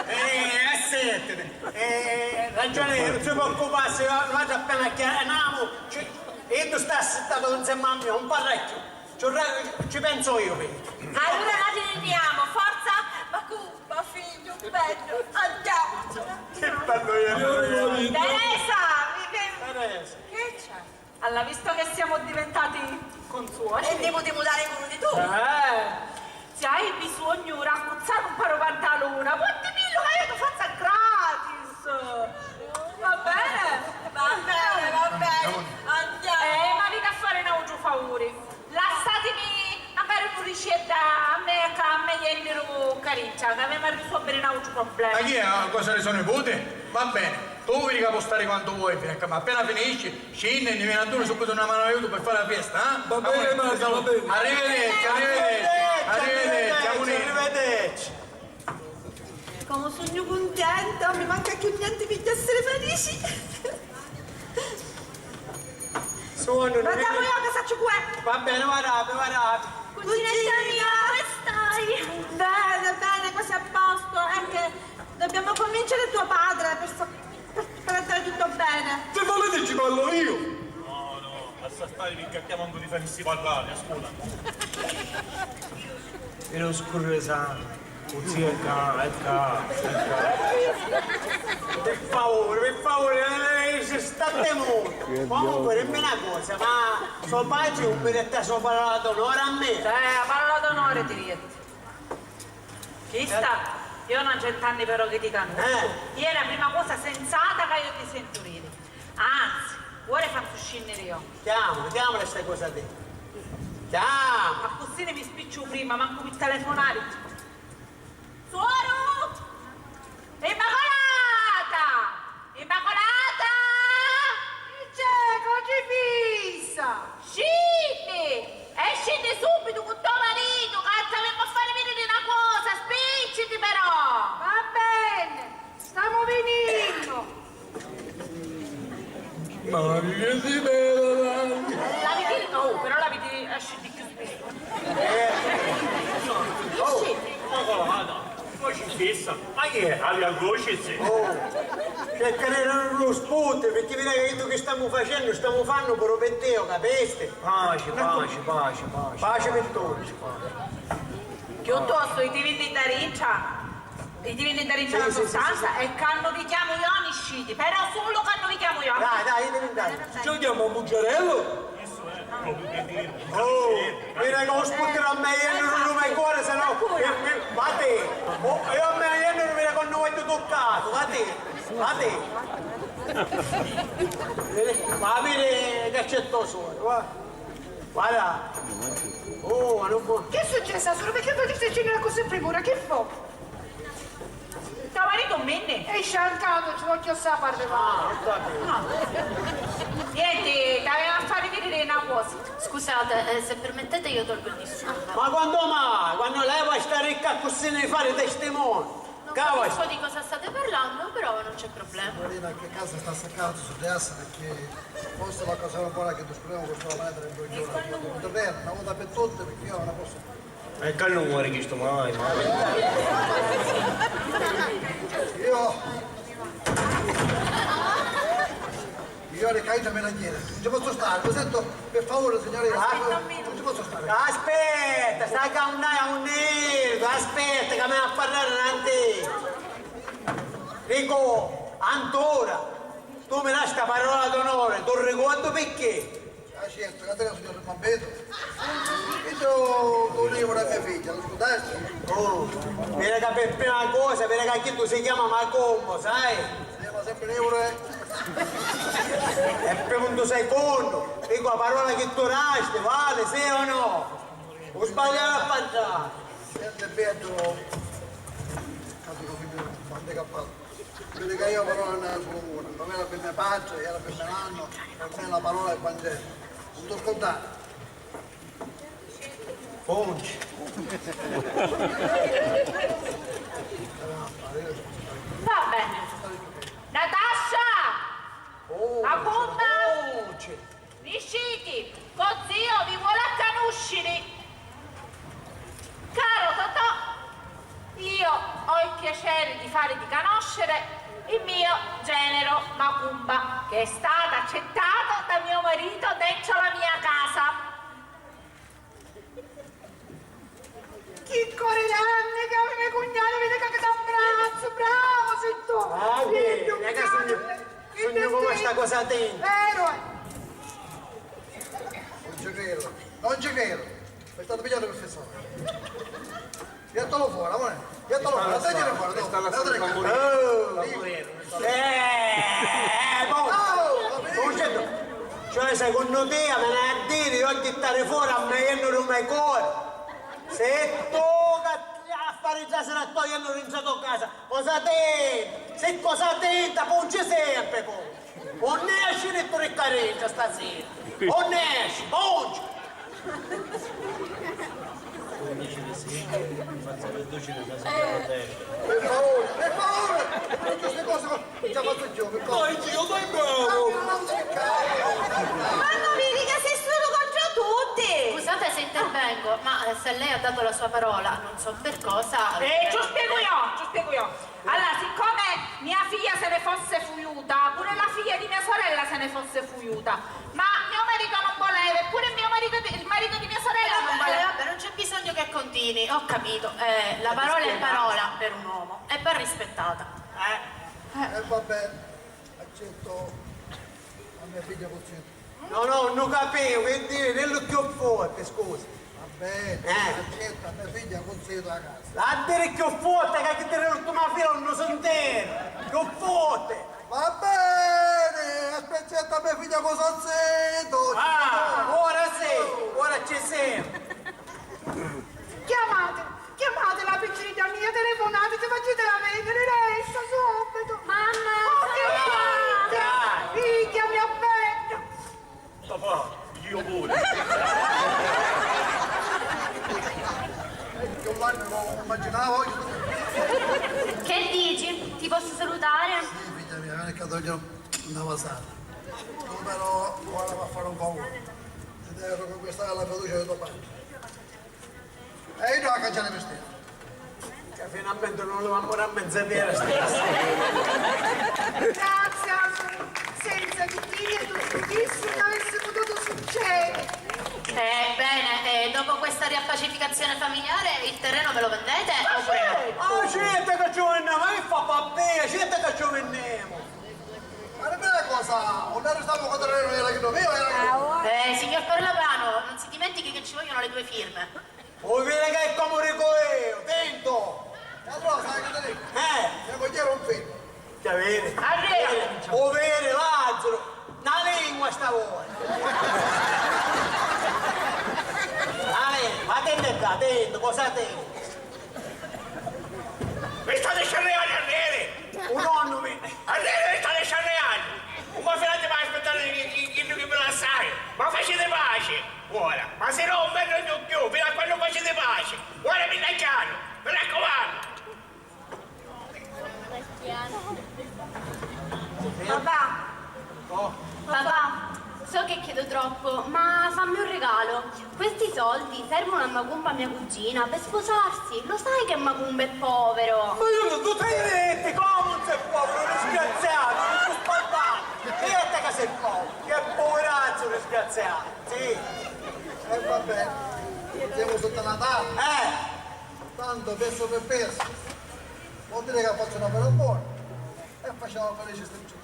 Eh, assettete. Eh, ragione, non si preoccupassi, noi appena chiamamu, ci, iddu sta assittatu insieme a me, non parra chiù. Ci, ci penso io, vedi. Allora la ritiriamo, forza, ma cu, ma figlio, bello, andiamoci. Che bello io. Teresa, mi fermo. Teresa. Che c'è? Alla visto che siamo diventati consuoli. E devo mudare pure tu. Eh, se hai bisogno di raccuzzare un paro pantalone, portimillo che io ti faccio gratis. Va bene? Va bene, va bene. Andiamo. Eh, ma vedi a fare un altro favore. Lassatimi magari un ricetto a me, a me ieri ero caringia, che avevamo a risolvere un altro problema. Ma chi è? A cosa di so nipote? Va bene, tu vedi ca puoi stari quantu vuoi, fino a che, ma appena finisci, scendi e ni veni a duna subito una mano d'aiuto per fare la festa, eh? Va bene, Marco, va bene. Arrivederci, arrivederci, arrivederci, arrivederci. Comu sugnu cuntenta, mi manca chiù nienti pi essiri felici. Suonnu, ma dammi io che sacciu cu è. Va bene, va rapi, va rapi. Cuginetta mia, come stai? Bene, bene, quasi a posto. È che dobbiamo convincere tuo padre per, sa- per, per andare tutto bene. Se volete ci parlo io. No, no, lascia stare, perché chiamando di fare si parlare, scusa. Ero scurresano. Cusì è ca, è ca, è ca. Pi favuri, pi favuri, eh, Sta temut. Comunque, dimmi na cosa, ma so patri nun mi detti a so parola d'onore a me? Eh, a parola d'onore ti detti. Chista, io non c'è tanti però che ti canuscu. Eh. Ieri la prima cosa sensata che io ti sentu diri. Anzi, ora fazzu scinniri io. Chiamala, chiamala sta cosa te. Chiama. Accussì mi spicciu prima, mancu pi telefonari. Suoru! Immacolata! Immacolata! Chi c'è, Crocifissa? Scinni! E scinni subito cu to maritu, ca t'avemu a fari vidiri na cosa, spicciti però! Va bene, stamu vininnu! Ma che si vede, dai? La vidi, oh, però la vidi, esci di più spesso. Eh. Oh, ma cosa, ma chi è? Avi a crocisi? Oh, cerca di non rispondere, perché vedi che tu che stiamo facendo, stiamo fanno pure per te, capisti? Pace, pace, pace, pace. Pace per tutti. Piuttosto, i ti vinni da rincia. Ti vinni da rincia la sostanza e quannu vi chiamu io nisciti, però sulu quannu vi chiamu io. Dai, dai, io ti ringrazio. Ci chiamo Mucciarello? Oh, mi ne ho sputtare a me, io non mi cuore, se no, mi, mi, vate. Oh, io a me, io non mi ne quando voglio toccato, vate, vate. Eh, ma vedi che c'è sto suono, va. Guarda. Oh, ma non può. Che è successo, solo? Perché voi state facendo così premura? Che fa? T'avaritu minni? È sciancato, ci voglio sapere. Ah, ho capito. Ah. Niente, t'aveva a fare vedere una cosa. Scusate, eh, se permettete io tolgo il disturbo. Ma quando mai? Quando lei va a stare qua così ne fare testimone? No capisco di cosa state parlando, però non c'è problema. Marina, che casa sta saccato su di essa, perché forse l'occasione buona che tu scriviamo questo la manera del buongiorno. Un terreno, una volta per tutte, perché io non la posso. E callu muori chistu mai, mai. Io, io le caito me la chiede. Non ci posso stare, lo sento, per favore, signore, non ci posso stare. Aspetta, stai a un, a un nero, aspetta che mi va a parlare nanti. Dico, Antora, tu mi dai sta parola d'onore, tu ricordi perché? Ah, certo, che te ne signor Mambeto? Io volevo la mia figlia, lo scordasti? Oh, vedi che per prima cosa, vedi che tu si chiama Macombo, sai? Si chiama sempre Euro, eh? E per un secondo, dico la parola che tu dasti, vale, sì o no? O sbagliare a pensare? Senti, Pietro, quando che ho fatto? Vedi che io però non sono una, non era per mio padre, era per mio nonno, per me la parola è Vangelo. Non ti scordare. Fonci. Va bene. Natascia! Oh, Macumba! Fonci. Nisciti, co zio vi vuole a canusciri. Caro Totò, io ho il piacere di farvi conoscere il mio genero Macumba, che è stato accettato da mio marito dentro la mia casa. Chi cori granni che havi me cugnata, vidi ca t'abbrazzu, bravu si tu! Ah, vedi, sugnu comu sta cosa tenta. Veru è. Non ci credo, non ci credo. È stato pigliato per persona. Jettalo fuori, amore. Jettalo fuori, lascialo fuori. Sta lasciando la morire. Eh, boh! Concetto, cioè, secondo te, me l'hai a dire, io a gittare fuori a me, io non mi cuore. Se tocca a fare già, se la sto io non rientro a casa. Cosa tenta? Se cosa tenta, poi non c'è sempre, poi. Unni esci di tu ricca dintra stasera? Unni esci? Bongi! Unni esci di sera? Fazzu le dodici di sera. Per favore, per favore! Tutte queste cose qua non ce la faccio più, per favore. Dai, zio, dai, bravo! Ma non vedi che sei solo contro tutti? Scusate se intervengo, ma, eh, se lei ha dato la sua parola, non so per cosa. Eh, ci lo spiego io, ci lo spiego io. Allora, siccome mia figlia se ne fosse fuiuta, pure la figlia di mia sorella se ne fosse fuiuta, ma mio marito non voleva, eppure mio marito di, il marito di mia sorella non voleva. Vabbè, vabbè, non c'è bisogno che continui, ho capito. Eh, la parola è parola per un uomo e va rispettata. Eh. Eh, vabbè, accetto. Me figghia così. No, no, nun capiu, che diri, dillu cchiù forti, scusa. Va bene, eh, accetta, me figghia così da casa. L'ha a diri cchiù forti, ca chi diri l'ultima fila nun sintinu. Cchiù forti. Va bene, aspetta, me figghia cosa zitto. Ah, ora sì, ora ci siamo. Chiamate, chiamate la picciridda mia, telefonate, facitela venire, resta subito. Mamma! Oh, che fate? Figlia mia bella! Papà, io pure. Io l'anno non immaginavo. Che dici? Ti posso salutare? Sì, figlia mia, non è che voglio una vasata. Tu però ora va a fare un favore. Ti devo riconquistare la fiducia di tuo padre. E io devo cacciare mistero. Che finalmente non lo vamo a menzavera stessa. Grazie, senza di chi tutto questo non avesse potuto succedere. Eh, bene, e dopo questa riappacificazione familiare il terreno me lo vendete? Ma oppure no? Certo! Ah, certo che ci vendiamo, ma che fa pappia, certo che ci vendiamo. Ma dimmi una cosa, non era stato contro era che dovevo, era che... Eh, signor Parlapano, non si dimentichi che ci vogliono le due firme. Vuoi vedere che è come dico io, sento! E allora sai che ti dico? Eh! Mio cogliere è un figlio. Che vedi? Arriva! O vedi, Lazzaro, una lingua sta volta! La lingua, ma attenti qua, attenti, cosa attenti? Mi state sciarriando a nere! Un nonno mi... A nere mi state sciarriando! Un po' finalmente mi aspettare chi, chi, chi, chi mi lassare! Ma facete pace! Ora, ma se no non vengo più, fino a quando facete pace. Ora mi lasciano, mi raccomando. Papà, papà, so che chiedo troppo, ma fammi un regalo. Questi soldi servono a Macumba, mia cugina, per sposarsi. Lo sai che Macumba è povero. Ma io non tu te detti, come non sei povero, disgraziato, non tu spantato. Certo che sei povero, che poverazzo disgraziato. Sì. E vabbè, siamo sotto Natale. Eh! Tanto, perso per perso, vuol dire che faccio una bella buona. E facciamo felice sti giorni.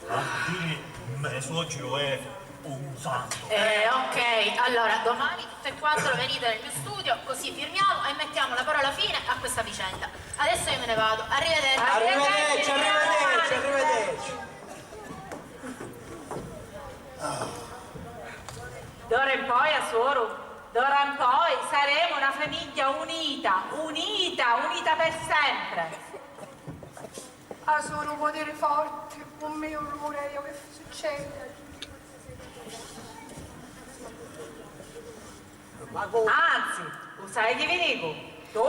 A dire, me suocero è un santo. Eh, ok, allora domani tutte e quattro venite nel mio studio, così firmiamo e mettiamo la parola fine a questa vicenda. Adesso io me ne vado. Arrivederci. Arrivederci, arrivederci, arrivederci. D'ora in poi, a suoru, d'ora in poi saremo una famiglia unita, unita, unita per sempre. Ah, sulu un putiri forti, un mio rumore, io che succede? Anzi, u sai chi vi dicu? Tu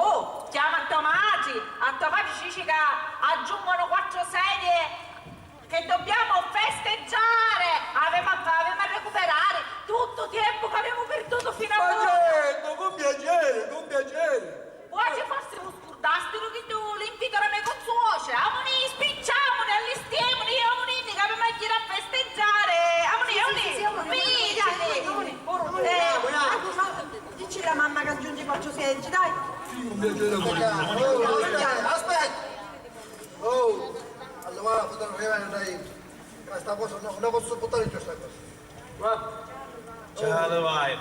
chiama a to matri, a to matri ci dici ca aggiungono quattro sedie, che dobbiamo festeggiare! Avemu a, avemu a recuperare tuttu u tiempu ca avemu pirdutu fino a ora! Facendo, con piacere, con piacere! Vuoi forse Scurdastinu chi tu l'invito a me cozzuoce? Amunì, spicciamuni, allistimuni, amunì, ca avemu a jiri a festeggiare! Amunì, amunì! Sì, sì, sì, amunì, amunì, amunì, amunì. Eh, dici la mamma che aggiungi quattro seggi, dai! Aspetta, aspetta! Oh, allora, fotografia, dai! Sta cosa no, non posso buttare giù sta cosa. Guarda. Ciao, vai.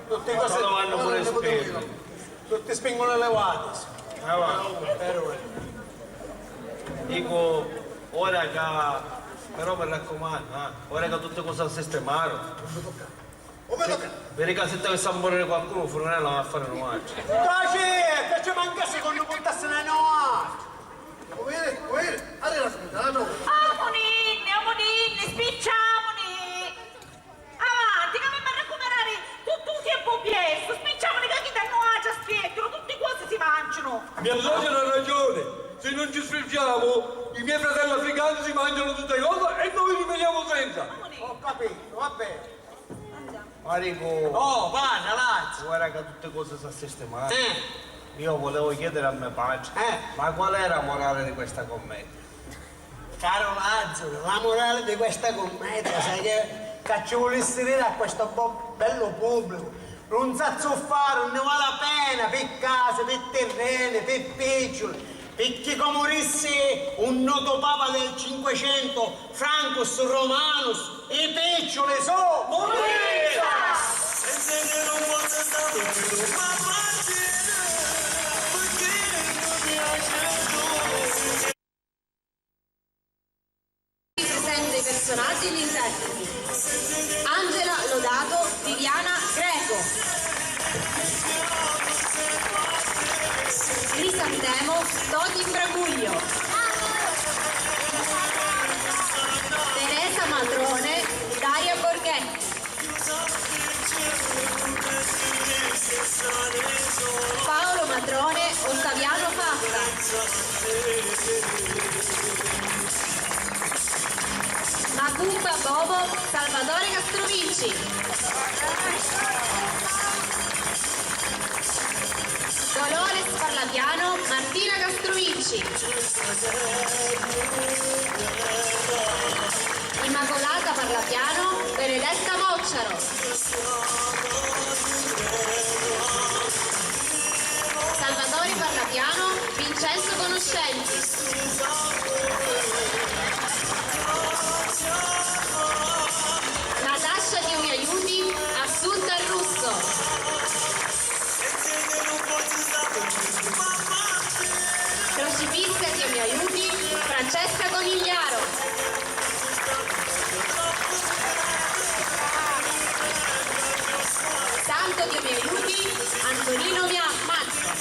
Tutti cose, vanno pure spinti. Tutti spingono levati. Ah, va. Dico, ora che, però mi raccomando, eh, ora che tutte cose si sistemarono. Vedi che se te avesse a morire qualcuno, il funerale va a fare noi. Taci, che ci manca secondo puntasse noi. Vedi, vedi, arriva la scusa, no? Amuninni, amuninni, spicciamuni! Avanti, ca avemu a recuperari tuttu u tiempu piersu, spicciamuni ca chi da nuatri aspiettanu, tutti cosi si mancianu. Mia suocera ha ragione, se non ci sfriggiamo, i miei fratelli africani si mangiano tutte cose e noi rimaniamo senza. Ho capito, va bene. Ma dico, oh, parla, Lazio! Ora che tutte cose si sistemano, eh, io volevo chiedere a mio padre, eh, ma qual era la morale di questa commedia? Caro Lazzaro, la morale di questa commedia, sai che, che ci vulissi dire a questo bo-, bello pubblico? Non s'azzuffare, non ne vale la pena, per case, per terreni, per piccioli, perché come disse un noto papa del Cinquecento, Francus Romanus, I picciuli su' munizza! Presenta i personaggi e gli interpreti. Angela Lodato, Viviana Greco. Crisantemo, Toti Braguglio. Teresa Matrone, Daria Borghetti. Paolo Matrone, Ottaviano Fatta. Macumba Bobo, Salvatore Castrovinci. Dolores Parlapiano, Martina Castrovinci. Immacolata Parlapiano, Benedetta Mocciaro. Salvatore Parlapiano, Vincenzo Conoscenti. Natascia Dio mi aiuti, Assunta Russo. Crocifissa Dio mi aiuti, Francesca Conigliaro. Santo Dio mi aiuti, Antonino Mia-, Mazzo.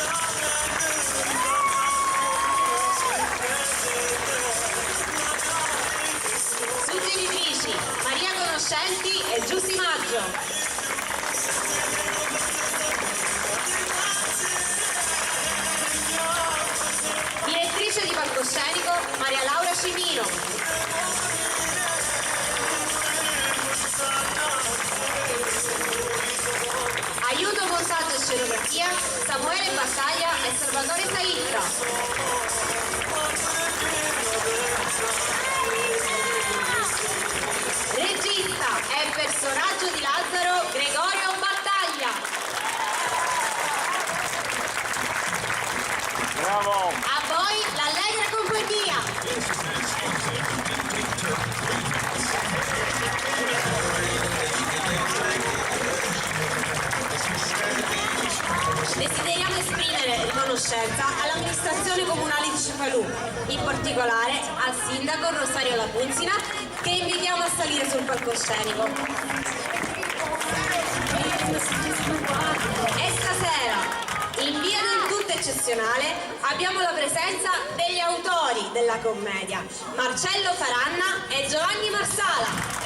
Suggeritrici, Maria Conoscenti e Giussi Maggio. Direttrice di palcoscenico, Maria Laura Cimino. Aiuto montaggio e scenografia, Samuele Battaglia e Salvatore Saitta. Regista e personaggio di Lazzaro, Gregorio Battaglia. Bravo! A voi l'allegra compagnia. Desideriamo esprimere riconoscenza all'amministrazione comunale di Cefalù, in particolare al sindaco Rosario Lapunzina, che invitiamo a salire sul palcoscenico. E stasera, in via del tutto eccezionale, abbiamo la presenza degli autori della commedia, Marcello Faranna e Giovanni Marsala.